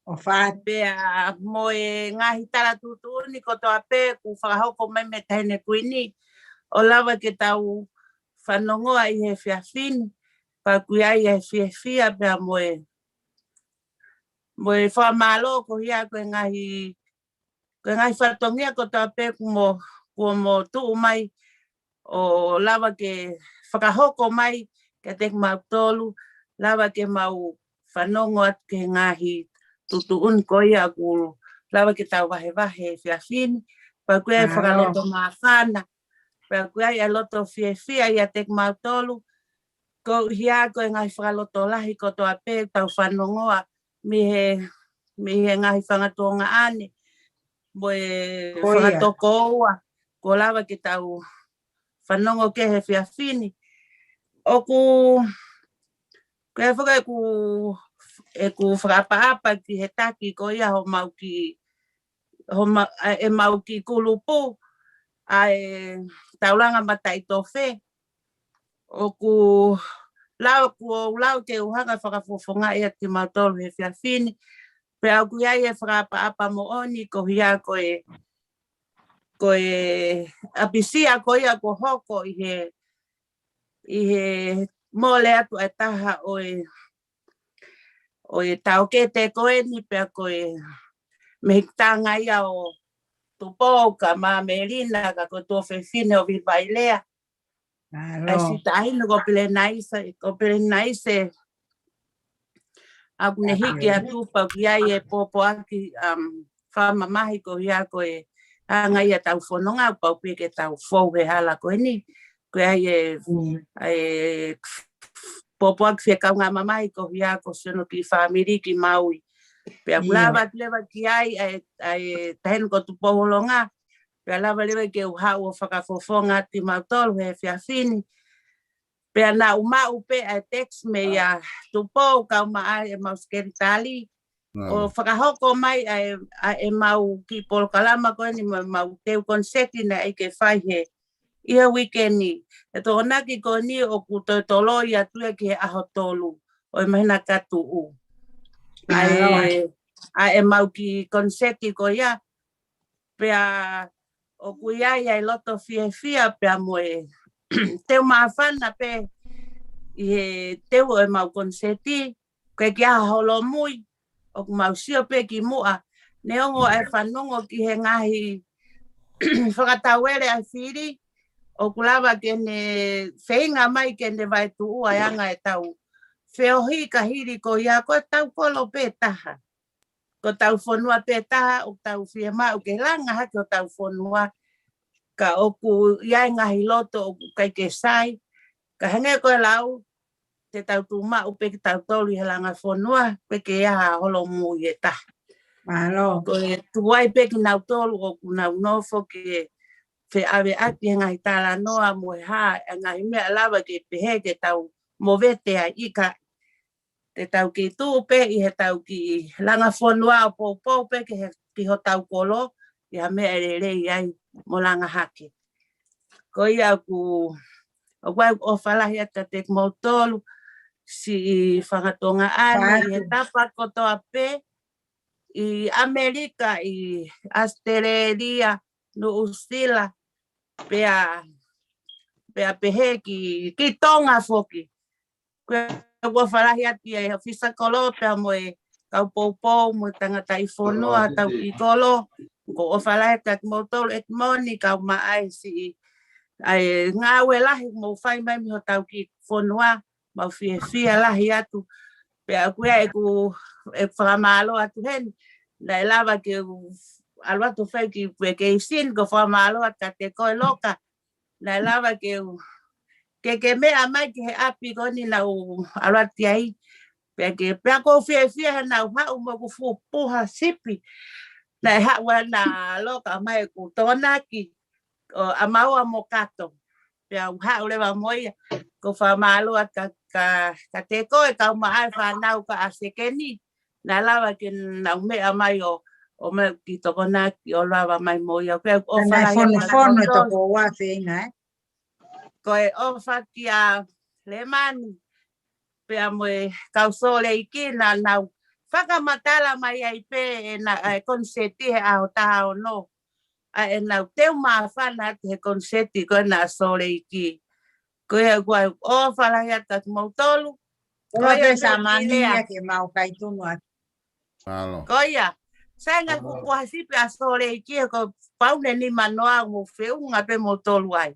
ʻOfa atu. Pea mo e ngaahi tala tuʻutuʻuni kotoa pē kuo fakahoko mai mei he Taʻahine Kuini. ʻO lava ke tau fanongoa ʻi he efiafi ni. Pea ʻoku ʻi ai e fiefia pea mo e, mo e fakamālō ko ia ko e ngaahi, ko e ngaahi fatongia kotoa pē kuo mo, kuo mo tuʻu mai ʻo lava ke fakahoko mai kiate kimautolu, lava ke mau fanongo atu ki he ngaahi tuʻutuʻuni ko ia kuo lava ke tau vahevahe he efiafi ni. Pea ʻoku ou fakaloto māfana, pea ʻoku ou loto fiefia ʻiate kimautolu, ko ia ko e ngaahi fakalotolahi kotoa pē tau fanongoa mei he, mei he ngaahi fanga tuongaʻane, mo e fanga tokoua, kuo lava ke tau fanongo ki he efiafi ni. ʻOku, ko e faka-, ʻeku, ʻeku fakaʻapaʻapa ki he taki ko ia homau kiʻi, homa-, ʻa e mau kiʻi kulupu, ʻa e Taulanga Mataʻitofe. ʻOku lau, kuo u lau ke u hanga fakafofongaʻi ʻa kimautolu he efiafi ni. Pea ʻoku ʻi ai e fakaʻapaʻapa moʻoni ko ia ko e, ko e ʻapisia ko ia kuo hoko ʻi he, ʻi he mole atu ʻa e taha ʻo e, ʻo e taʻokete ko eni pea ko e mehikitanga ia ʻo Tupou ka Mamelina ka ko e tuofefine ʻo Vivailea. ʻA e siʻi taʻahine ko Pelenaise, ko Pelenaise. ʻOku ne hiki atu pea ʻoku ʻi ai e pōpoaki, um, fakamamahi ko ia ko e anga ia tau fononga pau pē ke tau fou he hala ko eni. Ko ia e, e pōpoaki fie kaungā mamahi ko ia ko siʻono kiʻi fāmili ki Maui. Pea ʻoku lava atu leva ki ai, ʻa e, ʻa e taʻahine ko Tupou Holonga. Pea lava leva ke u haʻu ʻo fakafofonga ʻa kimautolu he efiafi ni. Pea naʻa ku maʻu pē ʻa e text meia Tupou kau mai ʻa e mau sekelitali. ʻO fakahoko mai ʻa e, ʻa e mau kiʻi polokalama ko eni mo e mau teu koniseti naʻe ʻai ke fai he, ʻi he uike ni. ʻE Tokonaki ko eni ʻoku toe toloi atu ia ki he ʻaho tolu ʻo e māhina ka tuʻu. ʻA e, ʻa e mau kiʻi koniseti ko ia. Pea ʻoku ʻi ai ʻa e loto fiefia pea mo e teu māfana pē ʻi he teu ʻo e mau koniseti, ʻikai ke ʻi ai ha holomui, ʻoku mau sio pē ki muʻa. Neongo ʻa e fanongo ki he ngaahi fakatauele ʻa e fili, ʻoku lava ke ne feinga mai ke ne vaetuʻua e anga ʻetau feohi ka hili ko ia ko e tau kolo pē taha. Ko hotau fonua pē taha, ʻoku tau fiemaʻu ke langa hake hotau fonua, ka ʻoku ʻi ai e ngaahi loto ʻoku ʻikai ke sai, ka hangē ko e lau, te tau tuʻu maʻu pē kitautolu ʻi he langa fonua, ʻikai ke ʻi ai ha holomui ʻe taha. Ko e tuai pē kinautolu ʻoku nau nofo ke feʻaveʻaki he ngaahi talanoa mo e hā, e ngaahi meʻa lava ke pehē ke tau movete ai ʻikai te tau kiʻi tuʻu pē ʻi he tau kiʻi langa fonua ʻo poupou pē ki he, ki hotau kolo, ʻi ha meʻa ʻe lelei ai mo langa hake. Ko ia ʻoku, ʻoku ou ʻofa lahi atu kiate kimoutolu, siʻi fanga tuongaʻane, ʻi he tapa kotoa pē, ʻi ʻAmelika, ʻi ʻAositelēlia, Nuʻusila, pea, pea pehē ki, ki Tonga foki. Ko e ʻofa lahi atu ia ʻi he ʻōfisa kolo pea mo e kau poupou mo e tangataʻi fonua, tau kiʻi kolo. Ko e ʻofa lahi atu kiate kimoutolu ʻEtimoni, kau mai siʻi, ʻa e ngāue lahi mou fai mai mei hotau kiʻi fonua, mau fiefia lahi atu. Pea ko ia ʻeku, ʻeku fakamālō atu heni, naʻe lava ke u ʻalu atu fai ki he vacation, ko e fakamālō atu kiate koe Loka, naʻe lava ke u, ke ke meʻa mai ki he ʻapi ko eni naʻá ku ʻalu atu ai, pea ke, pea ʻoku ou fiefia he naʻá ku haʻu mo ʻeku fuʻu puha sipi, naʻe haʻu ʻa Loka mai ʻeku Tokonaki, ʻo ʻa Maua mo Kato. Pea u haʻu leva mo ia, ko e fakamālō atu ka, ka, kiate koe, kau maʻa e fānau ka ʻa Sekeni, naʻe lava ke nau meʻa mai ʻo, ʻo meʻa ki Tokonaki ʻo lava mai mo ia. Pea ʻoku ou Naʻe fala ia fono, fono e toko ua feinga, ē? Ko e ʻofa kia Lemani, pea mo e kau Sōleiki naʻa nau fakamatala mai ai pē ʻena, ʻa e koniseti he ʻaho taha ono. ʻA ʻenau teu māfana atu he koniseti ko ena ʻa Sōleiki. Ko ia ʻoku ou ʻofa lahi atu kiate kimoutolu. Ko ia pē Samani ia ke mau kai tunu atu. Mālō. Ko ia. Sai ngaahi kukuaha sipi ʻa Sōleiki ko e paune nima noa mo feʻunga pē moutolu ai.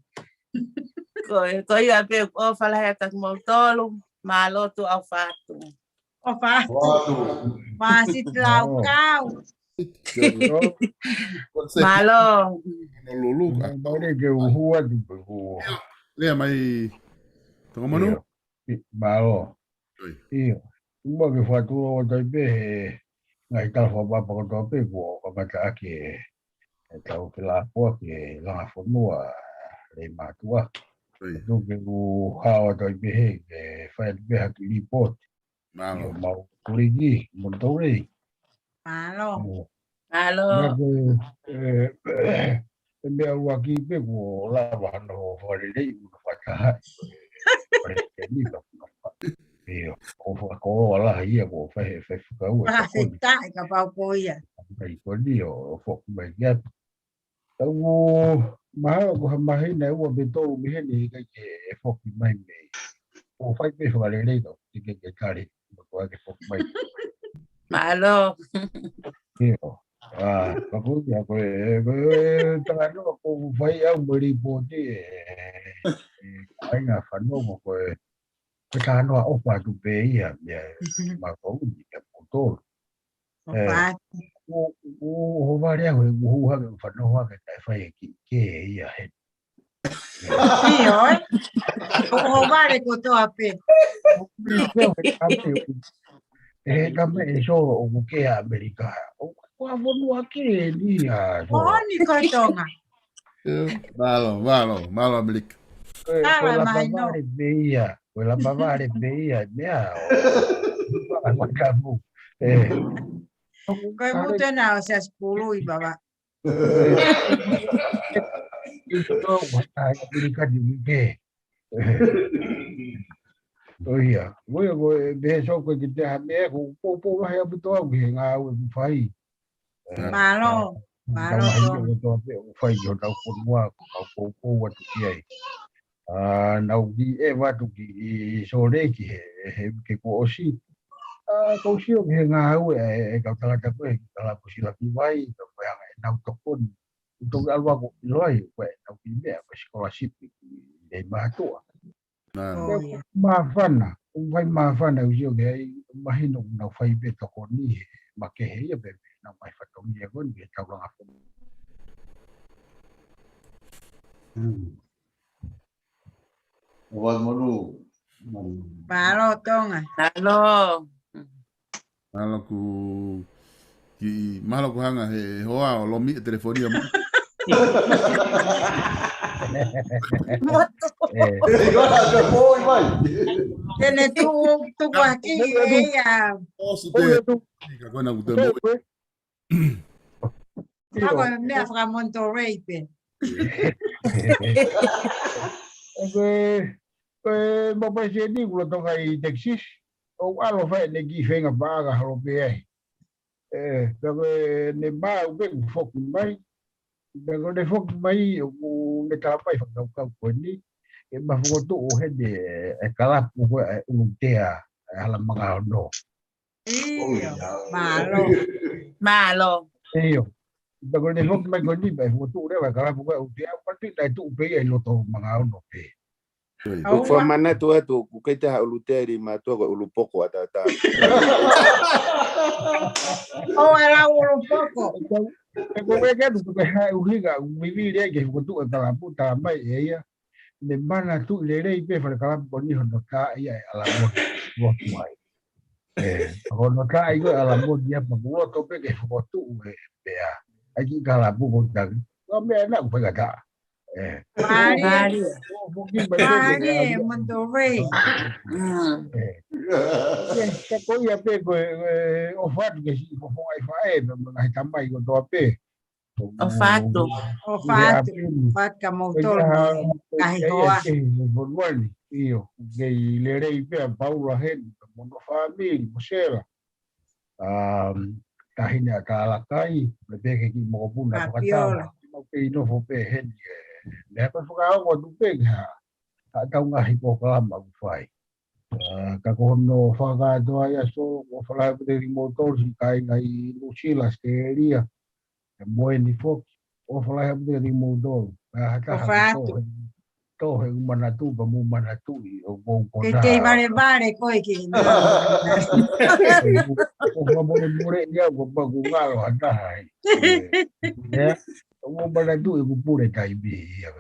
Ko, ko ia pē ʻoku ou ʻofa lahi atu kiate kimoutolu. Mālō, tuʻa ʻofa atu. ʻOfa atu. Māsiti Laukau. Mālō. Honolulu. Mālō ke u hū atu pē hū. Lea mai, Tokomanu. ʻIo. ʻI, mālō. ʻIo. Mua ke fakatulou atu ai pē he ngaahi tala fakapapau kotoa pē kuo kamata ʻaki e, e tau ke lāpua ke langa fonua, lei mātuʻa. Tuku ke u hao atu ai pē he, ke fai atu pē ha kiʻi lipooti. Mālō. ʻIo, mau kuliki, mo tau lei. Mālō. Mālō. Naʻa ko e, e, e meʻa ʻuluaki pē kuo lava hano fakaleleiʻi mo fakatahaʻi. Palesiteni ka. ʻIo, ʻo fakakoloa lahi ia kuo fai he faifekau e Fakafetaʻi kapau ko ia. Kai ko ni ʻo, ʻo foki mai ki atu. Tau mahalo ko ha māhina ʻe ua pe tolu mei heni ʻikai ke foki mai mei. ʻO fai pē fakalelei ka ʻikai ke kale. Ko ake foki mai. Mālō. ʻIo. ʻA, ka ko ia ko e, ko e talanoa ko ʻeku fai au mo e lipooti e, e, ʻa e ngaahi fanongo ko e, ko e talanoa ʻofa atu pē ia, ia, ma ko uni, ia kimoutolu. ʻOfa atu. ʻO, ʻo, ʻo ʻohovale au he ʻoku ou hū hake ʻo fanongo hake taʻe fai e kiʻi kē ia he. ʻIo, ē? ʻO ʻohovale kotoa pē. ʻE, ka me e so ʻoku kē ʻa ʻAmelika. ʻO, ko ha fonua kē ni ia, so. ʻOni ko Tonga. Mālō, mālō, mālō ʻAmelika. Ko e, ko e lapa vale pē ia, ko e lapa vale pē ia, meʻa, ʻo. Ko e mutu ena ʻo Siaʻasipulu ʻi Vavaʻu. ʻI tō, ʻa, ʻi kati mike. ʻO ia, ko ia, ko e, pehē so ko e kiʻi taha meʻa, ko, ko, ko lahi ʻaupito au ki he ngāue ʻoku fai. Mālō, mālō. Tau mahi ko tō pē ʻoku fai ki hotau fonua, ko, ko, ko atu ki ai. ʻA, naʻá ku kiʻi ʻeva atu ki ʻi Sōleki he, he uike kuo ʻosi. ʻA, kau sio ki he ngāue e, e kau tangata ko e, kalapu silaki vai, ka ko e anga ʻenau tokoni. ʻOku toki ʻalu ako ʻiloa ai, ko ʻenau kiʻi meʻa, ko e scholarship ki he mātuʻa. Māfana, ʻoku fai māfana, ʻoku sio ki ai, mahino ʻoku nau fai pē tokoni he makehe ia pē, pē, nau mai fatongia ko eni, he taulanga fo. Hmm. ʻOfa atu Manu. Mālō Tonga. Mālō. Mālō ku ki, mālō ku hanga he hoa ʻo lomi e telefoni ʻa Manu. Motu. ʻE. Te ne tuʻu, tuʻu ʻaki e ia. ʻOsi te. Ka ko ena ku te mo. Ako e meʻa fakamonitoreipe. ʻE, ko e, ko e mau palesiteni kuo toka ʻi Texas, ʻo ʻalu fai ʻene kiʻi feinga paʻanga holo pē ai. ʻE, pea ko ʻene maʻu pē kuo foki mai. Pea ko ʻene foki mai, ʻoku ne tala mai fakakaukau ko eni. ʻE mafokotuʻu heni e, e kalapu ko e ʻUlutea, e Hala Manga Ono. ʻIo, mālō. Mālō. ʻIo. Pea ko ʻene foki mai ko eni, pea fokotuʻu leva e kalapu ko e ʻUlutea, pea tuʻu naʻe tuʻu pē ia ʻi loto Manga Ono pē. ʻOku ou fakamanatu atu, ʻoku ʻikai te u ʻulutea ʻi mātuʻa ko e ʻulupoko ʻataʻatā. ʻO e lau ʻulupoko. Ko e meʻa ke atu, ko e hā e ʻuhinga, ʻoku vivili ai ke fokotuʻu e kalapu, talamai ʻe ia. Ne manatuʻi lelei pē fale kalapu ko eni hono tā ia ʻe ʻAlamoni, lotu ai. Hono tā ia ko ʻAlamoni ia pea kuo loto pē ke fokotuʻu e pea. ʻAi ki kalapu ko taki. Ko e meʻa naʻa ku fai ka tā. Mālie. Mālie, Motovei. Ka ko ia pē ko e ʻofa atu ke siʻi fofonga ʻi faʻē, pea mo e ngaahi tamai kotoa pē. ʻOfa atu. ʻOfa atu. ʻOfa atu kia moutolu mo e ngaahi hoa. ʻIo, kei lelei pē ʻa Paula heni, mo hono fāmili, mo Sela. Um, taʻahine ʻa Talakai, mo e pehē ki he mokopuna fakataha. Mau kei nofo pē heni ē. Meʻa ko e fakaongo atu pē ki ha, ha tau ngaahi polokalama ʻoku fai. Uh, ka ko hono fakakātoa ia, so, ʻofa lahi atu kiate kimoutolu, siʻi kāinga ʻi Nuʻusila, Australia, ʻa Moeni foki. ʻOfa lahi atu kiate kimoutolu. Ka ha taha ʻofa atu. Tō he ʻū manatu pea mou manatuʻi ʻoku ou kona. Ke kei valevale koe ki he ʻofa molemole ia, ko paku ngalo ha taha ai. ʻOku ou manatuʻi ʻoku pule taimi ia.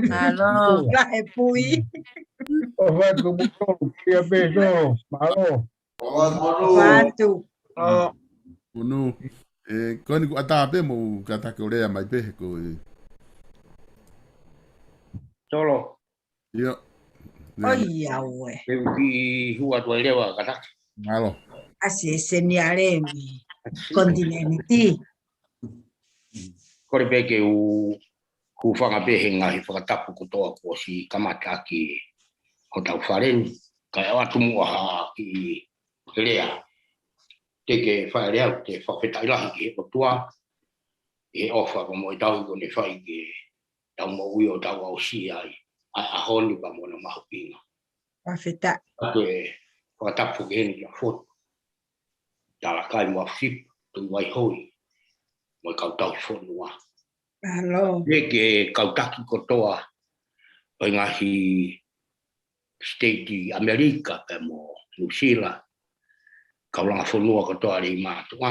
Mālō. Ka he pui. ʻOfa atu kimoutolu, kia pē solo. Mālō. ʻOfa atu. Unu. ʻE, ko eni kuo ʻatā pē mou kātaki ʻo lea mai pē he ko e. Solo. ʻIo. ʻOiauē. Te u kiʻi hū atu ai leva kātaki. Mālō. ʻAsi e seniale mei he konitinēniti. Kole pē ke u hūfanga pē he ngaahi fakatapu kotoa kuo ʻosi kamata ʻaki hotau fale ni. Kae ʻoatu muʻa ha kiʻi lea. Te ke fai lea, te u fakafetaʻi lahi ki he ʻOtua, ʻi he ʻofa pea mo e tauhi kuo ne fai ki heʻetau moʻui ʻo tau aʻusia ai ʻa e ʻaho ni pea mo hono mahuʻinga. Fakafetaʻi. Kae fakatapu ki heni kia Fotu, Talakai mo Afipa, Tuʻi Vaihoi, mo e kau tauhi fonua. Mālō. Pea ki he kau taki kotoa ʻo e ngaahi state ʻi ʻAmelika pea mo Nuʻusila, kau langa fonua kotoa lelei mātuʻa.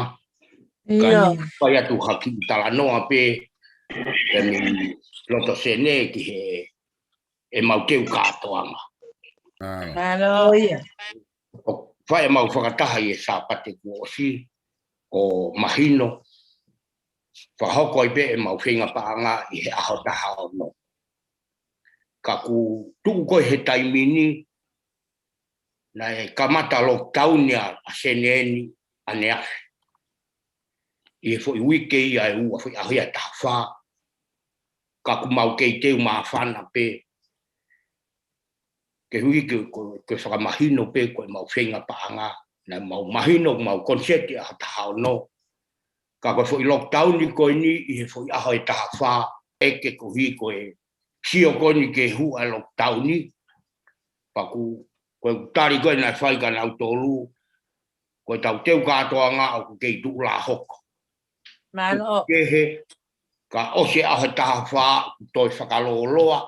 ʻIo. Kae fai atu ha kiʻi talanoa pē, pea mei loto Senē ki he ʻemau teu kātoanga. Mālō. Mālō ia. ʻO fai ʻemau fakataha ʻi he Sāpate kuo ʻosi, ʻo mahino, fakahoko ai pē ʻemau feinga paʻanga ʻi he ʻaho taha ono. Ka kuo tuʻu ko ē he taimi ni, naʻe kamata lockdown ia ʻa Senē ni ʻaneafi. ʻI he foʻi uike ia ʻe ua, foʻi ʻaho ia ʻe taha fā. Ka ʻoku mau kei teu māfana pē. Koeʻuhi ko, ko, ko e fakamahino pē ko ʻemau feinga paʻanga, naʻa mau mahino ʻoku mau koniseti ʻaho taha ono. Ka ko e foʻi lockdown ni ko eni ʻi he foʻi ʻaho ʻe taha fā, ʻeke koeʻuhi ko e sio ko eni ki he hū ʻa e lockdown ni. Pea ko, ko e tali ko ē naʻe fai kia nautolu, ko ʻetau teu kātoanga ʻoku kei tuʻu lā hoko. Mālō. Kehe, ka ʻosi e ʻaho ʻe taha fā, kuo toe fakalōloa,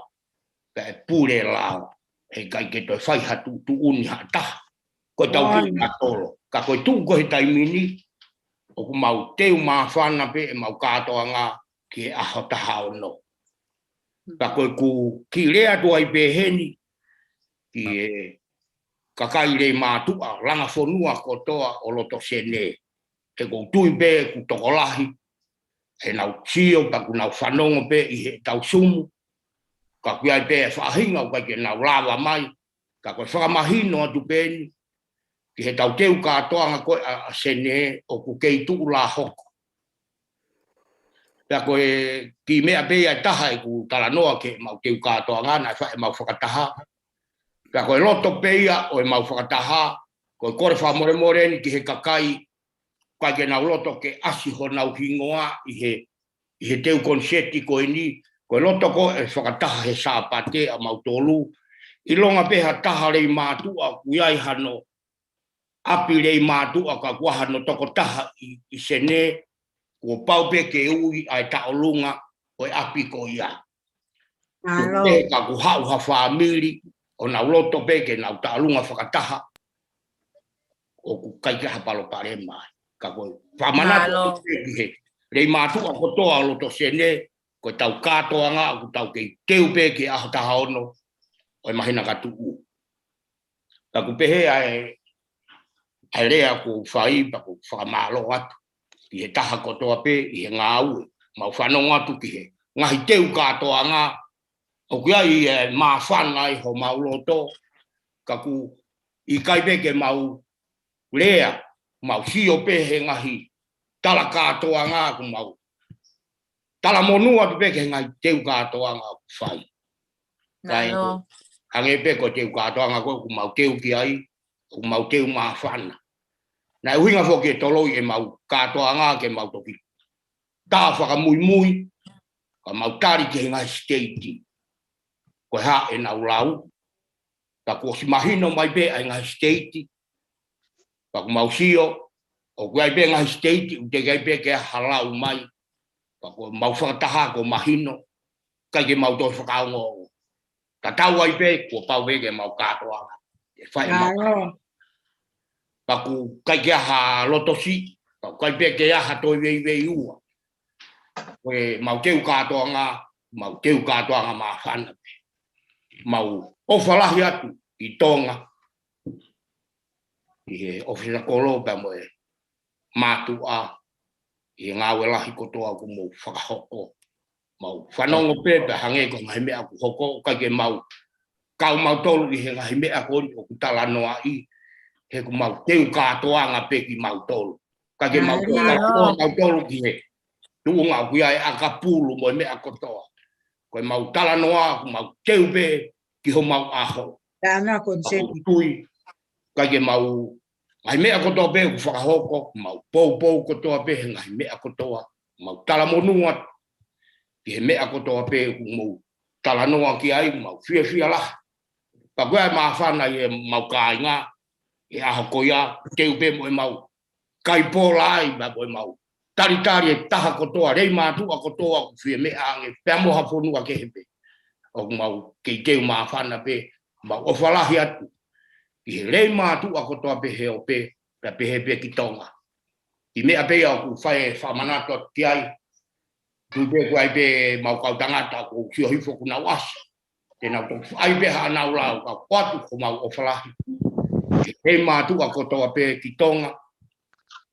pea ʻe pule e lao, heʻikai ke toe fai ha tuʻutuʻuni ha taha. Ko ʻetau teu kātoanga. Ka ko e tuʻu ko ē he taimi ni, ʻoku mau teu māfana pē ʻemau kātoanga ki he ʻaho taha ono. Ka ko ʻeku kiʻi lea atu ai pē heni, ki he kakai lelei mātuʻa, langa fonua kotoa ʻo loto Senē. He ʻoku ou tui pē ʻoku tokolahi, heʻenau sio, pea ʻoku nau fanongo pē ʻi heʻetau Zoom. Ka ʻoku ʻi ai pē faʻahinga ʻoku ʻikai ke nau lava mai, ka ko e fakamahino atu pē eni, ki heʻetau teu kātoanga ko ē ʻa, ʻa Senē ʻoku kei tuʻu lā hoko. Pea ko e kiʻi meʻa pē ia ʻe taha ʻeku talanoa ki heʻemau teu kātoanga naʻe fai ʻemau fakataha. Pea ko e loto pē ia ʻo ʻemau fakataha, ko e kole fakamolemole eni ki he kakai, ʻikai ke nau loto ke ʻasi honau hingoa ʻi he, ʻi he teu koniseti ko eni, ko e loto ko ē fakataha he Sāpate ʻa mautolu, ʻilonga pē ha taha lelei mātuʻa ʻoku ʻi ai hano ʻapi lelei mātuʻa ka ʻoku ʻi ai hano tokotaha ʻi, ʻi Senē, kuo pau pē ke ui ʻa e taʻolunga ʻo e ʻapi ko ia. Mālō. Tuku pē ka ʻoku haʻu ha fāmili, ʻo nau loto pē ke nau taʻalunga fakataha, ʻoku ʻikai ke ʻi ai ha palopalema ai. Ka ko e fakamanatu Mālō. Pē ki he lelei mātuʻa kotoa ʻo loto Senē, ko ʻetau kātoanga ʻoku tau kei teu pē ki he ʻaho taha ono ʻo e māhina ka tuʻu. Ka ʻoku pehē ʻa e, ʻa e lea ʻoku ou fai, pea ʻoku ou fakamālō atu ki he taha kotoa pē ʻi he ngāue. Mau fanongo atu ki he ngaahi teu kātoanga, ʻoku ʻi ai e māfana ʻi homau loto, ka ʻoku ʻikai pē ke mau lea, mau sio pē he ngaahi tala kātoanga ʻoku mau talamonū atu pē ki he ngaahi teu kātoanga ʻoku fai. Kae Mālō. Hangē pē ko e teu kātoanga ko ē ʻoku mau teu ki ai, ʻoku mau teu māfana. Naʻe ʻuhinga foki e toloi ʻemau kātoanga ke mau toki tā fakamuimui, ka mau tali ki he ngaahi siteiti. Ko e hā ʻenau lau, ka kuo ʻosi mahino mai pē ʻa e ngaahi siteiti, pea ʻoku mau sio, ʻoku ʻi ai pē ngaahi siteiti, ʻoku teʻeki ai pē ke ʻi ai ha lau mai, pea ko ʻemau fakataha, kuo mahino, ʻikai ke mau toe fakaongoongo. Tatau ai pē, kuo pau pē ke mau kātoanga. ʻE fai ʻemau Mālō. Pea ʻoku ʻikai ke ʻi ai ha loto siʻi, pea ʻoku ʻikai pē ke ʻi ai ha toe veiveiua. Ko ʻemau teu kātoanga, mau teu kātoanga māfana pē. Mau ʻofa lahi atu ʻi Tonga, ʻi he ʻōfisa kolo pea mo e mātuʻa, ʻi he ngāue lahi kotoa ʻoku mou fakahoko. Mau fanongo pē pea hangē ko e ngaahi meʻa ʻoku hoko, ʻikai ke mau kau mautolu ʻi he ngaahi meʻa ko eni ʻoku talanoaʻi, he ʻoku mau teu kātoanga pē kimautolu. ʻIkai ke mau Mālō. Kau mautolu ki he tuʻunga ʻoku ʻi ai e ʻakapulu mo e meʻa kotoa. Ko ʻemau talanoa, ʻoku mau teu pē ki homau ʻaho. Tāna ko Mau se tui, ʻikai ke mau, ngaahi meʻa kotoa pē ʻoku fakahoko, mau poupou kotoa pē he ngaahi meʻa kotoa, mau talamonū atu ki he meʻa kotoa pē ʻoku mou talanoa ki ai, mau fiefia lahi. Pea ko e māfana ʻi heʻemau kāinga, he ʻaho ko ia, teu pē mo ʻemau kai pola ai, pea mo ʻemau talitali e taha kotoa, lelei mātuʻa kotoa, ʻoku fie meʻa ange, pea mo ha fonua kehe pē. ʻOku mau kei teu māfana pē, mau ʻofa lahi atu ʻi he lelei mātuʻa kotoa pē he ope, pea pehē pē ki Tonga. Kiʻi meʻa pē ia ʻoku ou fie fakamanatu atu ki ai, tui pē ʻoku ʻi ai pē ʻemau kau tangata ʻoku ou sio hifo ʻoku nau ʻasi. Te nau toki fai pē haʻanau lau, ka ʻoatu ko ʻemau ʻofa lahi. He lelei mātuʻa kotoa pē ki Tonga,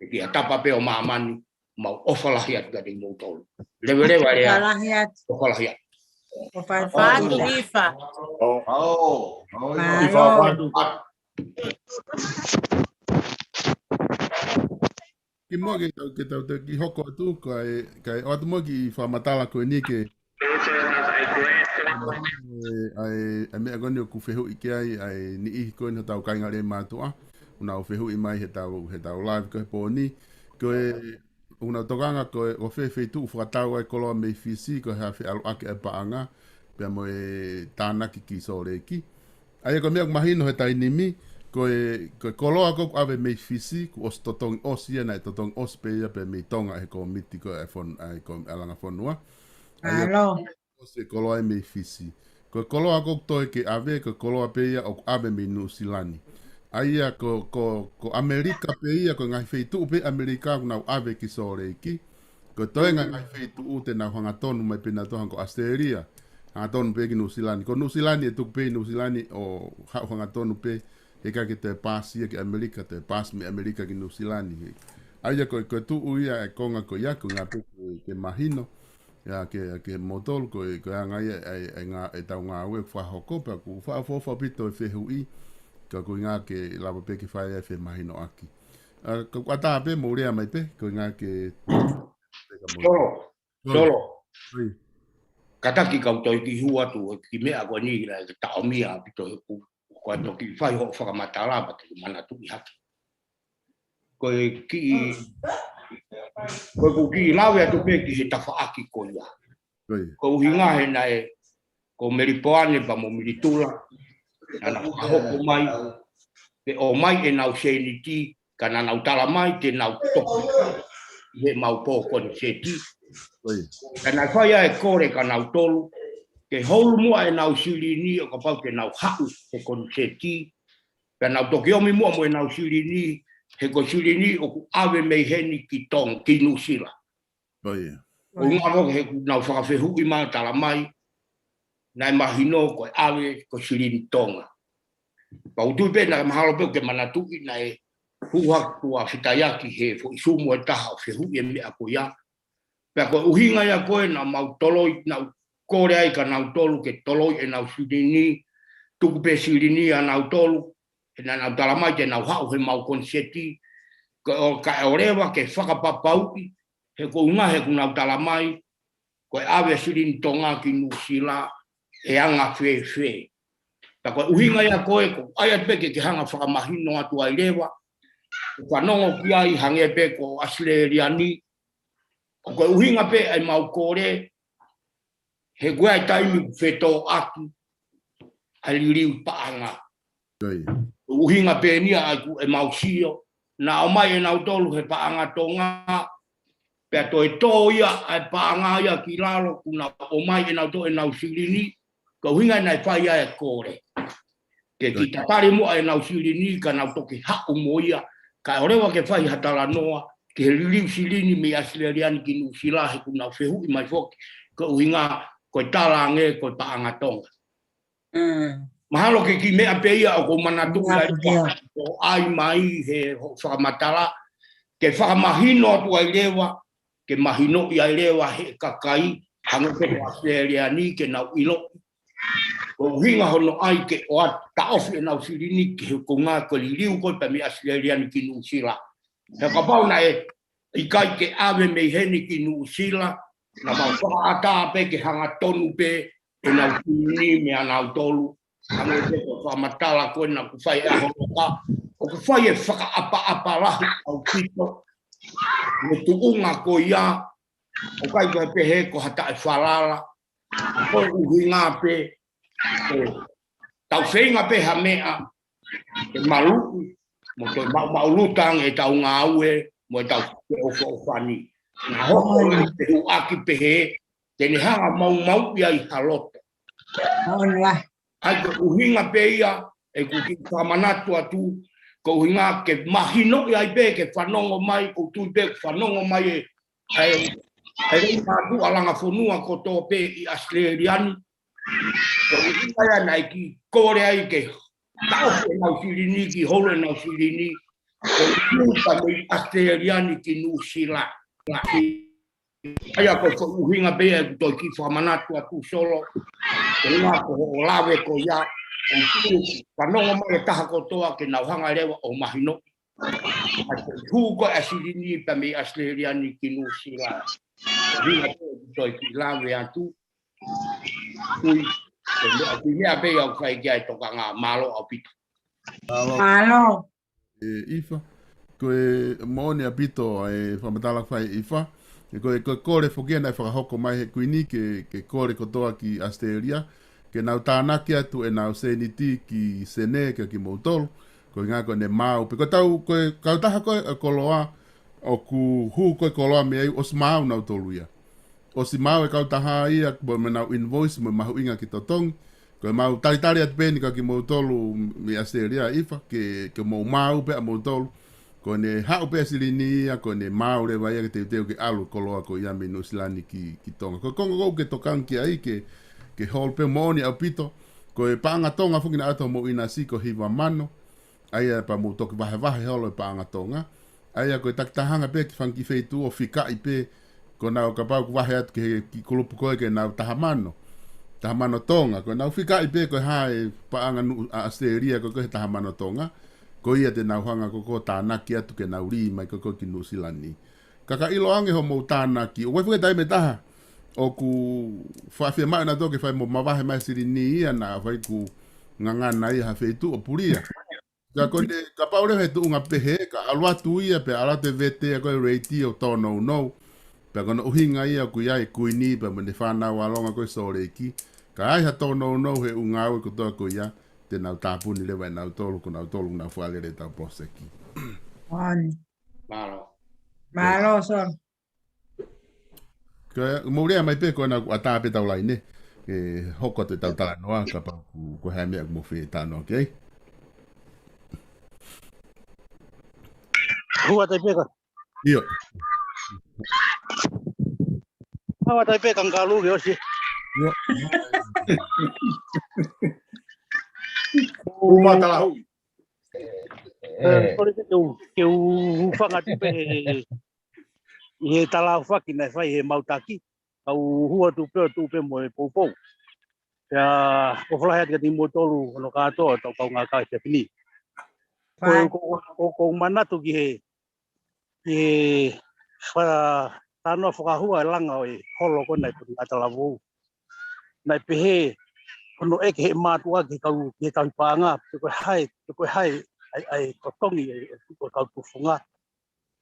ʻi ha tapa pē ʻo māmani, mau ʻofa lahi atu kiate kimoutolu. Leveleva e lea, ʻOfa lahi atu. ʻOfa lahi atu. ʻOfa atu. ʻOfa atu, Ifa. ʻO, ʻo, ʻo, Mālō. ʻOfa atu. Kimuʻa ke tau, ke tau, ke tau kiʻi hoko atu, kae, kae ʻoatu muʻa kiʻi fakamatala ko eni ke ʻa e, ʻa e, ʻa e meʻa ko eni ʻoku fehuʻi ki ai, ʻa e niʻihi ko eni hotau kāinga lelei mātuʻa, ʻoku nau fehuʻi mai heʻetau, heʻetau live ko e pō ni. Ko e, ʻoku nau tokanga ko e, ʻo fē feituʻu fakatau ai koloa mei Fisi, ko e hā e feʻaluʻaki ʻa e paʻanga, pea mo e tānaki ki Sōleki. ʻA ia ko e meʻa ʻoku mahino he taimi ni, ko e, ko e koloa ko ē ʻoku ʻave mei Fisi, kuo ʻosi totongi ʻosi ia, naʻe totongi ʻosi pē ia pea mei Tonga he kōmiti ko ē ʻa e fon-, ʻa e kō-, ʻa e langa fonua. ʻA ia Mālō. ʻOsi e koloa ia mei Fisi. Ko e koloa ko ē ʻoku toe ke ʻave, ko e koloa pē ia ʻoku ʻave mei Nuʻusila ni. ʻA ia ko, ko, ko ʻAmelika pē ia, ko e ngaahi feituʻu pē ʻAmelika ʻoku nau ʻave ki Sōleki. Ko e toenga e ngaahi feituʻu te nau hangatonu mai pē nautolu hangē ko ʻAositelēlia. Hangatonu pē ki Nuʻusila ni. Ko Nuʻusila ni ʻe tuku pē ʻi Nuʻusila ni ʻo haʻu hangatonu pē. He ʻikai ke toe paasi ia ki ʻAmelika, toe paasi mei ʻAmelika ki Nuʻusila ni. ʻA ia ko, ko e tuʻu ia e konga ko ia, ko e ngaahi pē ke, ke mahino. Ia ke, ke moutolu ko e, ko e anga ia e, e, e ngā, ʻetau ngāue ʻoku fakahoko pea ʻoku fakaʻofoʻofa ʻaupito e fehuʻi, ka ko e ʻuhinga ke lava pē ke fai ai e femahinoʻaki. ʻA, ka ʻoku ʻatā pē mou lea mai pē, ko e ʻuhinga ke Tolo, Tolo. Tolo. Oi. Kātaki kau toe kiʻi hū atu, he kiʻi meʻa ko eni naʻe taʻomia ʻaupito he ʻoku, ko e toki fai hoʻo fakamatala pea te u manatuʻi hake. Ko e kiʻi, ko ʻeku kiʻi lave atu pē ki he tafaʻaki ko ia. Ko ia. Ko e ʻuhinga he naʻe, ko Melipoane pea mo Militula, naʻa nau fakahoko mai, pea ʻomai ʻenau sēniti, ka naʻa nau tala mai, te nau toki, ʻi heʻemau pō koniseti. Ko ia. Ka naʻe fai ai e kole kia nautolu, ke holu muʻa ʻenau silini ʻo kapau te nau haʻu he koniseti, pea nau toki ōmi muʻa mo ʻenau silini, he ko e silini ʻoku ʻave mei heni ki Tonga, ki Nuʻusila. ʻO ia. ʻO ngā foki he kuo nau fakafehuʻi mai, tala mai, naʻe mahino ko e ʻave ko e silini Tonga. Pea ʻoku ou tui pē naʻe mahalo pē ke manatuʻi naʻe hū hake tuʻa fitaiaki he foʻi Zoom ʻe taha ʻo fehuʻi e meʻa ko ia. Pea ko e ʻuhinga ia ko ē naʻa mau toloi, naʻa ku kole ai kia nautolu ke toloi ʻenau silini, tuku pē silini ʻanautolu, he naʻa nau tala mai te nau haʻu he mau koniseti, ko e ʻo, kae ʻoua leva ke fakapapauʻi, he ko e ʻuhinga he kuo nau tala mai, ko e ʻave silini Tonga ki Nuʻusila, ʻe anga fēfē. Pea ko e ʻuhinga ia ko ē, ko e ʻai atu pē ke ke hanga fakamahino atu ai leva, ʻoku fanongo ki ai hangē pē ko ʻAositelēlia ni, ko e ʻuhinga pē ʻa e mau kole, he ko e ʻai taimi kuo fetōʻaki ʻa e liliu paʻanga. ʻUhinga pē eni ia ʻa ia kuo mau sio, naʻe ʻomai ʻe nautolu he paʻanga Tonga, pea toe tō ia ʻa e paʻanga ia ki lalo, kuo nau ʻomai ʻe nautolu ʻenau silini, ko e ʻuhinga naʻe fai ai e kole. Ke kiʻi tatali muʻa ʻenau silini ka nau toki haʻu mo ia, kae ʻoua leva ke fai ha talanoa ki he liliu silini mei ʻAositelēlia ni ki Nuʻusila he kuo nau fehuʻi mai foki, ko e ʻuhinga ko e tala ange ko e paʻanga Tonga. Mahalo ko e kiʻi meʻa pē ia ʻoku ou manatuʻi ai, ʻoku ʻai mai he hoʻo fakamatala, ke fakamahino atu ai leva, ke mahinoʻi ai leva he kakai, hangē pē ko ʻAositelēlia ni ke nau ʻilo. Ko e ʻuhinga hono ʻai ke ʻoua taʻofi ʻenau silini ki he konga ko e liliu ko ē pē mei ʻAositelēlia ni ki Nuʻusila. He kapau naʻe ʻikai ke ʻave mei heni ki Nuʻusila, naʻa mau fakaʻatā pē ke hanga tonu pē ʻenau silini meiate nautolu. Hangē pē ko e fakamatala ko ē naʻa ku fai ʻaho ni ka, ʻoku fai e fakaʻapaʻapa lahi ʻaupito. Mo e tuʻunga ko ia, ʻoku ʻikai ko e pehē ko ha taʻefalala. Ko e ʻuhinga pē, ko e tau feinga pē ha meʻa, ke maluʻi, mo toe maʻumaʻuluta ange ʻetau ngāue, mo ʻetau feʻofoʻofani. Naʻa hoko ʻo fehuʻaki pehē, te ne hanga maumauʻi ai ha loto. ʻA ia ko e ʻuhinga pē ia, ʻeku kiʻi fakamanatu atu, ko e ʻuhinga ke mahinoʻi ai pē, ke fanongo mai, ʻoku ou tui pē, ke fanongo mai e, e, e leʻi mātuʻa langa fonua kotoa pē ʻi ʻAositelēlia ni. Ko e ʻuhinga ia naʻe kiʻi kole ai ke taʻofi ʻenau silini, kiʻi holo ʻenau silini, ko e liliu pē mei ʻAositelēlia ni ki Nuʻusila. ʻA ia ko e ʻuhinga pē ia ʻeku toe kiʻi fakamanatu atu Solo. Ko e ʻuhinga ko hoʻo lave ko ia, ʻoku ou tui ke fanongo mai e taha kotoa ke nau hanga leva ʻo mahinoʻi. ʻA ia ko e hū ko ē ʻa e silini pē mei ʻAositelēlia ni ki Nuʻusila. Ko e ʻuhinga pē ʻeku toe kiʻi lave atu. Ui, ko e meʻa, ko e meʻa pē ia ʻoku fai ki ai e tokanga, mālō ʻaupito. Mālō. ʻE ʻIfa. Ko e moʻoni ʻaupito ʻa e fakamatala ʻoku fai ʻe ʻIfa. ʻE ko e, ko e kole foki ia naʻe fakahoko mai he Kuini ke, ke kole kotoa ki ʻAositelēlia, ke nau tānaki atu ʻenau sēniti ki Senē kia kimoutolu. Ko e ʻuhinga ko ʻene maau. Pea ko e tau, ko e kautaha ko ē ʻa e koloa, ʻoku hū ko ē koloa mei ai ʻosi maau nautolu ia. ʻOsi maau e kautaha ia, mo ʻenau invoice, mo e mahuʻinga ke totongi. Ko ʻemau talitali atu pē eni kia kimoutolu mei ʻAositelēlia ʻIfa, ke, ke mou maau pē ʻa moutolu. Ko ʻene haʻu pē ʻa e silini ia, ko ʻene maau leva ia ke teuteu ke ʻalu koloa ko ia mei Nuʻusila ni ki, ki Tonga. Ko e konga ʻoku ke tokanga ki ai ke, ke holo pē moʻoni ʻaupito. Ko e paʻanga Tonga foki naʻe ʻoatu homou ʻinasi ko e hiva mano. ʻA ia pea mou toki vahevahe holo e paʻanga Tonga. ʻA ia ko e takitaha ange pē ke fanga kiʻi feituʻu ʻo fikaʻi pē, ko ʻenau kapau ʻoku vahe atu ki he kiʻi kulupu ko ē ke nau taha mano. Taha mano Tonga, ko ʻenau fikaʻi pē ko e hā e paʻanga Nuʻu-, ʻa ʻAositelēlia ko ē ko e taha mano Tonga. Ko ia te nau hanga ko ē ʻo tānaki atu ke nau lī mai ko ē ko ē ki Nuʻusila ni. Ka ka ʻilo ange hoʻomou tānaki, ʻoku ʻi ai foki e taimi ʻe taha ʻoku faʻa fiemaʻu ʻenautolu ke fai mo mavahe mai e silini ia naʻa faʻa ʻoku ngangana ia ha feituʻu ʻo pulia. Ka ko ʻene, kapau leva he tuʻunga pehē, ka ʻalu atu ia, pea ʻalu atu e vete ia ko e rate ia ʻo tōnounou. Pea ko hono ʻuhinga ia ʻoku ʻi ai e Kuini, pea mo ʻene fānau ʻalonga ko ē Sōleki. Ka ʻi ai ha tōnounou he ʻū ngāue kotoa ko ia, te nau tāpuni leva ʻe nautolu, ko nautolu, nau fakalele ʻetau poloseki. Mālō. Mālō, Solo. Ka mou lea mai pē ko ena kuo ʻatā pē ʻetau laine. ke hoko atu ʻetau talanoa, kapau ʻoku, ko e hā e meʻa ʻoku mou fie talanoa ki ai. Hua tai peka. ʻIo. Hua tai peka ngkalu ke ʻosi. ʻIo. Uma talahui. ʻE, kole ke u, ke u hūfanga atu pē he, he talafaki naʻe fai he mautaki. Kau hū atu pē ʻo tuʻu pē mo e poupou. Pea ʻofa lahi atu kiate kimoutolu hono kātoa ʻetau kaungā kau he efiafi ni. Ko, ko, ko, ko u manatu ki he, ki he fa-, talanoa fakahua e langa ʻo e holo ko ena ʻi Potungāue Talavou. Naʻe pehē, hono ʻeke he mātuʻa ki he kau, ki he tauhi paʻanga, pe ko e hā e, pe ko e hā e, ʻa e, ʻa e totongi e, e, ʻo e kau tufunga.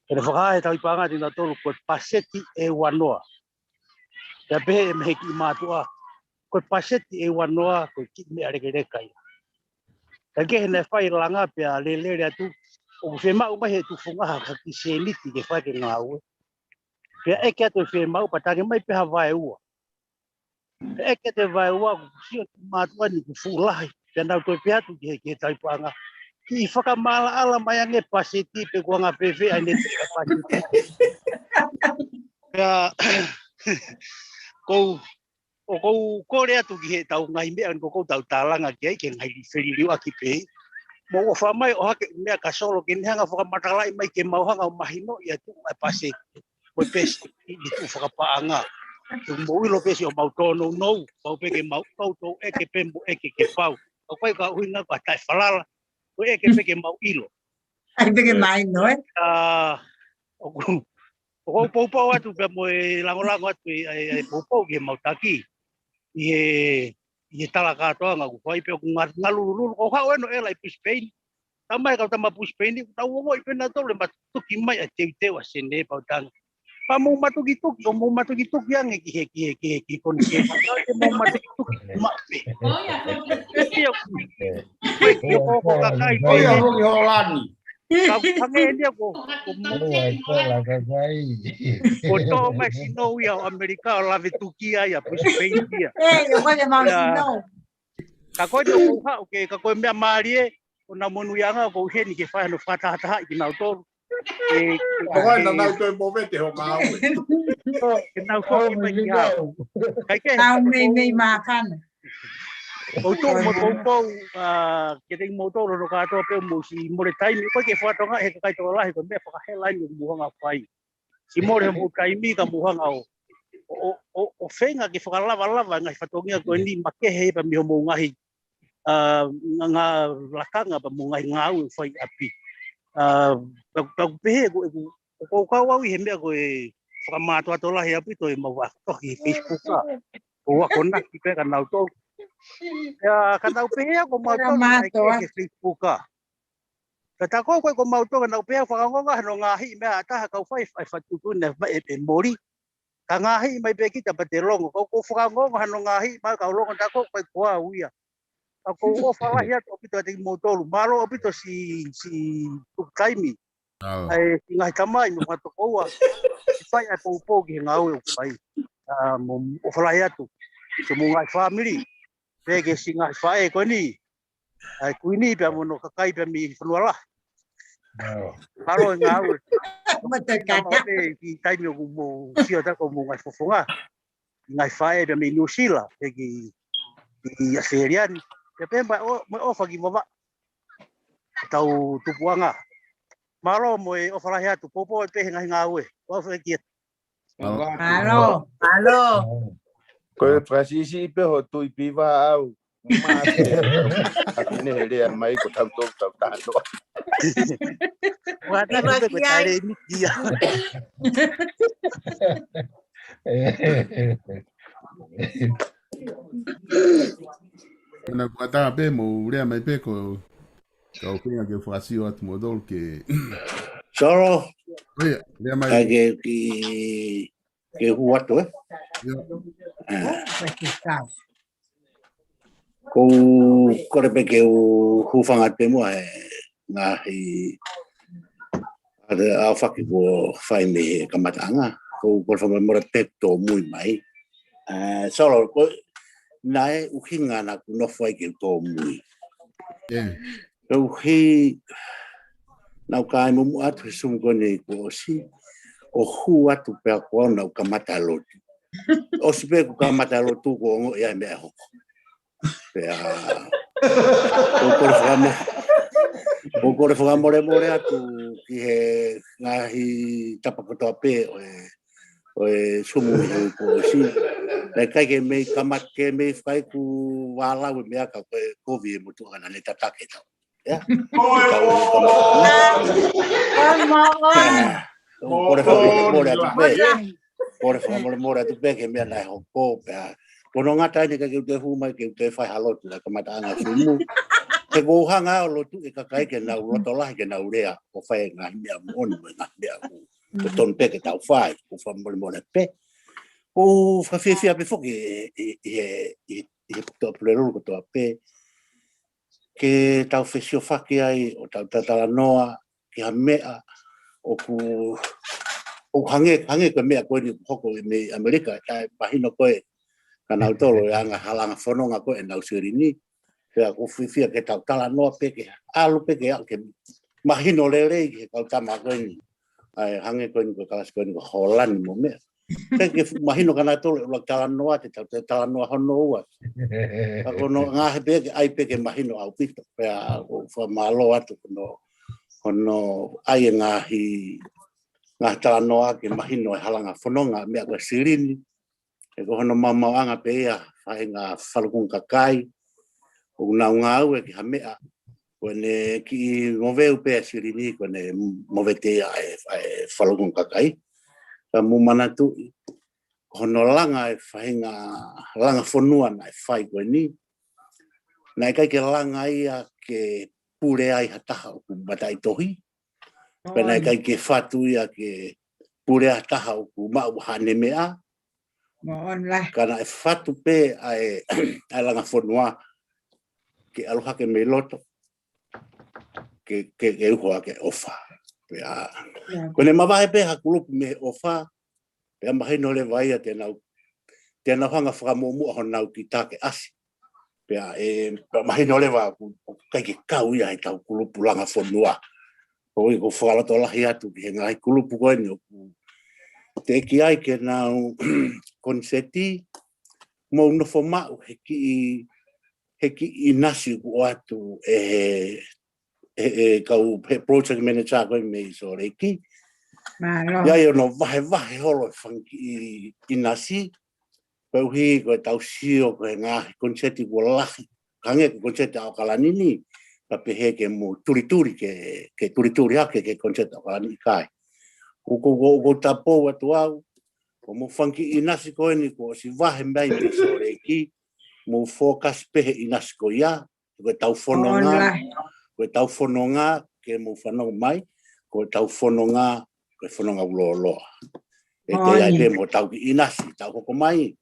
Pea ne fakahā he tauhi paʻanga kinautolu ko e paseti ʻe uanoa. Pea pehē ʻe he kiʻi mātuʻa, ko e paseti ʻe uanoa, ko e kiʻi meʻa lekeleka ia. Ka kehe naʻe fai langa pea lelele atu, ʻoku fiemaʻu mai he tufunga ha kiʻi sēniti ke fai ke ngāue. Pea ʻeke atu e fiemaʻu pea tangi mai pē ha vaeua. Pea ʻeke atu e vaeua, ʻoku sio e kiʻi mātuʻa ni ʻoku fuʻu lahi. Pea nau toe pehē atu ki he, ki he tauhi paʻanga, kiʻi fakamaʻalaʻala mai ange paseti pe ko e anga fēfē ʻa ʻene tuʻu e paseti. Pea, ko u, ʻoku ou kole atu ki heʻetau ngaahi meʻa ni ʻoku ou tau tālanga ki ai, ki he ngaahi feliliuaki pē. Mou ʻofa mai ʻo ʻohake e meʻa kia Solo ke ne hanga ʻo fakamatalaʻi mai ke mau hanga ʻo mahinoʻi ʻa e tuʻu ʻa e paseti mo e pēseti ʻi he tuʻu fakapaʻanga. Ke mou ʻilo pē siʻomau tōnounou, pau pē ke mau toutou ʻeke pē mo ʻeke ke pau. ʻOku ʻikai ko ha ʻuhinga ko ha taʻefalala, ko e ʻeke pē ke mau ʻilo. ʻAi pē ke mahino, ē? ʻA, ʻoku, ʻoku ou poupou atu pea mo e langolango atu e, e, e poupou ki he mautaki. ʻI he, ʻi he talakātoanga ʻoku fai pea ʻoku nga-, ngalulululu, ʻoku ou haʻu ʻeni ʻo ʻela ʻi Brisbane. Tau mai kau tama Brisbane, ʻoku tau ongoʻi pē nautolu e matuki mai ʻa e teuteu ʻa Sene Pautanga. Pea mou matukituki, ʻo mou matukituki ange ki he, ki he, ki he, ki he koni ke. Pea mou matukituki, maʻu pē. Ia, ko e, ko e, ko e kakai pē. Ia, ko e Holani. Ka hangē eni ia ko, ko mou. Ko e toʻo mai sino ia ʻo ʻAmelika ʻo lave tuki ai ʻa Brisbane ia. ʻE, ia ko e mau sino. Ka ko e ʻoku ou haʻu ke, ka ko e meʻa mālie, ʻo nau monūʻiaʻanga ʻoku ou ʻi heni ke fai hano fakatahatahaʻi kinautolu. ʻE, ʻe, ʻoku ʻi ai ʻe, nau toe movete ho ngāue. ʻE nau foki mai ki hau. Kai ke. Tau meimei mākana. ʻOku ou tuʻu mo poupou, ʻa, kiate kimoutolu hono kātoa pē ʻoku mou siʻi mole taimi. ʻOku ʻikai ke fakatokangaʻi he kakai tokolahi ko e meʻa fakahela eni ʻoku mou hanga ʻo fai. Siʻi mole homou taimi ka mou hanga ʻo, ʻo, ʻo, ʻo, ʻo feinga ke fakalavalava e ngaahi fatongia ko eni makehe pea mei hoʻomou ngaahi, ʻa, ngaahi, ngaahi lakanga pea mo e ngaahi ngāue ʻoku fai ʻi ʻapi. ʻA, pea, pea ʻoku pehē ʻoku, ʻoku, ʻoku ou kau au ʻi he meʻa ko e fakamātoato lahi ʻaupito ʻemau vaʻa tohi he Facebook ʻa. ʻOku ou akonaki pē kia nautolu. ʻIa, ka nau pehē ʻoku mau tonu ʻa e ke he Facebook ʻa. Ka tā ko ē ko e ko mau toka nau pehē fakaongoongo hano ngaahi meʻa ʻa taha kau fai, fai fatutu ne fai ʻe, ʻe moli. Ka ngaahi mai pē kita pea te longo. Kau ko fakaongoongo hano ngaahi mai kau longo tā ko ē ko au ia. Ka ʻoku ou ʻofa lahi atu ʻaupito kiate kimoutolu. Mālō ʻaupito siʻi, siʻi tuku taimi. ʻAi, siʻi ngaahi tamai mo e fanga tokoua. Siʻi fai ʻa e poupou ki he ngāue ʻoku fai. ʻA, mou ʻofa lahi atu. Siʻomou ngaahi fāmili. Pea ki he siʻi ngaahi faʻē ko eni. ʻAi, Kuini pea mo hono kakai pea mei Fonuala. Mālō e ngāue. Mālō e kiʻi taimi ʻoku mou sio atu ko homou ngaahi fofonga. Ngaahi faʻē pea mei Nuʻusila, pea ki, ki ʻAositelēlia ni. Pea pehē mai ʻo, mo e ʻofa ki Vavaʻu. Tau tupuʻanga. Mālō mo e ʻofa lahi atu, poupou pē he ngaahi ngāue. Ua fai kia. Mālō. Mālō. Ko e fakasiʻisiʻi pē ho tui piva au. Mate. Aku ne he lea mai ko tau tau tau tano. Ua tau tau tau tale ni kia. Ana kuata pē mou lea mai pē ko kau feinga ke fakasio atu mo tolu ke. Solo. ʻIo, lea mai. Ka ke ki ke hū atu, ē? ʻIo. ʻA. Ko u kole pē ke u hūfanga atu pē muʻa he ngaahi ʻa e ʻaofaki kuo fai mei he kamataʻanga. Ko u kole fai mai mo e pehē tōmui mai. ʻA, Solo, ko, naʻe ʻuhinga naʻa ku nofo ai ke u tōmui. Koeʻuhi naʻa ku kai muʻa atu he Zoom ko eni kuo ʻosi, ʻo hū atu pē ko au naʻa ku kamata lotu. ʻOsi pē ku kamata lotu kuo ongoʻi ai meʻa hoko. Pea, ʻoku ou kole fakamo-, ʻoku ou kole fakamolemole atu ki he ngaahi tapa kotoa pē ʻo e, ʻo e Zoom ʻi he kuo ʻosi. Naʻe ʻikai ke mei kamata ke mei fai ku vālau e meʻa ka ko e kovi e motuʻa naʻa ne tataki tau. ʻIo. Tau kamata. ʻOku ou kole fakamolemole atu pē. Kole fakamolemole atu pē ki he meʻa naʻe hoko pea. Ko hono ngata eni ka ke u toe hū mai ke u toe fai ha lotu ʻa e kamataʻanga Zoom. He ʻoku ou hanga ʻo lotu e kakai ke nau loto lahi ke nau lea ʻo fai e ngaahi meʻa moʻoni mo e ngaahi meʻa ʻoku totonu pē ke tau fai, ʻoku ou fakamolemole pē. ʻOku ou fakafiefia pē foki ʻi, ʻi, ʻi he, ʻi he, ʻi he Tuʻapulelulu kotoa pē. Ke tau fesiofaki ai ʻo tau tatalanoa ki ha meʻa ʻoku, ʻoku hangē, hangē ko e meʻa ko eni ʻoku hoko ʻi mei ʻAmelika, kae mahino ko ē kia nautolu e anga halanga fononga ko ē ʻenau silini. Pea ʻoku ou fiefia ke tau talanoa pē ke ʻalu pē ke aʻu ke mahino lelei ki he kau tama ko eni. ʻA e hangē ko eni ko e kalasi ko eni ko Hōlani mo meʻa. Ke, ke fu-, mahino kia nautolu e ʻuluaki talanoa, te tau toe talanoa hono ua. Ka ko hono ngaahi pē ke ʻai pē ke mahino ʻaupito. Pea ʻoku ou fakamālō atu ko hono, ko hono ʻai e ngaahi, ngaahi talanoa ke mahino e halanga fononga meʻa ko e silini. He ko hono maumauʻanga pē ia, faʻahinga falukunga kakai ʻoku nau ngāue ki ha meʻa. Ko ʻene kiʻi moveu pē ʻa e silini, ko ʻene movete ia ʻa e, ʻa e falukunga kakai. Ka mou manatuʻi, ko hono langa e faʻahinga langa fonua naʻe fai ko eni. Naʻe ʻikai ke langa ia ke pule ai ha taha ʻoku mataʻitohi. Pea naʻe ʻikai ke fatu ia ke pule ai ha taha ʻoku maʻu haʻane meʻa. Ka naʻe fatu pē ʻa e, ʻa e langa fonua ke ʻalu hake mei loto ke, ke, ke uho ʻa e ʻofa. Pea, ko ʻene mavahe pē ha kulupu mei he ʻofa, pea mahino leva ia te nau, te nau hanga fakamuʻomuʻa honau kita ke ʻasi. Pea ʻe, pea mahino leva ʻoku, ʻoku ʻikai ke kau ia he kau kulupu langa fonua. ʻOku ou fakalotolahi atu ki he ngaahi kulupu ko eni ʻoku teʻeki ai ke nau koniseti, mou nofo maʻu he kiʻi, he kiʻi ʻinasi ʻoku ʻoatu ʻe he, he, he kau, he project manager ko ē mei Sōleki. ʻI ai hono vahevahe holo e fanga kiʻi ʻinasi, koeʻuhi ko e tau sio ko e ngaahi koniseti kuo lahi. Hangē ko e koniseti ʻa ʻAokalani ni, ka pehē ke mou tulituli ke, ke tulituli hake ki he koniseti ʻa ʻAokalani, ʻikai. ʻOku, ʻoku, ʻoku ou tapou atu au, ko hoʻomou fanga kiʻi ʻinasi ko eni kuo ʻosi vahe mai mei Sōleki, mou fokasi pē he ʻinasi ko ia, ko e tau fononga, ko e tau fononga, ke mou fanongo mai, ko e tau fononga, ko e fononga ʻoku lōloa. ʻE te ai pē mo tau kiʻi ʻinasi, tau hoko mai.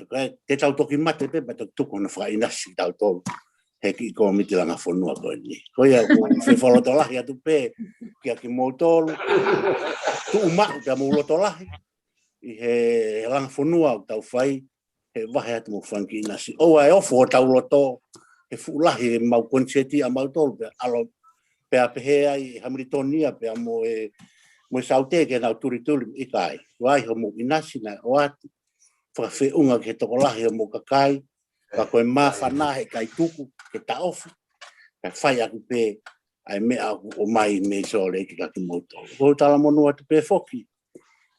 Ko e, te tau toki mate pē, pea toki tuku hono fakaʻinasi kitautolu. He kiʻi kōmiti langa fonua ko eni. Ko ia ʻoku ou fie fakalotolahi atu pē, kia kimoutolu. Tuʻu maʻu, pea mou loto lahi. ʻI he langa fonua ʻoku tau fai, he vahe atu mo fanga kiʻi ʻinasi. ʻOua ʻe ofo hotau loto, he fuʻu lahi ʻemau koniseti ʻamautolu, pea ʻalu, pea pehē ai ʻe Hamilitoni ia, pea mo e, mo e Saute ke nau tulituli, ʻikai. ʻOku ʻi ai hoʻomou ʻinasi naʻe ʻoatu, fakafeʻunga ki he tokolahi hoʻomou kakai, ka ko e māfana he ʻikai tuku, ke taʻofi, kae fai ʻaki pē, ʻa e meʻa ʻoku ʻomai mei Sōleki kia kimoutolu. ʻOku ou talamonū atu pē foki,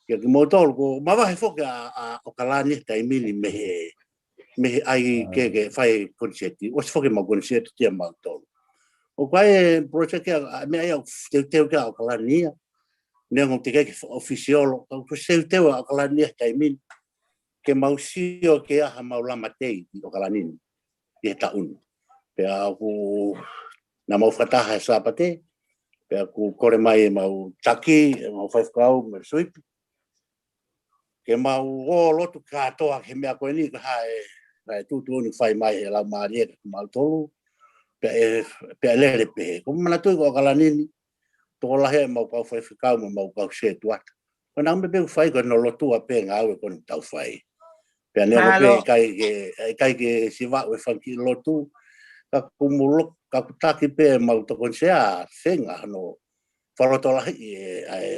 kia kimoutolu, ʻoku mavahe foki ʻa, ʻa ʻAokalani he taimi ni mei he, mei he ʻai ke, ke fai koniseti, ʻosi foki ʻemau koniseti kia mautolu. ʻOku ʻi ai e project ʻa, ʻa, meʻa ia ʻoku teuteu ki ai ʻa ʻAokalani ia. Neongo teʻeki ke fakaʻofisiolo, ka ʻoku teuteu ʻa ʻAokalani ia he taimi ni. Ke mau sio ki he ʻaho ʻemau lama tei ʻi ʻAokalani ni. ʻI he taʻu ni. Pea ʻoku naʻa mau fakataha he Sāpate, pea ʻoku kole mai ʻemau taki, ʻemau faifekau, mo e suipi. Ke mau ō lotu kātoa ki he meʻa ko eni ka ʻi ai, ʻi ai e tuʻutuʻuni fai mai he Laumālie kia kimautolu, pea ʻe, pea ʻe lele pē. ʻOku ou manatuʻi ko ʻAokalani ni, tokolahi ʻemau kau faifekau mo ʻemau kau setuata. Ko ʻenau meʻa pē ʻoku fai ko hono lotua pē ngāue ko eni ʻoku tau fai. Pea neongo pē ʻikai ke, ʻikai ke siva ʻe fanga kiʻi lotu, ka ʻoku mulu, ka ʻoku taki pē ʻemau tokoni sea, senga no, fakalotolahi e, ʻa e,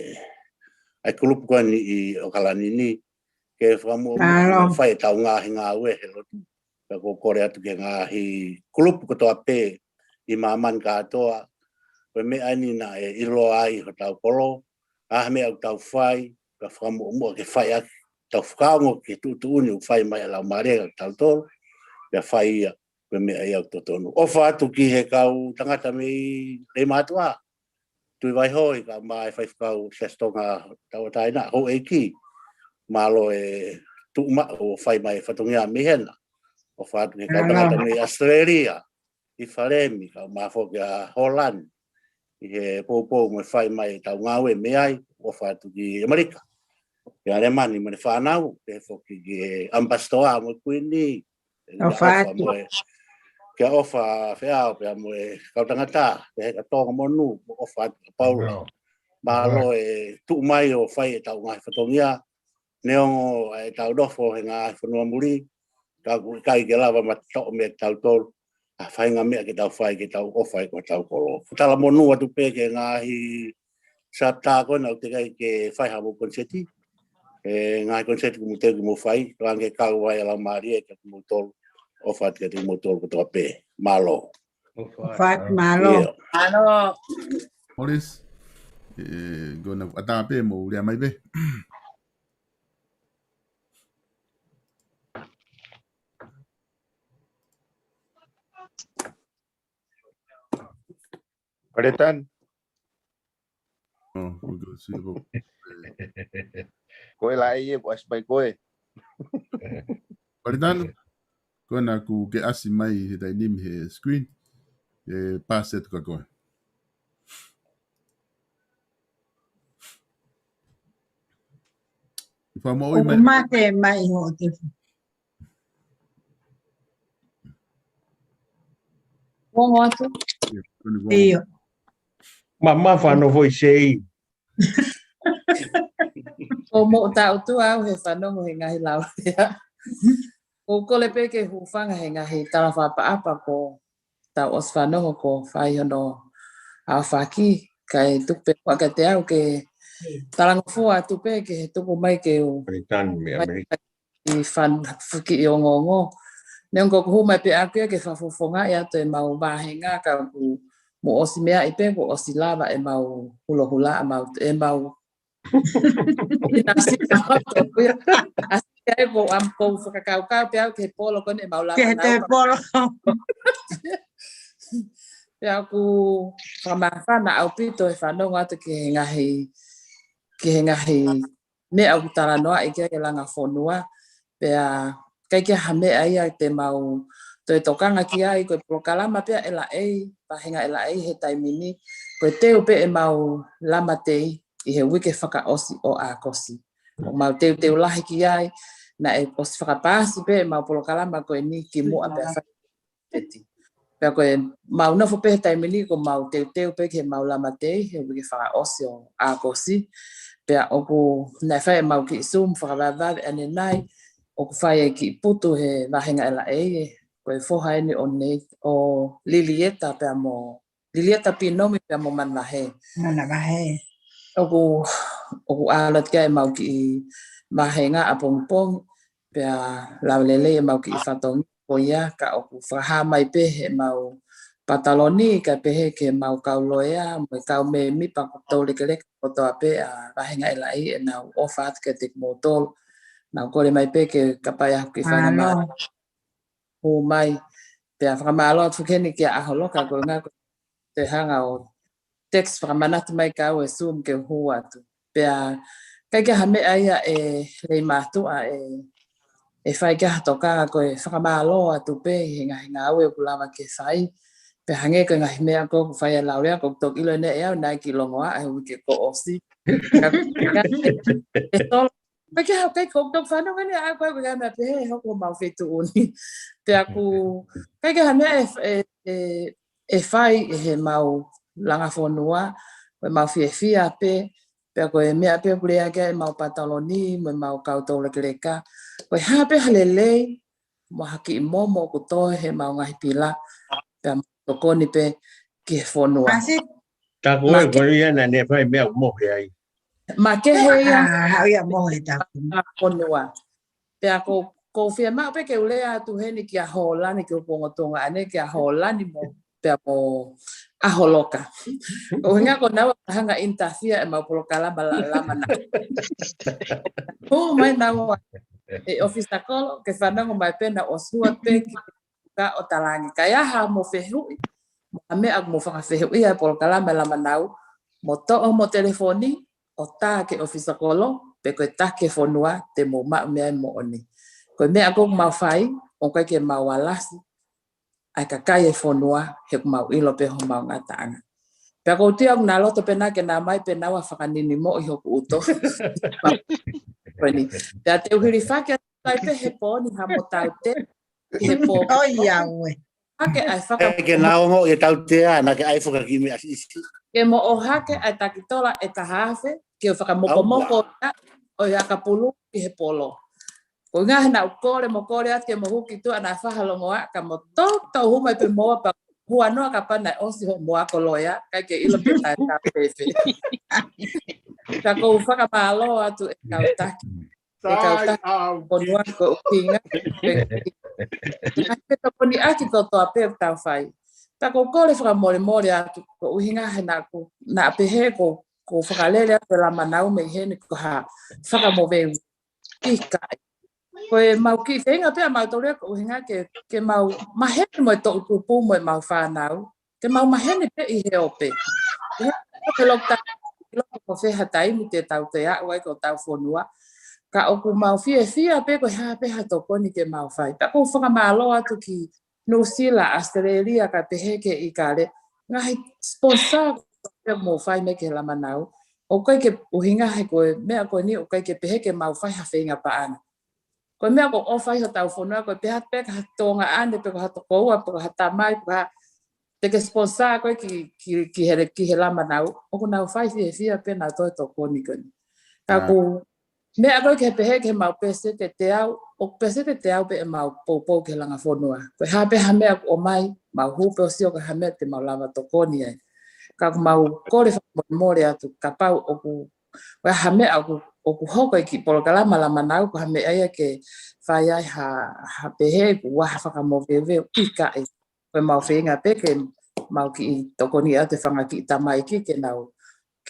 ʻa e kulupu ko eni ʻi ʻOkalani ni, ke fakamuʻomuʻa fai ʻetau ngaahi ngāue he lotu. Pea ʻoku ou kole atu ki he ngaahi kulupu kotoa pē ʻi māmani kātoa, ko e meʻa eni naʻe ʻiloa ai hotau kolo, ʻa e meʻa ʻoku tau fai, ka fakamuʻomuʻa ke fai ʻaki, tau fakaongo ki he tuʻutuʻuni ʻoku fai mai ʻe he Laumālie kia tautolu, pea fai ia, ko e meʻa ia ʻoku totonu. ʻOfa atu ki he kau tangata mei Leimātuʻa, Tuʻi Vaihoʻi, kae ʻumaʻā e faifekau Siasi Tonga Tauʻatāina, houʻeiki, mālō e tuʻu maʻu ʻo fai mai e fatongia mei hena. ʻOfa atu ki he kau tangata mei ʻAositelēlia, ʻIfalemi, kae ʻumaʻā foki ʻa Hōlani, ʻi he poupou mo e fai mai ʻetau ngāue mei ai, ʻofa atu ki ʻAmelika, ki ʻAlemani mo ʻene fānau, pehē foki ki he ʻamipasitoa mo e kuini, ʻofa atu mo e, kia ʻOfa Feao pea mo e kau tangata, pehē kia Tonga Monu, mo ʻofa atu kia Paula. Mālō e tuʻu mai ʻo fai ʻetau ngaahi fatongia, neongo ʻetau nofo he ngaahi fonua muli, ka ʻoku ʻikai ke lava mataʻu mei tautolu ʻa e faʻahinga meʻa ke tau fai ke tau ʻofa ai ki hotau kolo. Talamonū atu pē ki he ngaahi sapta ko ena ʻoku teʻeki ai ke fai haʻamou koniseti. E ngaahi koniseti kuo mou teu ke mou fai, tokanga ke kau ai ʻa e Laumālie kiate kimoutolu, ʻofa atu kiate kimoutolu kotoa pē. Mālō. ʻOfa atu, mālō. ʻIo. Mālō. Morris, e, ko ena ʻatā pē mou lea mai pē. Paletan. Oh, we'll go see about Ko e laʻi ē, ko ʻasi mai koe. Paletan, ko ena kuo ke ʻasi mai he taimi ni he screen, e pass atu kia koe. Fakamoʻui mai. ʻOku mate mai hoʻo telefoni. Ongo atu? ʻIo, ko eni ko. ʻIo. Ma, ma fano voi sei. ʻOku ou moʻuta ʻOtua au he fanongo he ngaahi laulea. ʻOku ou kole pē ke hūfanga he ngaahi tala fakaʻapaʻapa kuo tau ʻosi fanongo kuo fai hono aofaki, kae tuku pē muʻa kiate au ke talangofua atu pē ke tuku mai ke u Paletan mei ʻAmelika. ʻI fan fuki ʻi ongoongo. Neongo ʻoku hū mai pē ʻaʻaku ia ke fakafofongaʻi atu ʻemau vāhenga ka ʻoku mou ʻosi meaʻi pē kuo ʻosi lava ʻemau hulohula, ʻemau, ʻemau. Ina si ka ʻoku ia. ʻAsi ai ko am ko fakakaukau pē au ki he polo ko eni ʻemau lava. Ki he polo. Pea ʻoku fakamāfana ʻaupito e fanongo atu ki he ngaahi, ki he ngaahi meʻa ʻoku talanoaʻi ki ai e langa fonua, pea ʻikai ke ʻi ai ha meʻa ia te mau toe tokanga ki ai, ko e polokalama pē ʻa e L A, vāhenga L A he taimi ni, ko e teu pē ʻemau lama tei ʻi he uike fakaʻosi ʻo ʻAokosi. ʻOku mau teuteu lahi ki ai, naʻe ʻosi fakapaasi pē ʻemau polokalama ko eni kimuʻa pea fai teti. Pea ko e mau nofo pē he taimi ni ko mau teuteu pē ki he mau lama tei, he uike fakaʻosi ʻo ʻAokosi. Pea ʻoku naʻe fai ʻemau kiʻi Zoom fakavavevave ʻanenai, ʻoku fai e kiʻi putu he vāhenga L A, ko e foha eni ʻo Nei, ʻo Lilieta pea mo, Lilieta Pinomi pea mo Manavahe. Manavahe. ʻOku, ʻoku ʻalu atu ki ai ʻemau kiʻi vāhenga ʻapongipongi, pea lava lelei ʻemau kiʻi fatongia ko ia, ka ʻoku fakahā mai pē heʻemau pataloni, kae pehē ki heʻemau kau loea, mo e kau mēmipa kuo tau lekeleka kotoa pē ʻa e vāhenga L A, ʻenau ʻofa atu kiate kimoutolu. Naʻa ku kole mai pē ke kapau ʻe ʻi ai ha kiʻi faingamālie. Mālō. Hū mai, pea fakamālō atu foki heni kia ʻAholoka, ko e ngā ko te hanga ʻo text fakamanatu mai kia au e Zoom ke u hū atu. Pea ʻikai ke ʻi ai ha meʻa ia ʻe Leimātuʻa ʻe, ʻe fai ki ai ha tokanga, ko e fakamālō atu pē ʻi he ngaahi ngāue ʻoku lava ke fai. Pea hangē ko e ngaahi meʻa ko ē ʻoku fai ʻe he laulea, ʻoku toki ʻilo ʻeni ʻe au naʻe kiʻi longoaʻa he uike kuo ʻosi. Ka, ka, e, e tolo ʻIkai ke ha, ʻikai ke u toki fanongo ʻeni ʻaʻaku ʻoku ʻikai meʻa pehē ʻe hoko homau feituʻu ni. Pea ʻoku, ʻikai ke ʻi ai ha meʻa ʻe, ʻe, ʻe, ʻe fai ʻe heʻemau langa fonua, ko ʻemau fiefia pē, Pea ko e meʻa pē ʻoku lea ki ai ʻemau pataloni mo ʻemau kau toulekeleka, ko e hā pē ha lelei mo ha kiʻi momo ʻoku toe he ʻemau ngaahi pila, pea mau tokoni pē ki he fonua. Masi. Ka ko e ko ia naʻa ne fai meʻa ʻoku mohe ai. Makehe ia. Ah, haʻu ia mohe taku. Ka fonua. Pea ko, ko fiemaʻu pē ke u lea atu heni kia Hōlani, ki hoku ongo tuongaʻane kia Hōlani mo, pea mo ʻAholoka. Ko hinga ko naua ka hanga interfere ʻemau polokalama la, lama na. Hū mai naua ʻe ʻOfisa Kolo, ke fanongo mai pē naʻa ʻosi hua pē ki ka ʻo talangi. Ka ʻi ai ha mo fehuʻi, mo ha meʻa mo fakafehuʻi ai polokalama lama nau, mo toʻo mo telefoni, ʻo tā ki he ʻOfisa Kolo, pe ko e tā ki he fonua, te mou maʻu mei ai moʻoni. Ko e meʻa ʻoku mau fai, ʻoku ʻikai ke mau alasi ʻa e kakai e fonua, he ʻoku mau ʻilo pē homau ngataʻanga. Pea ʻoku ou tui ʻoku na loto pē na ke na mai pē naua fakanini moʻi hoku ʻuto. Ko eni. Pea te u hilifaki atu ai pē he pō ni ha mo tau te, he pō. ʻOiauē. Hake ʻa e faka- Ke na ongo ʻi he tautea, naʻa ke ʻai fakakiʻi meʻa siʻisiʻi. Ke mo ʻohake ʻa e takitola ʻe taha afe, ke u fakamokomoko ʻa ʻo e akapulu ki he polo. Ko e ngaahi naʻa ku kole mo kole atu ke mo huki tuʻa naʻa faha longoaʻa ka mo tō, tō hū mai pē moa pea huanoa ka pana ʻosi hoʻo moa ko loea, ʻikai ke ʻilo pe tae tā pepe. Ka ʻoku ou fakamālō atu ʻe kau taki. ʻE kau taki, ko nuango ko e ʻuhinga. Ngaahi pē tokoniʻaki kotoa pē ʻoku tau fai. Ka ʻoku ou kole fakamolemole atu, ko e ʻuhinga he naʻa ku, naʻa pehē ko, ko e fakalele atu e lama nau mei heni ko ha fakamoveu. ʻIkai. Ko e mau kiʻi feinga pē ʻa mautolu ia ko e ʻuhinga ke, ke mau maheni mo e toʻutupu mo ʻemau fānau. Ke mau maheni pē ʻi he ope. ʻI he lockdown, ʻilo pe ko fē ha taimi te tau toe aʻu ai ki hotau fonua. Ka ʻoku mau fiefia pē ko e hā pē ha tokoni ke mau fai. Pea ʻoku ou fakamālō atu ki Nuʻusila, ʻAositelēlia, kae pehē ki ʻIkale. Ngaahi sponsor ko ia ʻoku mou fai mai ki he lama nau. ʻOku ʻikai ke ʻuhinga he ko e meʻa ko eni ʻoku ʻikai ke pehē ke mau fai ha feinga paʻanga. Ko e meʻa ʻoku ʻofa ai hotau fonua, ko e pehē atu pē ka ha tuongaʻane, pe ko ha tokoua, pe ko ha tamai, pe ko ha, te ke sponsor koe ki, ki, ki he, ki he lama nau, ʻoku nau fai fiefia pē nau toe tokoni ko eni. Ka ʻoku meʻa ko ē ke pehē ke mau peseti ʻe teau, ʻoku peseti ʻe teau pē ʻemau poupou ki he langa fonua. Ko e hā pē ha meʻa ʻoku ʻomai, mau hū pē ʻo sio ko e hā ha meʻa te mau lava tokoni ai. Ka ʻoku mau kole fakamolemole atu, kapau ʻoku, ko e hā ha meʻa ʻoku, ʻoku hoko ʻi he kiʻi polokalama lama nau, ko e hā ha meʻa ia ke fai ai ha, ha pehē, ʻoku ʻi ai ha fakamoveuveu, ʻikai. Ko e mau feinga pē ke mau kiʻi tokoni atu e fanga kiʻi tamaiki ke nau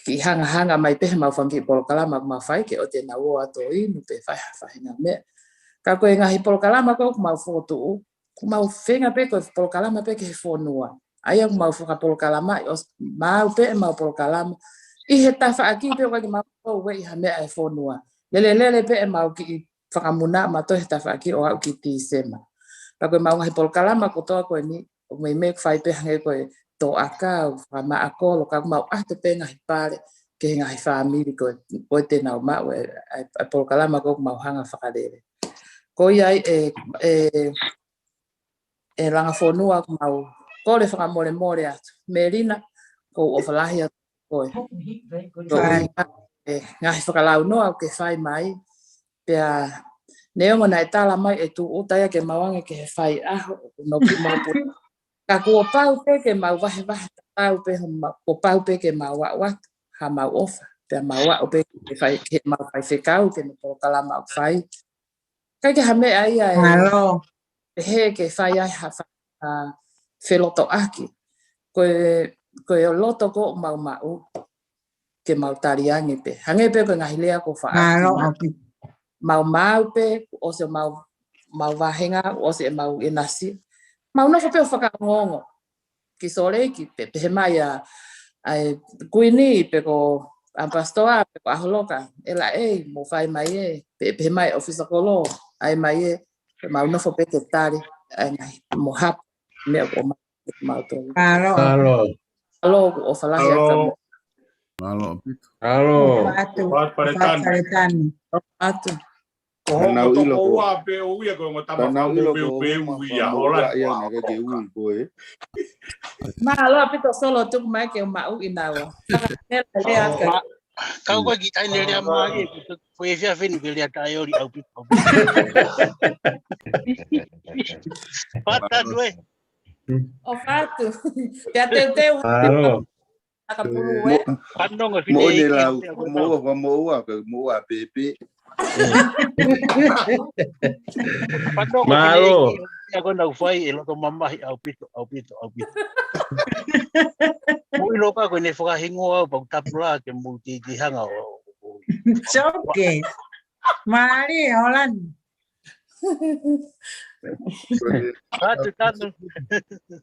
kiʻi hangahanga mai pē he mau fanga kiʻi polokalama ʻoku mau fai ke ʻoua te nau ō atu ʻo inu pe fai ha faʻahinga meʻa. Ka ko e ngaahi polokalama ko ē ʻoku mau fokotuʻu, ʻoku mau feinga pē ko e polokalama pē ki he fonua. ʻA ia ʻoku mau fakapolokalamaʻi ʻosi maʻu pē ʻemau polokalama. ʻI he tafaʻaki pē ʻoku ʻikai ke mau ō ʻo ueʻi ha meʻa ʻa e fonua. Lelelele pē ʻemau kiʻi fakamuna ma toe he tafaʻaki ʻo aʻu ki Tīsema. Pea ko ʻemau ngaahi polokalama kotoa ko eni, ʻoku meimei ʻoku fai pē hangē ko e tōʻakau, fakamaʻa kolo, ka ʻoku mau ʻoatu pē ngaahi pale ki he ngaahi fāmili ko ē, ko ē te nau maʻu e, e, e polokalama ko ē ʻoku mau hanga fakalele. Ko ia ai ʻe, ʻe, ʻe langa fonua ʻoku mau kole fakamolemole atu. Melina, ʻoku ou ʻofa lahi atu koe. Ko e ngaahi fakalaunoa ʻoku ke fai mai. Pea neongo naʻe tala mai ʻe Tūʻuta ia ke mau ʻange ki he faiʻaho, ʻoku noki mau puna. Ka kuo pau pē ke mau vahevahe tatau pē homau, kuo pau pē ke mau aʻu atu ha mau ʻofa. Pea mau aʻu pē ke fai, ke mau faifekau, ke mau polokalama ʻoku fai. ʻIkai ke ha meʻa ia ʻe, Mālō. ʻe he ke fai ai ha fa-, ha felotoʻaki. Ko e, ko e loto ko ē ʻoku mau maʻu ke mau tali ange pē. Hangē pē ko e ngaahi lea ko faʻa. Mālō ʻaupito. Mau maʻu pē, ʻosi ʻo mau, mau vāhenga, ʻosi ʻemau ʻinasi. Mau nofo pē ʻo fakaongoongo ki Sōleki, pe, pehē mai ʻa, ʻa e Kuini, pe ko ʻApasitoa, pe ko ʻAholoka, ʻe laʻei, mou fai mai ē, pe, pehē mai ʻOfisa Kolo, ʻai mai ē, pea mau nofo pē ke tali, ʻa e ngaahi mo hapo, meʻa ʻoku ʻomai, mau tō. Mālō. Mālō. Mālō, ʻoku ʻofa lahi atu. Mālō. Mālō ʻaupito. Mālō. Faʻa Paletani. Atu. Ko hoʻo Nau ʻilo ko tokoua pe ʻo ia ko e ongo tama Nau ʻilo ko fakamoveuveu ia, mo hola ia ua na ke ke ui ko e. Mālō ʻaupito Solo tuku mai ke u maʻu ʻi naua. Fakaʻamu lelei atu. Kau ko e kiʻi taʻahine lea mālie, ko e efiafi ni pē lea taʻeoli ʻaupito, ʻaupito. Pata nue. ʻOfa atu. Pea teuteu. Mālō. Aka pulu, ē? Mo-, Fanongo mo fine ne lau, ʻEiki, mo ua, mo ua, mo ua, pepe. Fanongo fine ʻEiki, ʻa ko ʻenau fai ʻe loto mamahi ʻaupito, ʻaupito, ʻaupito. Mou ʻilo ka ko ʻene fakahingoa au pea u tapula ke mou titi hanga ʻo, ʻo, ʻo. Soke. Mālie, Holani. Ko e, Atu tanu.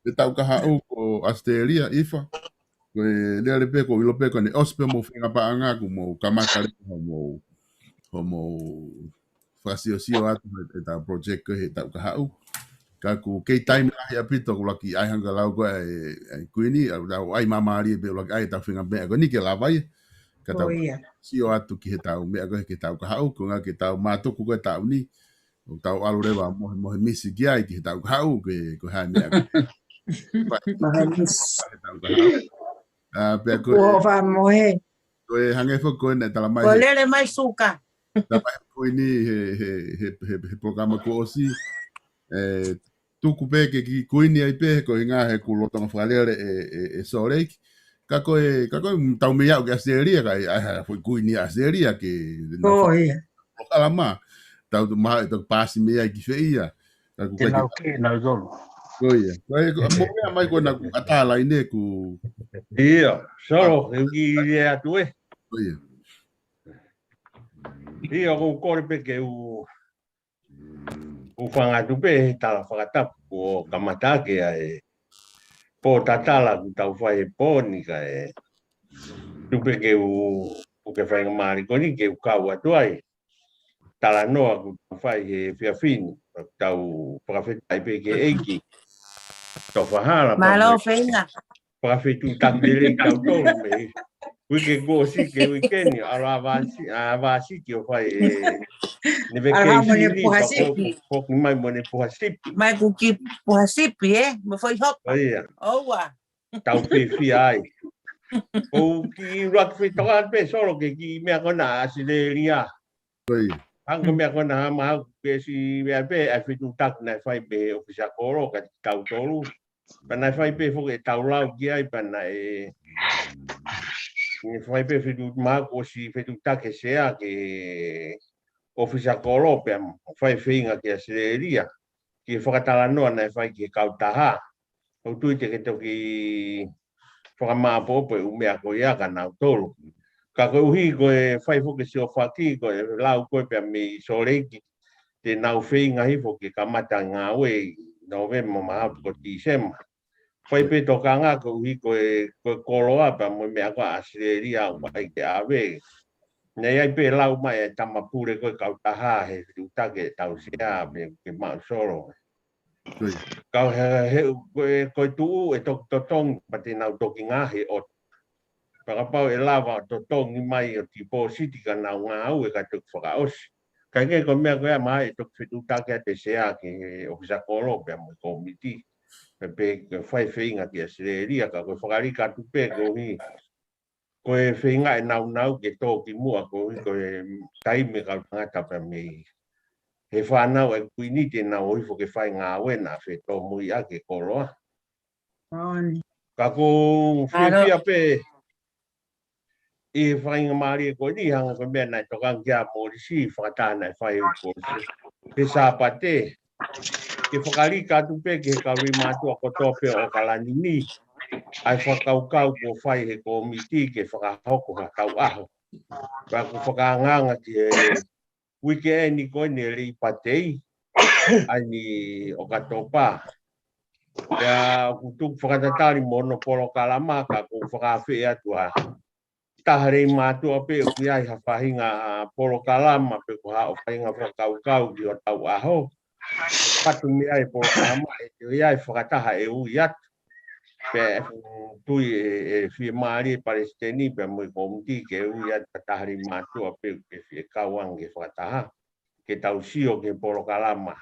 ʻE tau kahaʻu ko Australia, ʻIfa. Ko e lele pē, ko e ʻilo pē ko ʻene ʻosi pē mou fenga paʻanga kuo mou kamata lele hoʻomou, hoʻomou fakasiosio atu he, he ʻetau project ko ē he tau kahaʻu. Ka ʻoku kei taimi lahi ʻaupito kuo laki ʻai hangē ko e lau ko ē ʻa e, ʻa e Kuini, ʻa ʻetau ʻai māmālie pē ʻuluaki ʻai ʻetau fenga meʻa ko eni ke lava ia. Ka tau sio atu ki he tau meʻa ko ē ke tau kahaʻu, ko e ʻuhinga ke tau mātuku ko ē taʻu ni, ʻo tau ʻalu leva mo e, mo e misi ki ai ki he tau kahaʻu, ke, ko e hā e meʻa ko ē. Mo e misi. Ke tau kahaʻu. ʻA, pea ko e, ʻOfa mo e. Ko e hangē foki ko ē naʻe tala mai Ko e he, lele mai suka. tala mai he Kuini he, he, he, he, he polokalama kuo ʻosi. ʻE, tuku pē ke kiʻi Kuini ai pē, ko e ʻuhinga he kuo lolotonga fakalele ʻe, ʻe, ʻe Salt Lake. Ka ko e, ka ko e tau mei aʻu ki Australia, ka ʻi ai ha foʻi Kuini ʻa Australia ke na Ko fa-, ia. polokalama. Tau tu maha e tau pasi mei ai ki fē ia. Ka ʻoku Ke ʻikai ke lau ke, lau zolo. Ko ia. Ko e, ko e, mo mea mai ko ena kuo ʻatā laine ku. Ia, solo, e uki ia atu ē. Ko ia. Ia, ʻoku ou kole pē ke u ʻOku ou fanga atu pē he tala fakatapu kuo kamata ke ʻa e pō tatala kuo tau fai he pō ni kae tuku pē ke u, ʻoku ke fai ngā mali ko eni ke u kau atu ai. Talanoa kuo tau fai he efiafi ni, tau fakafetaʻi pē ki he ʻEiki. Tau fahala, Mālō, pea feinga. Fakafetuʻutaki lelei kitautolu mei he uike kuo ʻosi ki he uike ni, ʻalu ʻa Vasi-, ʻa Vasiti ʻo fai e, ne ʻAlu ʻa mo ne vacation leave, puha ka sipi. Ko, ko, ko mai mo ne puha sipi. Mai kuo kiʻi puha sipi, ē? Mo foʻi hopa. ʻO ia. ʻOua. Tau fiefia ai. ʻOku ou kiʻi ʻuluaki fetokanga pē solo ki he kiʻi meʻa ko ena ʻa ʻAsilēlia. ʻOi. Hangē ko e meʻa ko ena ʻa Maʻau ke si meʻa pē, ʻa e fetuʻutaki naʻe fai mei he ʻōfisa kolo kia kitautolu. Pea naʻe fai pē foki ʻetau lau ki ai, pea naʻe, naʻe fai pē fetuʻu-, Maʻau kuo ʻosi fetuʻutaki he sea ki he ʻōfisa kolo, pea fai feinga ki ʻAsilēlia, ki he fakatalanoa naʻe fai ki he kautaha. ʻOku ou tui te ke toki fakamāʻopoʻopo e ʻū meʻa ko ia kia nautolu. Ka koeʻuhi ko e fai foki e siofaki, ko e lau ko ē pea mei Salt Lake, te nau feinga hifo ke kamata ngāue ʻi Nōvema mahalo ko Tīsema. Fai pē tokanga koeʻuhi ko e, ko e koloa pea mo e meʻa ko ē ʻa ʻAsilēlia ʻoku ʻikai ke ʻave. Naʻe ʻi ai pē lau mai e tama pule ko ē kautaha he fetuʻutaki ʻetau sea pea ke maʻu solo. Ko ia. Ka he, he, ko e, ko e tuʻu ʻe toki totongi pea te nau toki ngaahi ʻo. Pea kapau ʻe lava ʻo totongi mai ʻo tipōsiti ka nau ngāue ka toki fakaʻosi. Ka ʻi he ko e meʻa ko ia mahalo ʻe toki fetuʻutaki atu e sea ki he ʻōfisa kolo pea mo e kōmiti. Pea pē ke fai feinga ki ʻAsilēlia ka ko e fakalika atu pē koeʻuhi ko e feinga e naunau ke tō ki muʻa koeʻuhi ko e taimi e kau tangata pea mei he fānau ʻa e Kuini te nau ō hifo ke fai ngāue naʻa fetōmuiʻaki e koloa. Ka ʻoku ou fiefia pē ʻi he faingamālie ko eni hangē ko e meʻa naʻe tokanga ki ai ʻa Mōlisi, fakataha naʻe fai ʻe Mōlisi he Sāpate. Ke fakalika atu pē ki he kau lelei mātuʻa kotoa pē ʻo ʻAokalani ni. ʻA e fakakaukau kuo fai he kōmiti ke fakahoko ha kau ʻaho. Pea ʻoku ou fakaangaanga ki he uike eni ko eni ʻe Leipa Tei, ʻa eni ʻOkatopa. Pea ʻoku tuku fakatatali mo hono polokalama ka ʻoku ou fakaafeʻi atu ʻa e taha lelei mātuʻa pē ʻoku ʻi ai ha faʻahinga polokalama pe ko ha faʻahinga fakakaukau ki hotau ʻaho. Patu mei ai e polokalama ʻe toe ʻi ai fakataha ʻe ui atu. Pea ʻoku ou tui ʻe, ʻe fiemālie e palesiteni pea mo e kōmiti ke ui atu ha taha lelei mātuʻa pē ʻoku fie kau ange ki he fakataha. Ke tau sio ki he polokalama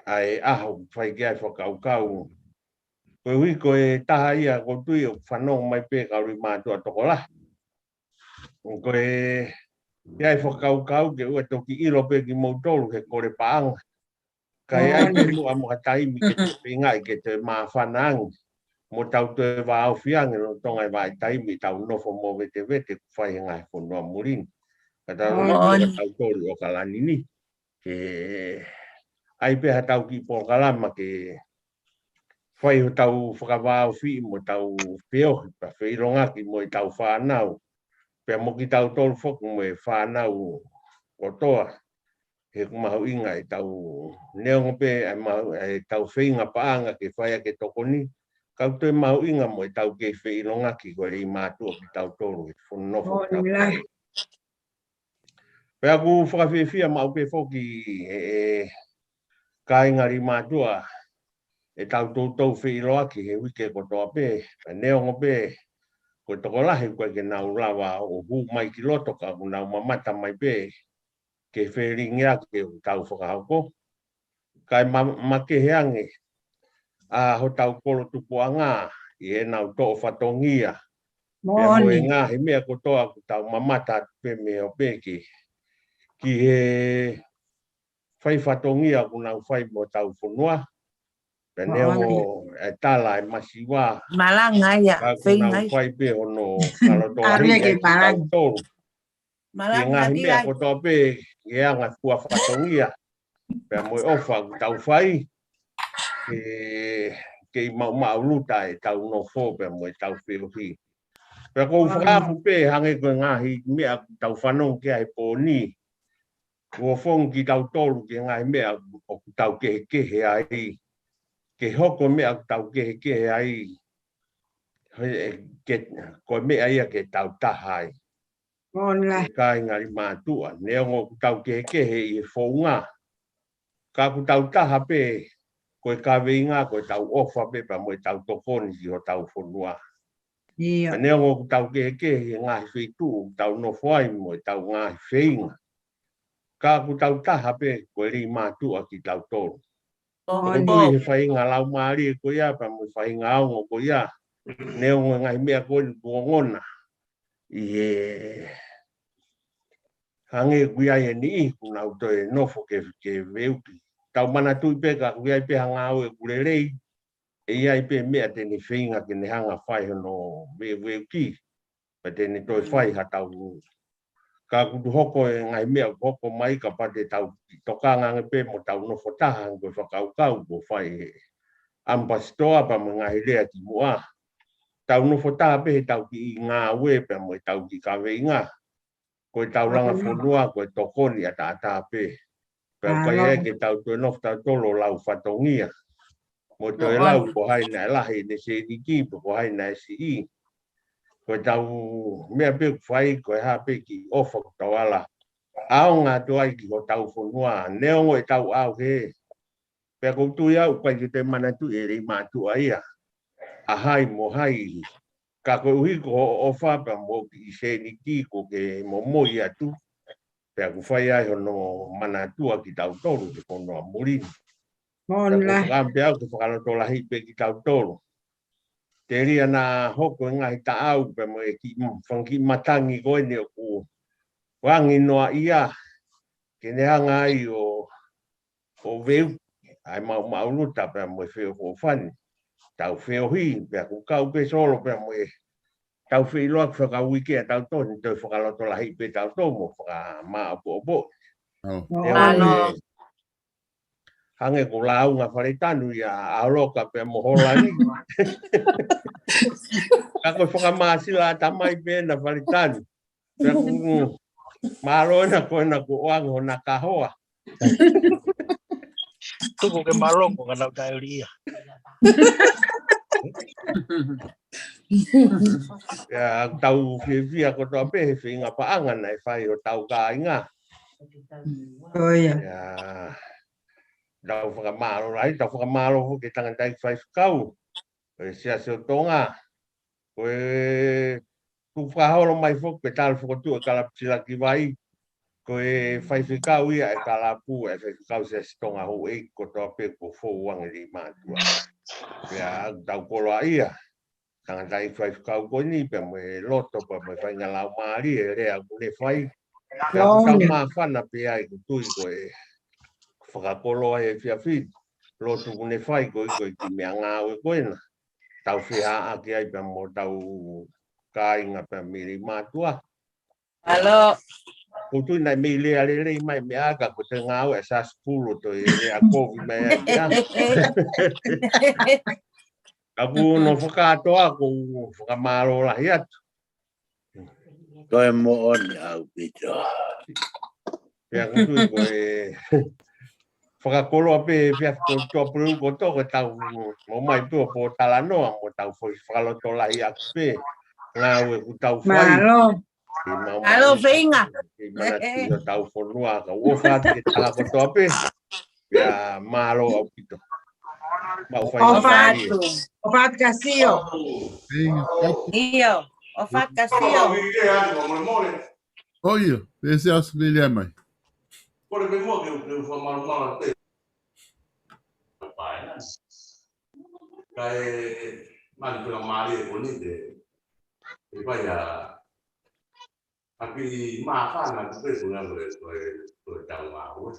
ʻa e ʻaho ʻoku fai ki ai e fakakaukau. Koeʻuhi ko e taha ia ʻoku ou tui ʻoku fanongo mai pē kau lelei mātuʻa tokolahi. Ko e, ʻi ai e fakakaukau ke ʻoua toki ʻilo pē kimoutolu he kole paʻanga. Ka ʻe ʻi ai pē muʻa mo ha taimi ke te feingaʻi ke te māfana ange. Mo tau toe vāofi ange lolotonga e vahaʻa taimi ʻetau nofo movetevete ʻoku fai he ngaahi fonua muli ni. Ka tau ʻoku tau tolu ʻo ka lani ni. Ke ʻai pē ha tau kiʻi polokalama ke fai hotau fakavāofi mo tau feohi pea feʻilongaki mo ʻetau fānau. Pea mo kitautolu foki mo e fānau kotoa. He ʻoku mahuʻinga ʻetau neongo pē ʻa e mahu-, ʻetau feinga paʻanga ke fai ʻaki e tokoni. Ka ʻoku toe mahuʻinga mo ʻetau kei feʻilongaki ko e lei mātuʻa kitautolu he fononofo ʻoku tau fai. Pea ʻoku fakafiefia maʻu pē foki e, e kāinga lei mātuʻa ʻetau toutou feʻiloaki he uike kotoa pē. Pea neongo pē ko e tokolahi ʻoku ʻikai ke nau lava ʻo hū mai ki loto ka ʻoku nau mamata mai pē ke felingiʻaki ʻoku tau fakahoko. Kae ma-, makehe ange ʻa hotau kolo tupuʻanga ʻi heʻenau toʻo fatongia. Pea mo e ngaahi meʻa kotoa ʻoku tau mamata atu pē mei he ope ki, ki he fai fatongia ʻoku nau fai mo hotau fonua. Pea neongo e tala e masiva. Malanga ia, ka ʻoku nau fai pē hono fakalotolahi ia kitautolu. Ki he ngaahi meʻa kotoa pē, ki he anga fua fatongia. Pea mo e ʻofa ʻoku tau fai, ke, kei maʻumaʻuluta ʻetau nofo, pea mo ʻetau feohi. Pea ʻoku ou fakaʻamu pē, hangē ko e ngaahi meʻa ʻoku tau fanongo ki ai he pō ni. Kuo fonu kitautolu ki he ngaahi meʻa ʻoku tau kehekehe ai. Ke hoko meʻa ʻoku tau kehekehe ai. He, ke, ko e meʻa ia ke tau taha ai. Ko e kāinga lei mātuʻa, neongo ʻoku tau kehekehe ʻi he founga. Ka ʻoku tau taha pē, ko e kaveinga, ko ʻetau ʻofa pē, pea mo ʻetau tokoni ki hotau fonua. Ka neongo ʻoku tau kehekehe ʻi he ngaahi feituʻu ʻoku tau nofo ai mo ʻetau ngaahi feinga. Ka ʻoku tau taha pē, ko e lei mātuʻa kitautolu. ʻOku tui he faʻahinga laumālie ko ia, pea mo e faʻahinga ongo ko ia. Neongo e ngaahi meʻa ko eni kuo ongona. ʻI he hangē ʻoku ʻi ai e niʻihi ʻoku nau toe nofo ke, ke veuki. Tau manatuʻi pē ka ʻoku ʻi ai pē ha ngāue ʻoku lelei, ʻe ʻi ai pē meʻa te ne feinga ke ne hanga fai hono veuveuki. Pea te ne toe fai ha tau. Ka ʻoku hoko e ngaahi meʻa ʻoku hoko mai ka pate tau tokanga ange pē mo tau nofo taha ange ko e fakakaukau kuo fai he ʻamipasitoa pea mo e ngaahi lea kimuʻa. Tau nofo taha pē he tau kiʻi ngāue pea mo e tau kiʻi kaveinga. Ko e tau langa fonua, ko e tokoni ʻataʻatā pē. Pea ʻoku ʻikai ke tau toe nofo tautolu ʻo lau fatongia. Mo toe lau ko hai naʻe lahi ʻene sēniti, pe ko hai naʻe siʻi. Ko e tau meʻa pē ʻoku fai, ko e hā pē kiʻi ʻofa ʻoku tau ala ʻaonga atu ai ki hotau fonua. Neongo ʻetau ʻauhē. Pea ʻoku ou tui au, ʻoku ʻikai ke te manatuʻi e lei mātuʻa ia. ʻA hai mo hai. Ka koeʻuhi ko hoʻo ʻofa pea mo e kiʻi sēniti kuo ke momoi atu. Pea ʻoku fai ai hono manatua kitautolu he fonua muli ni. Pea ʻoku ou fakaʻamu pē au ke fakalotolahi pē kitautolu. Telia naʻa hoko e ngaahi taʻau pea mo e kiʻi m-, fanga kiʻi matangi ko eni ʻoku angi noa ia. Ke ne hanga ai ʻo ʻo veuki ʻa e maʻumaʻuluta pea mo e feʻofoʻofani. Tau feohi, pea ʻoku kau pē Solo pea mo e tau feʻiloaki fakauike ʻa tautolu, ni toe fakalotolahi pē tautolu mo fakamāʻopoʻopo. Hangē ko e lāunga fale tanu ia ʻa Loka pea mo Holani. Ka ko e fakamāsila ʻatamai pē ena fale tanu. Pea ʻoku mālō ena ko ena kuo ʻoange hona kahoa. Tuku ke mālō ko ka nau taʻelia. Ia, tau fiefia kotoa pē he feinga paʻanga naʻe fai ʻo tau kāinga. Ia, tau fakamālō lahi, tau fakamālō foki ki he tangataʻeiki faifekau ʻo e Siasi ʻo Tonga. Ko e tuku fakaholo mai foki pē tala fokotuʻu e kalapu Silaki Vai. Ko e faifekau ia e kalapu, e faifekau Siasi Tonga houʻeiki kotoa pē kuo fou ange lei mātuʻa. Pea tau koloa ia. tangataʻeiki faifekau ko eni, pea mo e loto, pea mo e faʻahinga laumālie, e lea ʻoku ne fai. Pea ʻoku tau māfana pē ai, ʻoku ou tui ko e fakakoloa he efiafi ni, loto ʻoku ne fai ko e, ko e kiʻi meʻangāue ko ena. Tau feʻaʻaki ai pea mo hotau kāinga pea mei mātuʻa. Mālō. ʻOku ou tui naʻe mei lea lelei mai mei ʻAka ko e toe ngāue ʻa Sasipulu toe lea kovi mai ʻa ia. Ka ʻoku ou fakakātoa ʻoku ou fakamālō lahi atu. Ko e moʻoni ʻaupito. Pea ʻoku ou tui ko e fakakoloa pē he efiafi ko e tuʻapulelulu kotoa ko e tau ō mai pē ʻo pōtalanoa mo tau foʻi fakalotolahi ʻaki pē ngāue ʻoku tau fai. Mālō. Mālō, feinga. Ke manatuʻi ʻo tau fonua ka ʻofa atu ki he taha kotoa pē. Pea mālō ʻaupito. Mau fai ʻofa atu. ʻOfa atu kia Sio. Sio. ʻOfa atu kia Sio. ʻIo, pea Siaosi Viliami mai. Kole pē muʻa ke u, ke u fakamalumalu atu. Kae, mali pela mali e koni te, e pai a, a ki māfana ki pe ko na ko e, ko e, ko e tau ngāue.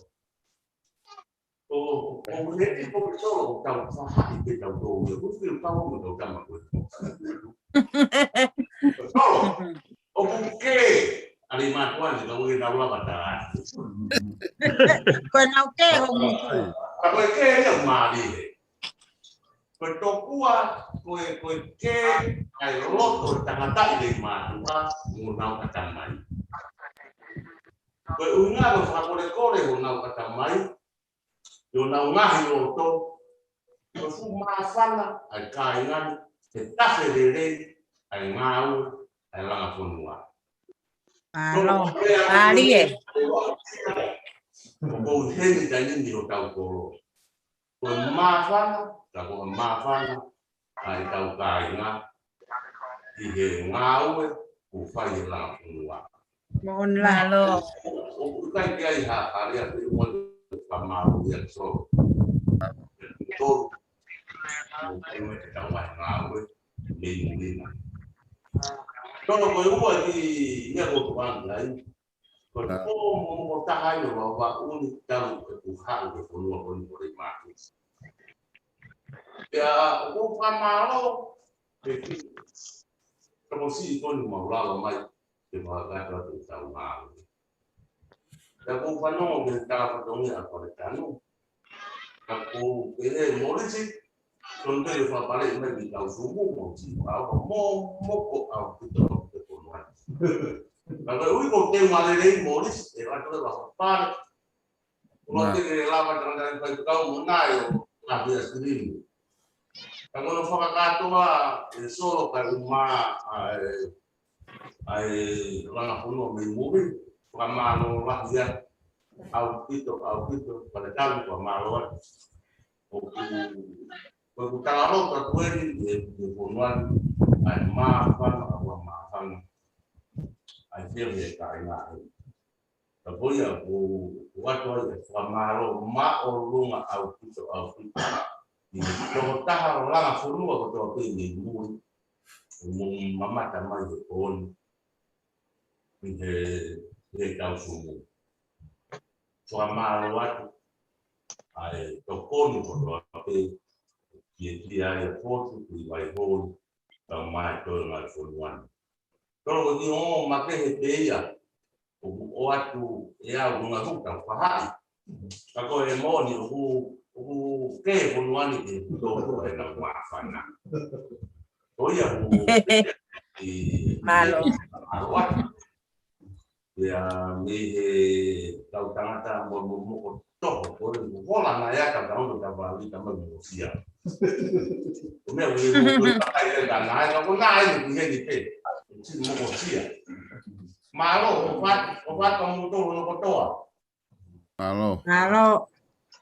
ʻO, ʻo, ʻo, ʻe, ʻe, ko e solo, ʻo tau fahaʻi pe tau tō, ʻe, ko e tau mo tau tama ko e. Solo, ʻoku ke, ali mātuʻa ni, ka ʻoku ke tau lava tā. Ko e nau ke, ho mutu. Ka ko e ke, ia mali he. Ko e tokua, ko e, ko e ke, ʻa e loto ʻo e tangataʻi lei mātuʻa, mo nau ʻatamai. Ko e ʻuhinga ko e fakakolekole honau ʻatamai, ʻi honau ngaahi loto, ko e fuʻu māfana ʻa e kāinga ni, he tafe lelei ʻa e ngāue ʻa e langa fonua. Mālō. Mālie. ʻOku ou heni taimi ni hotau kolo. Ko e māfana, ka ko e māfana, ʻa e tau kāinga, ʻi he ngāue, ʻoku fai he langa fonua. Mālō. ʻOku ʻikai ke ai ha, ha lea pe ʻoku ou fakamālō ia so. Tolu. ʻOku ʻi ai e tau ngaahi ngāue, mei mui na. Tolo ko e ua ki ia ko tu anga ai. Ko e pō momoko taha ia ʻo Vavaʻu ni talu ʻeku haʻu ki he fonua ko eni ko Leimātuʻa. Pea ʻoku ou fakamālō, he kiʻi tokosiʻi ko eni mau lava mai, ke fakakakato atu ʻetau ngāue. Pea ʻoku ou fanongo ki he tala fatongia ʻa Paletanu. Ka ʻoku ou pehē Molisi, tonu pē ke fakapale mai ki tau sumu, mo ti au ka mo, moko au ki tau te konoa. Ka ka ui ko te malelei Molisi, ʻe atu le fakapale. Ko te ke lava tangata fai kau mo nai ʻo, ʻa pia sirini. Ka ko e fakakātoa e solo ka uma, ʻa e, ʻa e langa fonua mei mui, fakamālō lahi atu. ʻAupito, ʻaupito, Paletanu fakamālō atu. ʻOku, ʻoku talaloto atu eni, ʻe, ʻe fonua ni, ʻa e māfana, ʻa e māfana. ʻA e fia he kāinga ʻe. Ka ko ia, ʻoku, ʻoku ʻoatu ai e fakamālō māʻolunga ʻaupito, ʻaupito. ʻI he tokotaha langa fonua kotoa pē mei mui. ʻO mo mamata mai he pō ni. ʻI he, he tau sumu. Fakamālō atu. ʻA e tokoni kotoa pē. Kiakia ai e potu, kui vai hoi. Tau mai toe ngai fonua ni. Tolo ko ki o makehe pē ia. ʻOku ʻoatu ʻe au nunga hu tau fahaʻi. Ka ko e moʻoni ʻoku, ʻoku ke fonua ni ke tō ko e nau māfana. Ko ia ʻoku ʻi, mālō. Mālō atu. Ia, mei he kau tangata mo, mo, mo ko toho, ko e, ko hola na ia ka tau ko tau vali tama mo sia. Ko mea ko e mo ko e pakai e ka na e ka ko na e ko heni pe. Si mo ko sia. Mālō, ʻofa, ʻofa ka mo toho no kotoa. Mālō. Mālō.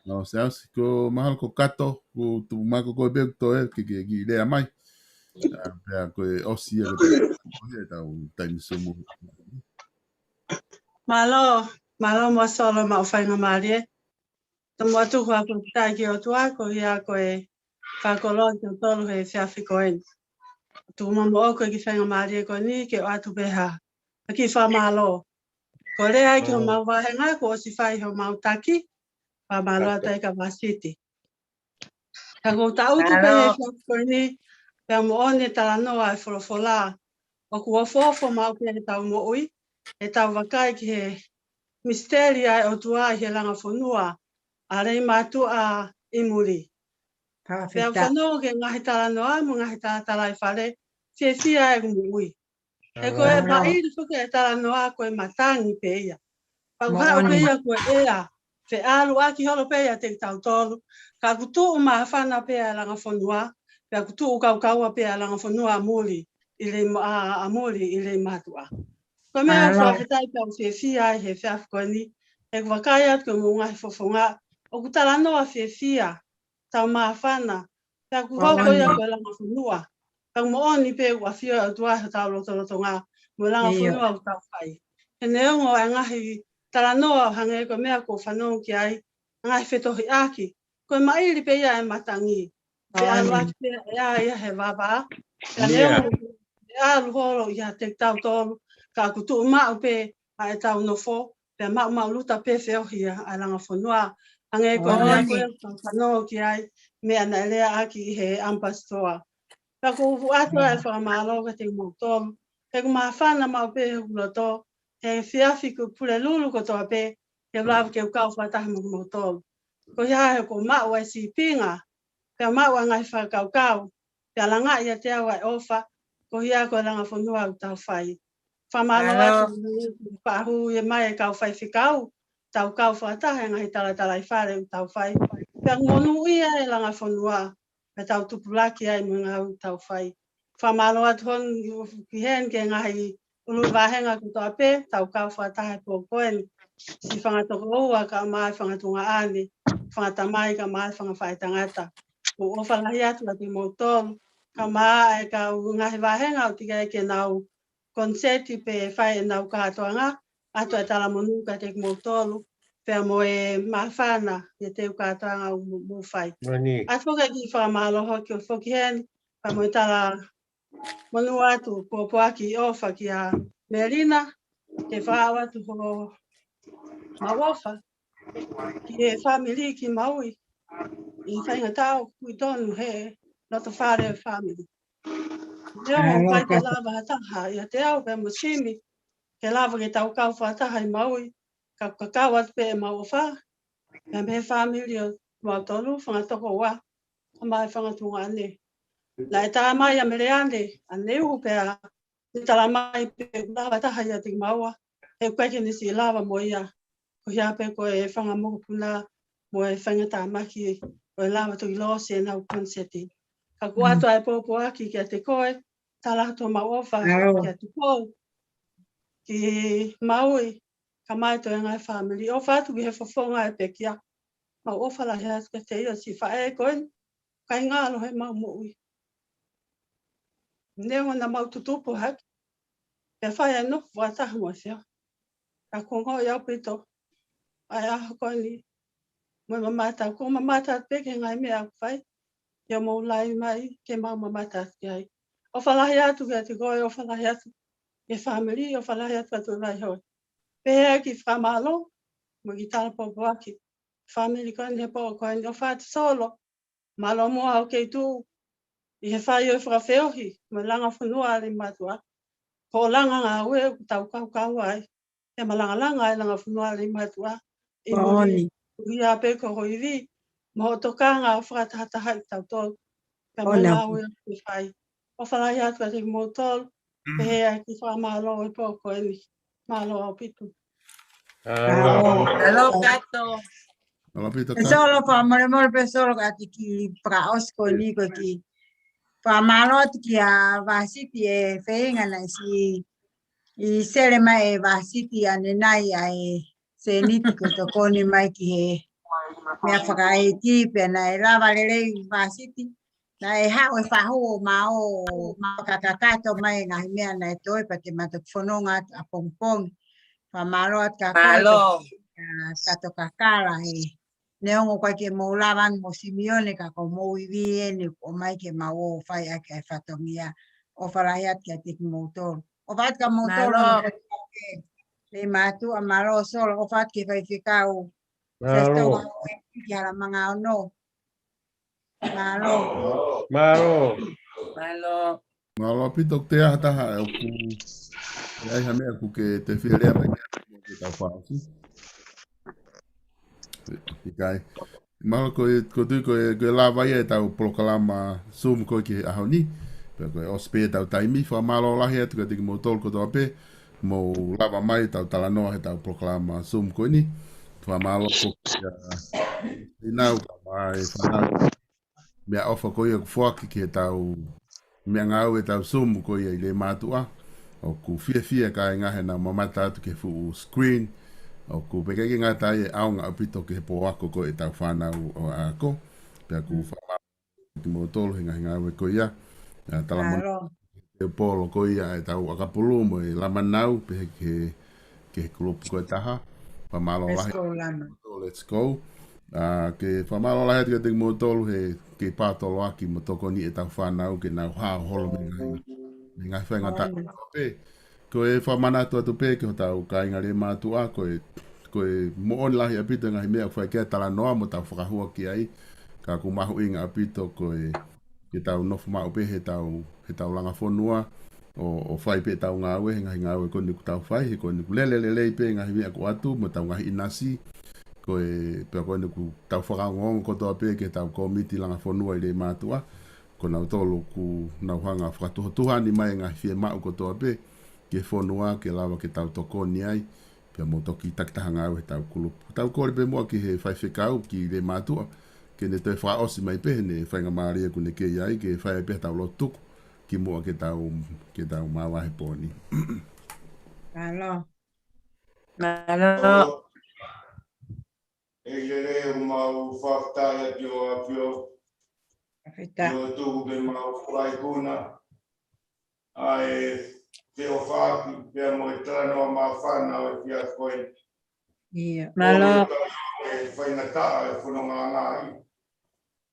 Mālō, Siaosi, ko mahalo ko Kato, ko tu mako ko e pē ko e ke, ke, ke lea mai. ʻA, pea ko e ʻosi ia ko e, ko e tau taimi sumu. Mālō, mālō mo Solo mo e faingamālie. Tamu atu ko aku tai ki ʻOtua, ko ia ko e fakakoloa ki o tolu he efiafi ko eni. Tuku muʻa moʻoku e kiʻi faingamālie ko eni ke ʻoatu pē ha kiʻi fakamālō. Ko e lea ia ki homau vāhenga kuo ʻosi fai ʻe homau taki. Fakamālō atu ai kia Vasiti. Ka ʻoku ou tangutu pē he efiafi ko eni, pea moʻoni e talanoa e folofola. ʻOku ofoofo maʻu pē ʻetau moʻui, ʻetau vakai ki he misiteli ʻa e ʻOtua ʻi he langa fonua, ʻa Leimātuʻa ʻi muli. Pea u fanongo ki he ngaahi talanoa mo e ngaahi talatalaifale, fiefia ʻeku moʻui. He ko e maʻili foki e talanoa ko e matangi pē ia. Pea ʻoku haʻu pē ia ko e ʻea, feʻaluʻaki holo pē ia kiate kitautolu. Ka ʻoku tuʻu māfana pē ʻa e langa fonua, pea ʻoku tuʻu kaukaua pē ʻa e langa fonua ʻa muli, ʻi Lei-, ʻa, ʻa muli ʻi Leimātuʻa. Ko e meʻa ʻoku fakafetaʻi pea u fiefia ai he efiafi ko eni, he ʻoku vakai atu ki hoʻomou ngaahi fofonga, ʻoku talanoa fiefia, tau māfana, pea ʻoku hoko ia ko e langa fonua. Pea ʻoku moʻoni pē ʻoku ʻafio e ʻOtua ʻi hotau lotolotonga, mo e langa fonua ʻoku tau fai. He neongo e ngaahi talanoa hangē ko e meʻa kuo u fanongo ki ai, ngaahi fetohiʻaki, ko e maʻili pē ia e matangi. Feʻaluʻaki pē ʻa e ʻea ia he vavā. Pea neongo ʻe ʻalu holo ʻiate kitautolu, ka ʻoku tuʻu maʻu pē ʻa ʻetau nofo, pea maʻumaʻuluta pē feohi ia ʻa e langa fonua, hangē ko e meʻa ko ē ʻoku tau fanongo ki ai, meʻa naʻe leaʻaki ʻi he ʻamipasitoa. Pea ʻoku ou ʻoatu ʻa e fakamālō kiate kimoutolu, he ʻoku māfana maʻu pē hoku loto, he efiafi ko e Pulelulu kotoa pē, ke u lava ke u kau fakataha mo kimoutolu. Ko ia he ʻoku ou maʻu ʻa e sīpinga, pea maʻu ʻa e ngaahi fakakaukau, pea langaʻi ʻiate au ʻa e ʻofa, ko ia ko e langa fonua ʻoku tau fai. Fakamālō atu ki he faʻu ʻi he mai e kau faifekau, tau kau fakataha he ngaahi talatalaifale ʻoku tau fai. Pea monūʻia e langa fonua, pea tau tupulaki ai mo e ngāue ʻoku tau fai. Fakamālō atu hon ki heni ki he ngaahi ʻuluʻi vāhenga kotoa pē, tau kau fakataha he pō ko eni. Siʻi fanga tokoua kae ʻumaʻā e fanga tuongaʻane, fanga tamai kae ʻumaʻā e fanga faʻētangata. ʻOku ou ʻofa lahi atu kiate kimoutolu, kae ʻumaʻā e kau ngaahi vāhenga ʻoku teʻeki ai ke nau koniseti pe fai ʻenau kātoanga, ʻoatu e talamonū kiate kimoutolu, pea mo e māfana ʻi heʻetau kātoanga ʻoku mou, mou fai. ʻOatu foki e kiʻi fakamālō hoki ʻo foki heni, pea mo e tala monū atu, pōpoaki ʻofa kia Melina, ke fakaʻau atu homau ʻofa ki he fāmili ki Maui, ʻi he faingataʻa ʻoku ui tonu he loto fale ʻo e fāmili. Neongo ʻoku ʻikai ke lava ha taha ʻiate au pea mo Simi, ke lava ke tau kau fakataha ʻi Maui, ka ʻoku kakau atu pē ʻemau ʻofa, pea mei he fāmili ʻo kimautolu, fanga tokoua, kae ʻumaʻā e fanga tuongaʻane. Naʻe tā mai ʻa Meleane, ʻaneuhu pea ne tala mai pē ʻoku lava taha ʻiate kimaua, he ʻoku ʻikai ke ne siʻi lava mo ia. Ko ia pē ko e fanga mokopuna mo e faingataʻa ki, ʻoku lava toki lōsi ʻenau koniseti. Ka ʻoku ʻoatu ʻa e pōpoaki kiate koe, tala atu homau ʻofa kiate koe, ki Maui, kae ʻumaʻā e toenga e fāmili, ʻofa atu ki he fofonga e pekia. Mau ʻofa lahi atu kiate ia siʻi faʻē ko eni, kae ngalo heʻemau moʻui. Neongo naʻa mau tutupu hake, pea fai ʻa e nofo fakataha mo e feohi. Ka ʻoku ongoʻi ʻaupito ʻa e ʻaho ko eni, mo e mamata, ʻoku ou mamata atu pē ki he ngaahi meʻa ʻoku fai, ke mou laivi mai, ke mau mamata atu ki ai. ʻOfa lahi atu kiate koe, ʻofa lahi atu ki he fāmili, ʻofa lahi atu kiate Vaihoe. Pehē ʻa e kiʻi fakamālō mo e kiʻi tala pōpoaki ki he fāmili ko eni he pō ko eni, ʻofa atu Solo, mālō muʻa hoʻo kei tuʻu ʻi he fai ʻo e fakafeohi mo e langa fonua ʻa Leimātuʻa. Ko hoʻo langa ngāue ʻoku tau kaukaua ai, he malangalanga e langa fonua ʻa Leimātuʻa ʻi muli. Ko ia pē ko hoʻo ivi mo hoʻo tokanga ʻo fakatahatahaʻi kitautolu pea mo e ngāue ʻoku ke fai. ʻOfa lahi atu kiate kimoutolu, pehē ʻa e kiʻi fakamālō he pō ko eni. Mālō ʻaupito. Mālō Kato. Mālō ʻaupito Kato. Solo, fakamolemole pē Solo, ka te kiʻi fakaʻosi ko eni ko e kiʻi fakamālō atu kia Vasiti e feinga naʻe siʻi sele mai ʻe Vasiti ʻanenai ʻa e sēniti ko e tokoni mai ki he meʻa fakaʻeiki pea naʻe lava lelei Vasiti. Naʻe haʻu e fahu ʻo mau, mau fakakakato mai e ngaahi meʻa naʻe toe pea te mau toki fononga atu ʻapongipongi. Fakamālō atu kia koe, Kato Kakala, he neongo ʻoku ʻikai ke mou lava ange mo Simione ka ko homou ivi eni ʻoku ʻomai ke mau ō fai ʻaki e fatongia. ʻofa lahi atu kiate kimoutolu. ʻOfa atu kia moutolu. Mālō. Hono kotoa pē. Lei mātuʻa, mālō Solo, ʻofa atu ki he faifekau. Mālō. Sesitolo, ki Halamanga ono. Mālō. Mālō. Mālō. Mālō ʻaupito. Te aha taha ʻoku ʻi ai ha meʻa ʻoku ke toe fie lea mai ke tau fakaʻosi? ʻIkai. Mālō, ko e, ko e tui ko e, ko e lava ia ʻetau polokalama Zoom ko ē ki he ʻaho ni. Pea ko e ʻosi pē ʻetau taimi, fakamālō lahi atu kiate kimoutolu kotoa pē, mou lava mai ʻetau talanoa heʻetau polokalama Zoom ko eni. Fakamālō foki kia Inau kae ʻumaʻā e fānau. Meʻaʻofa ko ia ʻoku foaki ki heʻetau meʻangāue ʻetau Zoom ko ia ʻi Leimātuʻa. ʻOku fiefia kāinga heʻenau mamata atu ki he fuʻu screen. ʻOku pehē ke ngata ai e ʻaonga ʻaupito ki he pō ako ko ē ʻetau fānau ʻo ako. Pea ʻoku fakamālō kimoutolu he ngaahi ngāue ko ia. ʻA, talamoni Mālō. Te polo ko ia ʻetau ʻakapulu mo e lama nau, pehē ki he, ki he kulupu ko ē ʻe taha. Fakamālō lahi. Let's go, Lama. Let's go. ʻA, ke fakamālō lahi atu kiate kimoutolu he kei pātoloaki mo tokoni ʻetau fānau ke nau hao holo mei he ngaahi, mei he ngaahi faingataʻa. Mālō. Pea ko e fakamanatu atu pē ki hotau kāinga Leimātuʻa, ko e, ko e moʻoni lahi ʻaupito e ngaahi meʻa ʻoku fai ki ai e talanoa mo tau fakahua ki ai. Ka ʻoku mahuʻinga ʻaupito ko e, ke tau nofo maʻu pē heʻetau, heʻetau langa fonua, ʻo, ʻo fai pē ʻetau ngāue, he ngaahi ngāue ko eni ʻoku tau fai, he ko eni ʻoku lele lelei pē ngaahi meʻa ʻoku ʻoatu, mo ʻetau ngaahi ʻinasi, ko e, pea ko eni ʻoku tau fakaongoongo kotoa pē ki heʻetau kōmiti langa fonua ʻi Leimātuʻa, ko nautolu ʻoku nau hanga fakatuhatuhani mai e ngaahi fiemaʻu kotoa pē ki he fonua ke lava ke tau tokoni ai, pea mou toki takitaha ngāue heʻetau kulupu. Tau kole pē muʻa ki he faifekau ki Leimātuʻa, ke ne toe fakaʻosi mai pē heʻene faingamālie ʻoku ne kei ai, ke fai ai pē haʻatau lotu tuku kimuʻa ke tau, ke tau māvae he pō ni. Mālō. Mālō. ʻEiki lelei, ʻoku mau fakafetaʻi atu ʻi ho ʻAfio. Fakafetaʻi. ʻI ho tuku ke mau fakaikuna ʻa e feʻofaʻaki pea mo e talanoa māfana ʻo e efiafi ko eni. ʻIo. Mālō. ʻOku ʻikai ke faingataʻa e fonongaʻanga ia.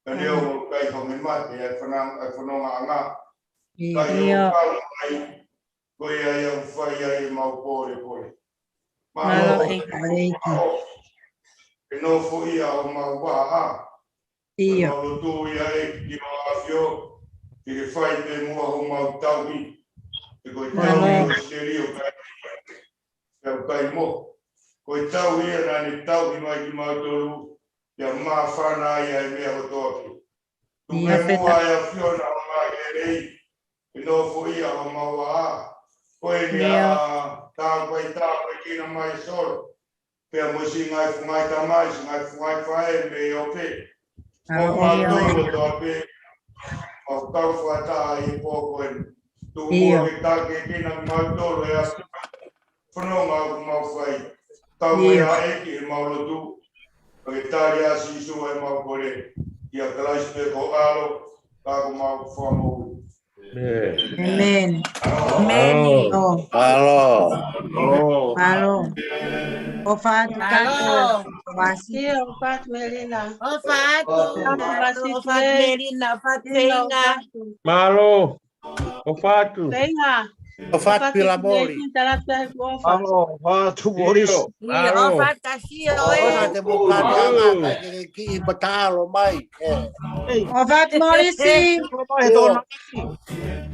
Ka neongo ʻoku ʻikai ke mate e fana-, e fonongaʻanga. ʻIo. Ka ʻi hoʻo kau mai, ko ia ia ʻoku fai ai ʻemau pōlepole. Mālō, mālō ʻEiki. ʻEiki. Ke nofoʻia homau vaʻa. ʻIo. Mau lotu ia ʻEiki ki ho ʻAfio, ke ke fai pē muʻa homau tauhi. He ko e tauhi ʻo Sisiteli ʻoku ʻikai, ʻoku ʻikai mohe. Ko e tauhi ia naʻa ne tauhi mai kimautolu, pea māfana ai e meʻa kotoa pē. Tuku pē muʻa ʻe ʻAfiona homau lelei, ke nofoʻia homau vaʻa. Ko eni ʻa e tāpuaki, tāpuekina mai Solo. Pea mo siʻi ngaahi fuʻu ngaahi tamai, siʻi ngaahi fuʻu ngaahi faʻē mei ʻOpe. Ko mautolu kotoa pē, mau kau fakataha ʻi he pō ko eni. Tuku muʻa ke tākiekina kimautolu ʻe ʻAfio. Fononga ʻoku mau fai. Tau mai ʻa ʻEiki ʻemau lotu. Ka ke tali ʻa Sīsū ʻemau kole. ʻIa Kalaisi pē ko ho ʻAlo, ka ko homau Fakamoʻui. ʻĒmeni. ʻĒmeni. Mālō. Mālō. Mālō. ʻOfa atu kātoa. ʻIo, ʻofa atu Melina. ʻOfa atu. ʻOfa atu Melina, ʻofa atu Feinga. Mālō. ʻOfa atu. Feinga. ʻOfa atu Pilamoli. Mālō, ʻofa atu Morisi. ʻIo, ʻofa atu Sio, ē. ʻOfa atu mo kātoanga, kae ke kiʻi patalo mai. ʻOfa atu Morisi.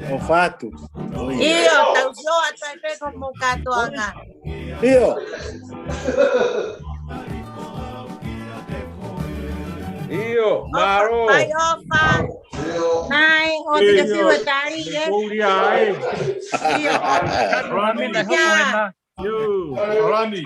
ʻOfa atu. ʻIo, tau sio atu ai pē ko mo kātoanga. ʻIo. ʻIo, mālō. Mai ʻofa. Mai, ʻoua te ke fiu e tali, ē. Koulia ai. ʻIo. Rami, ʻio. Rami.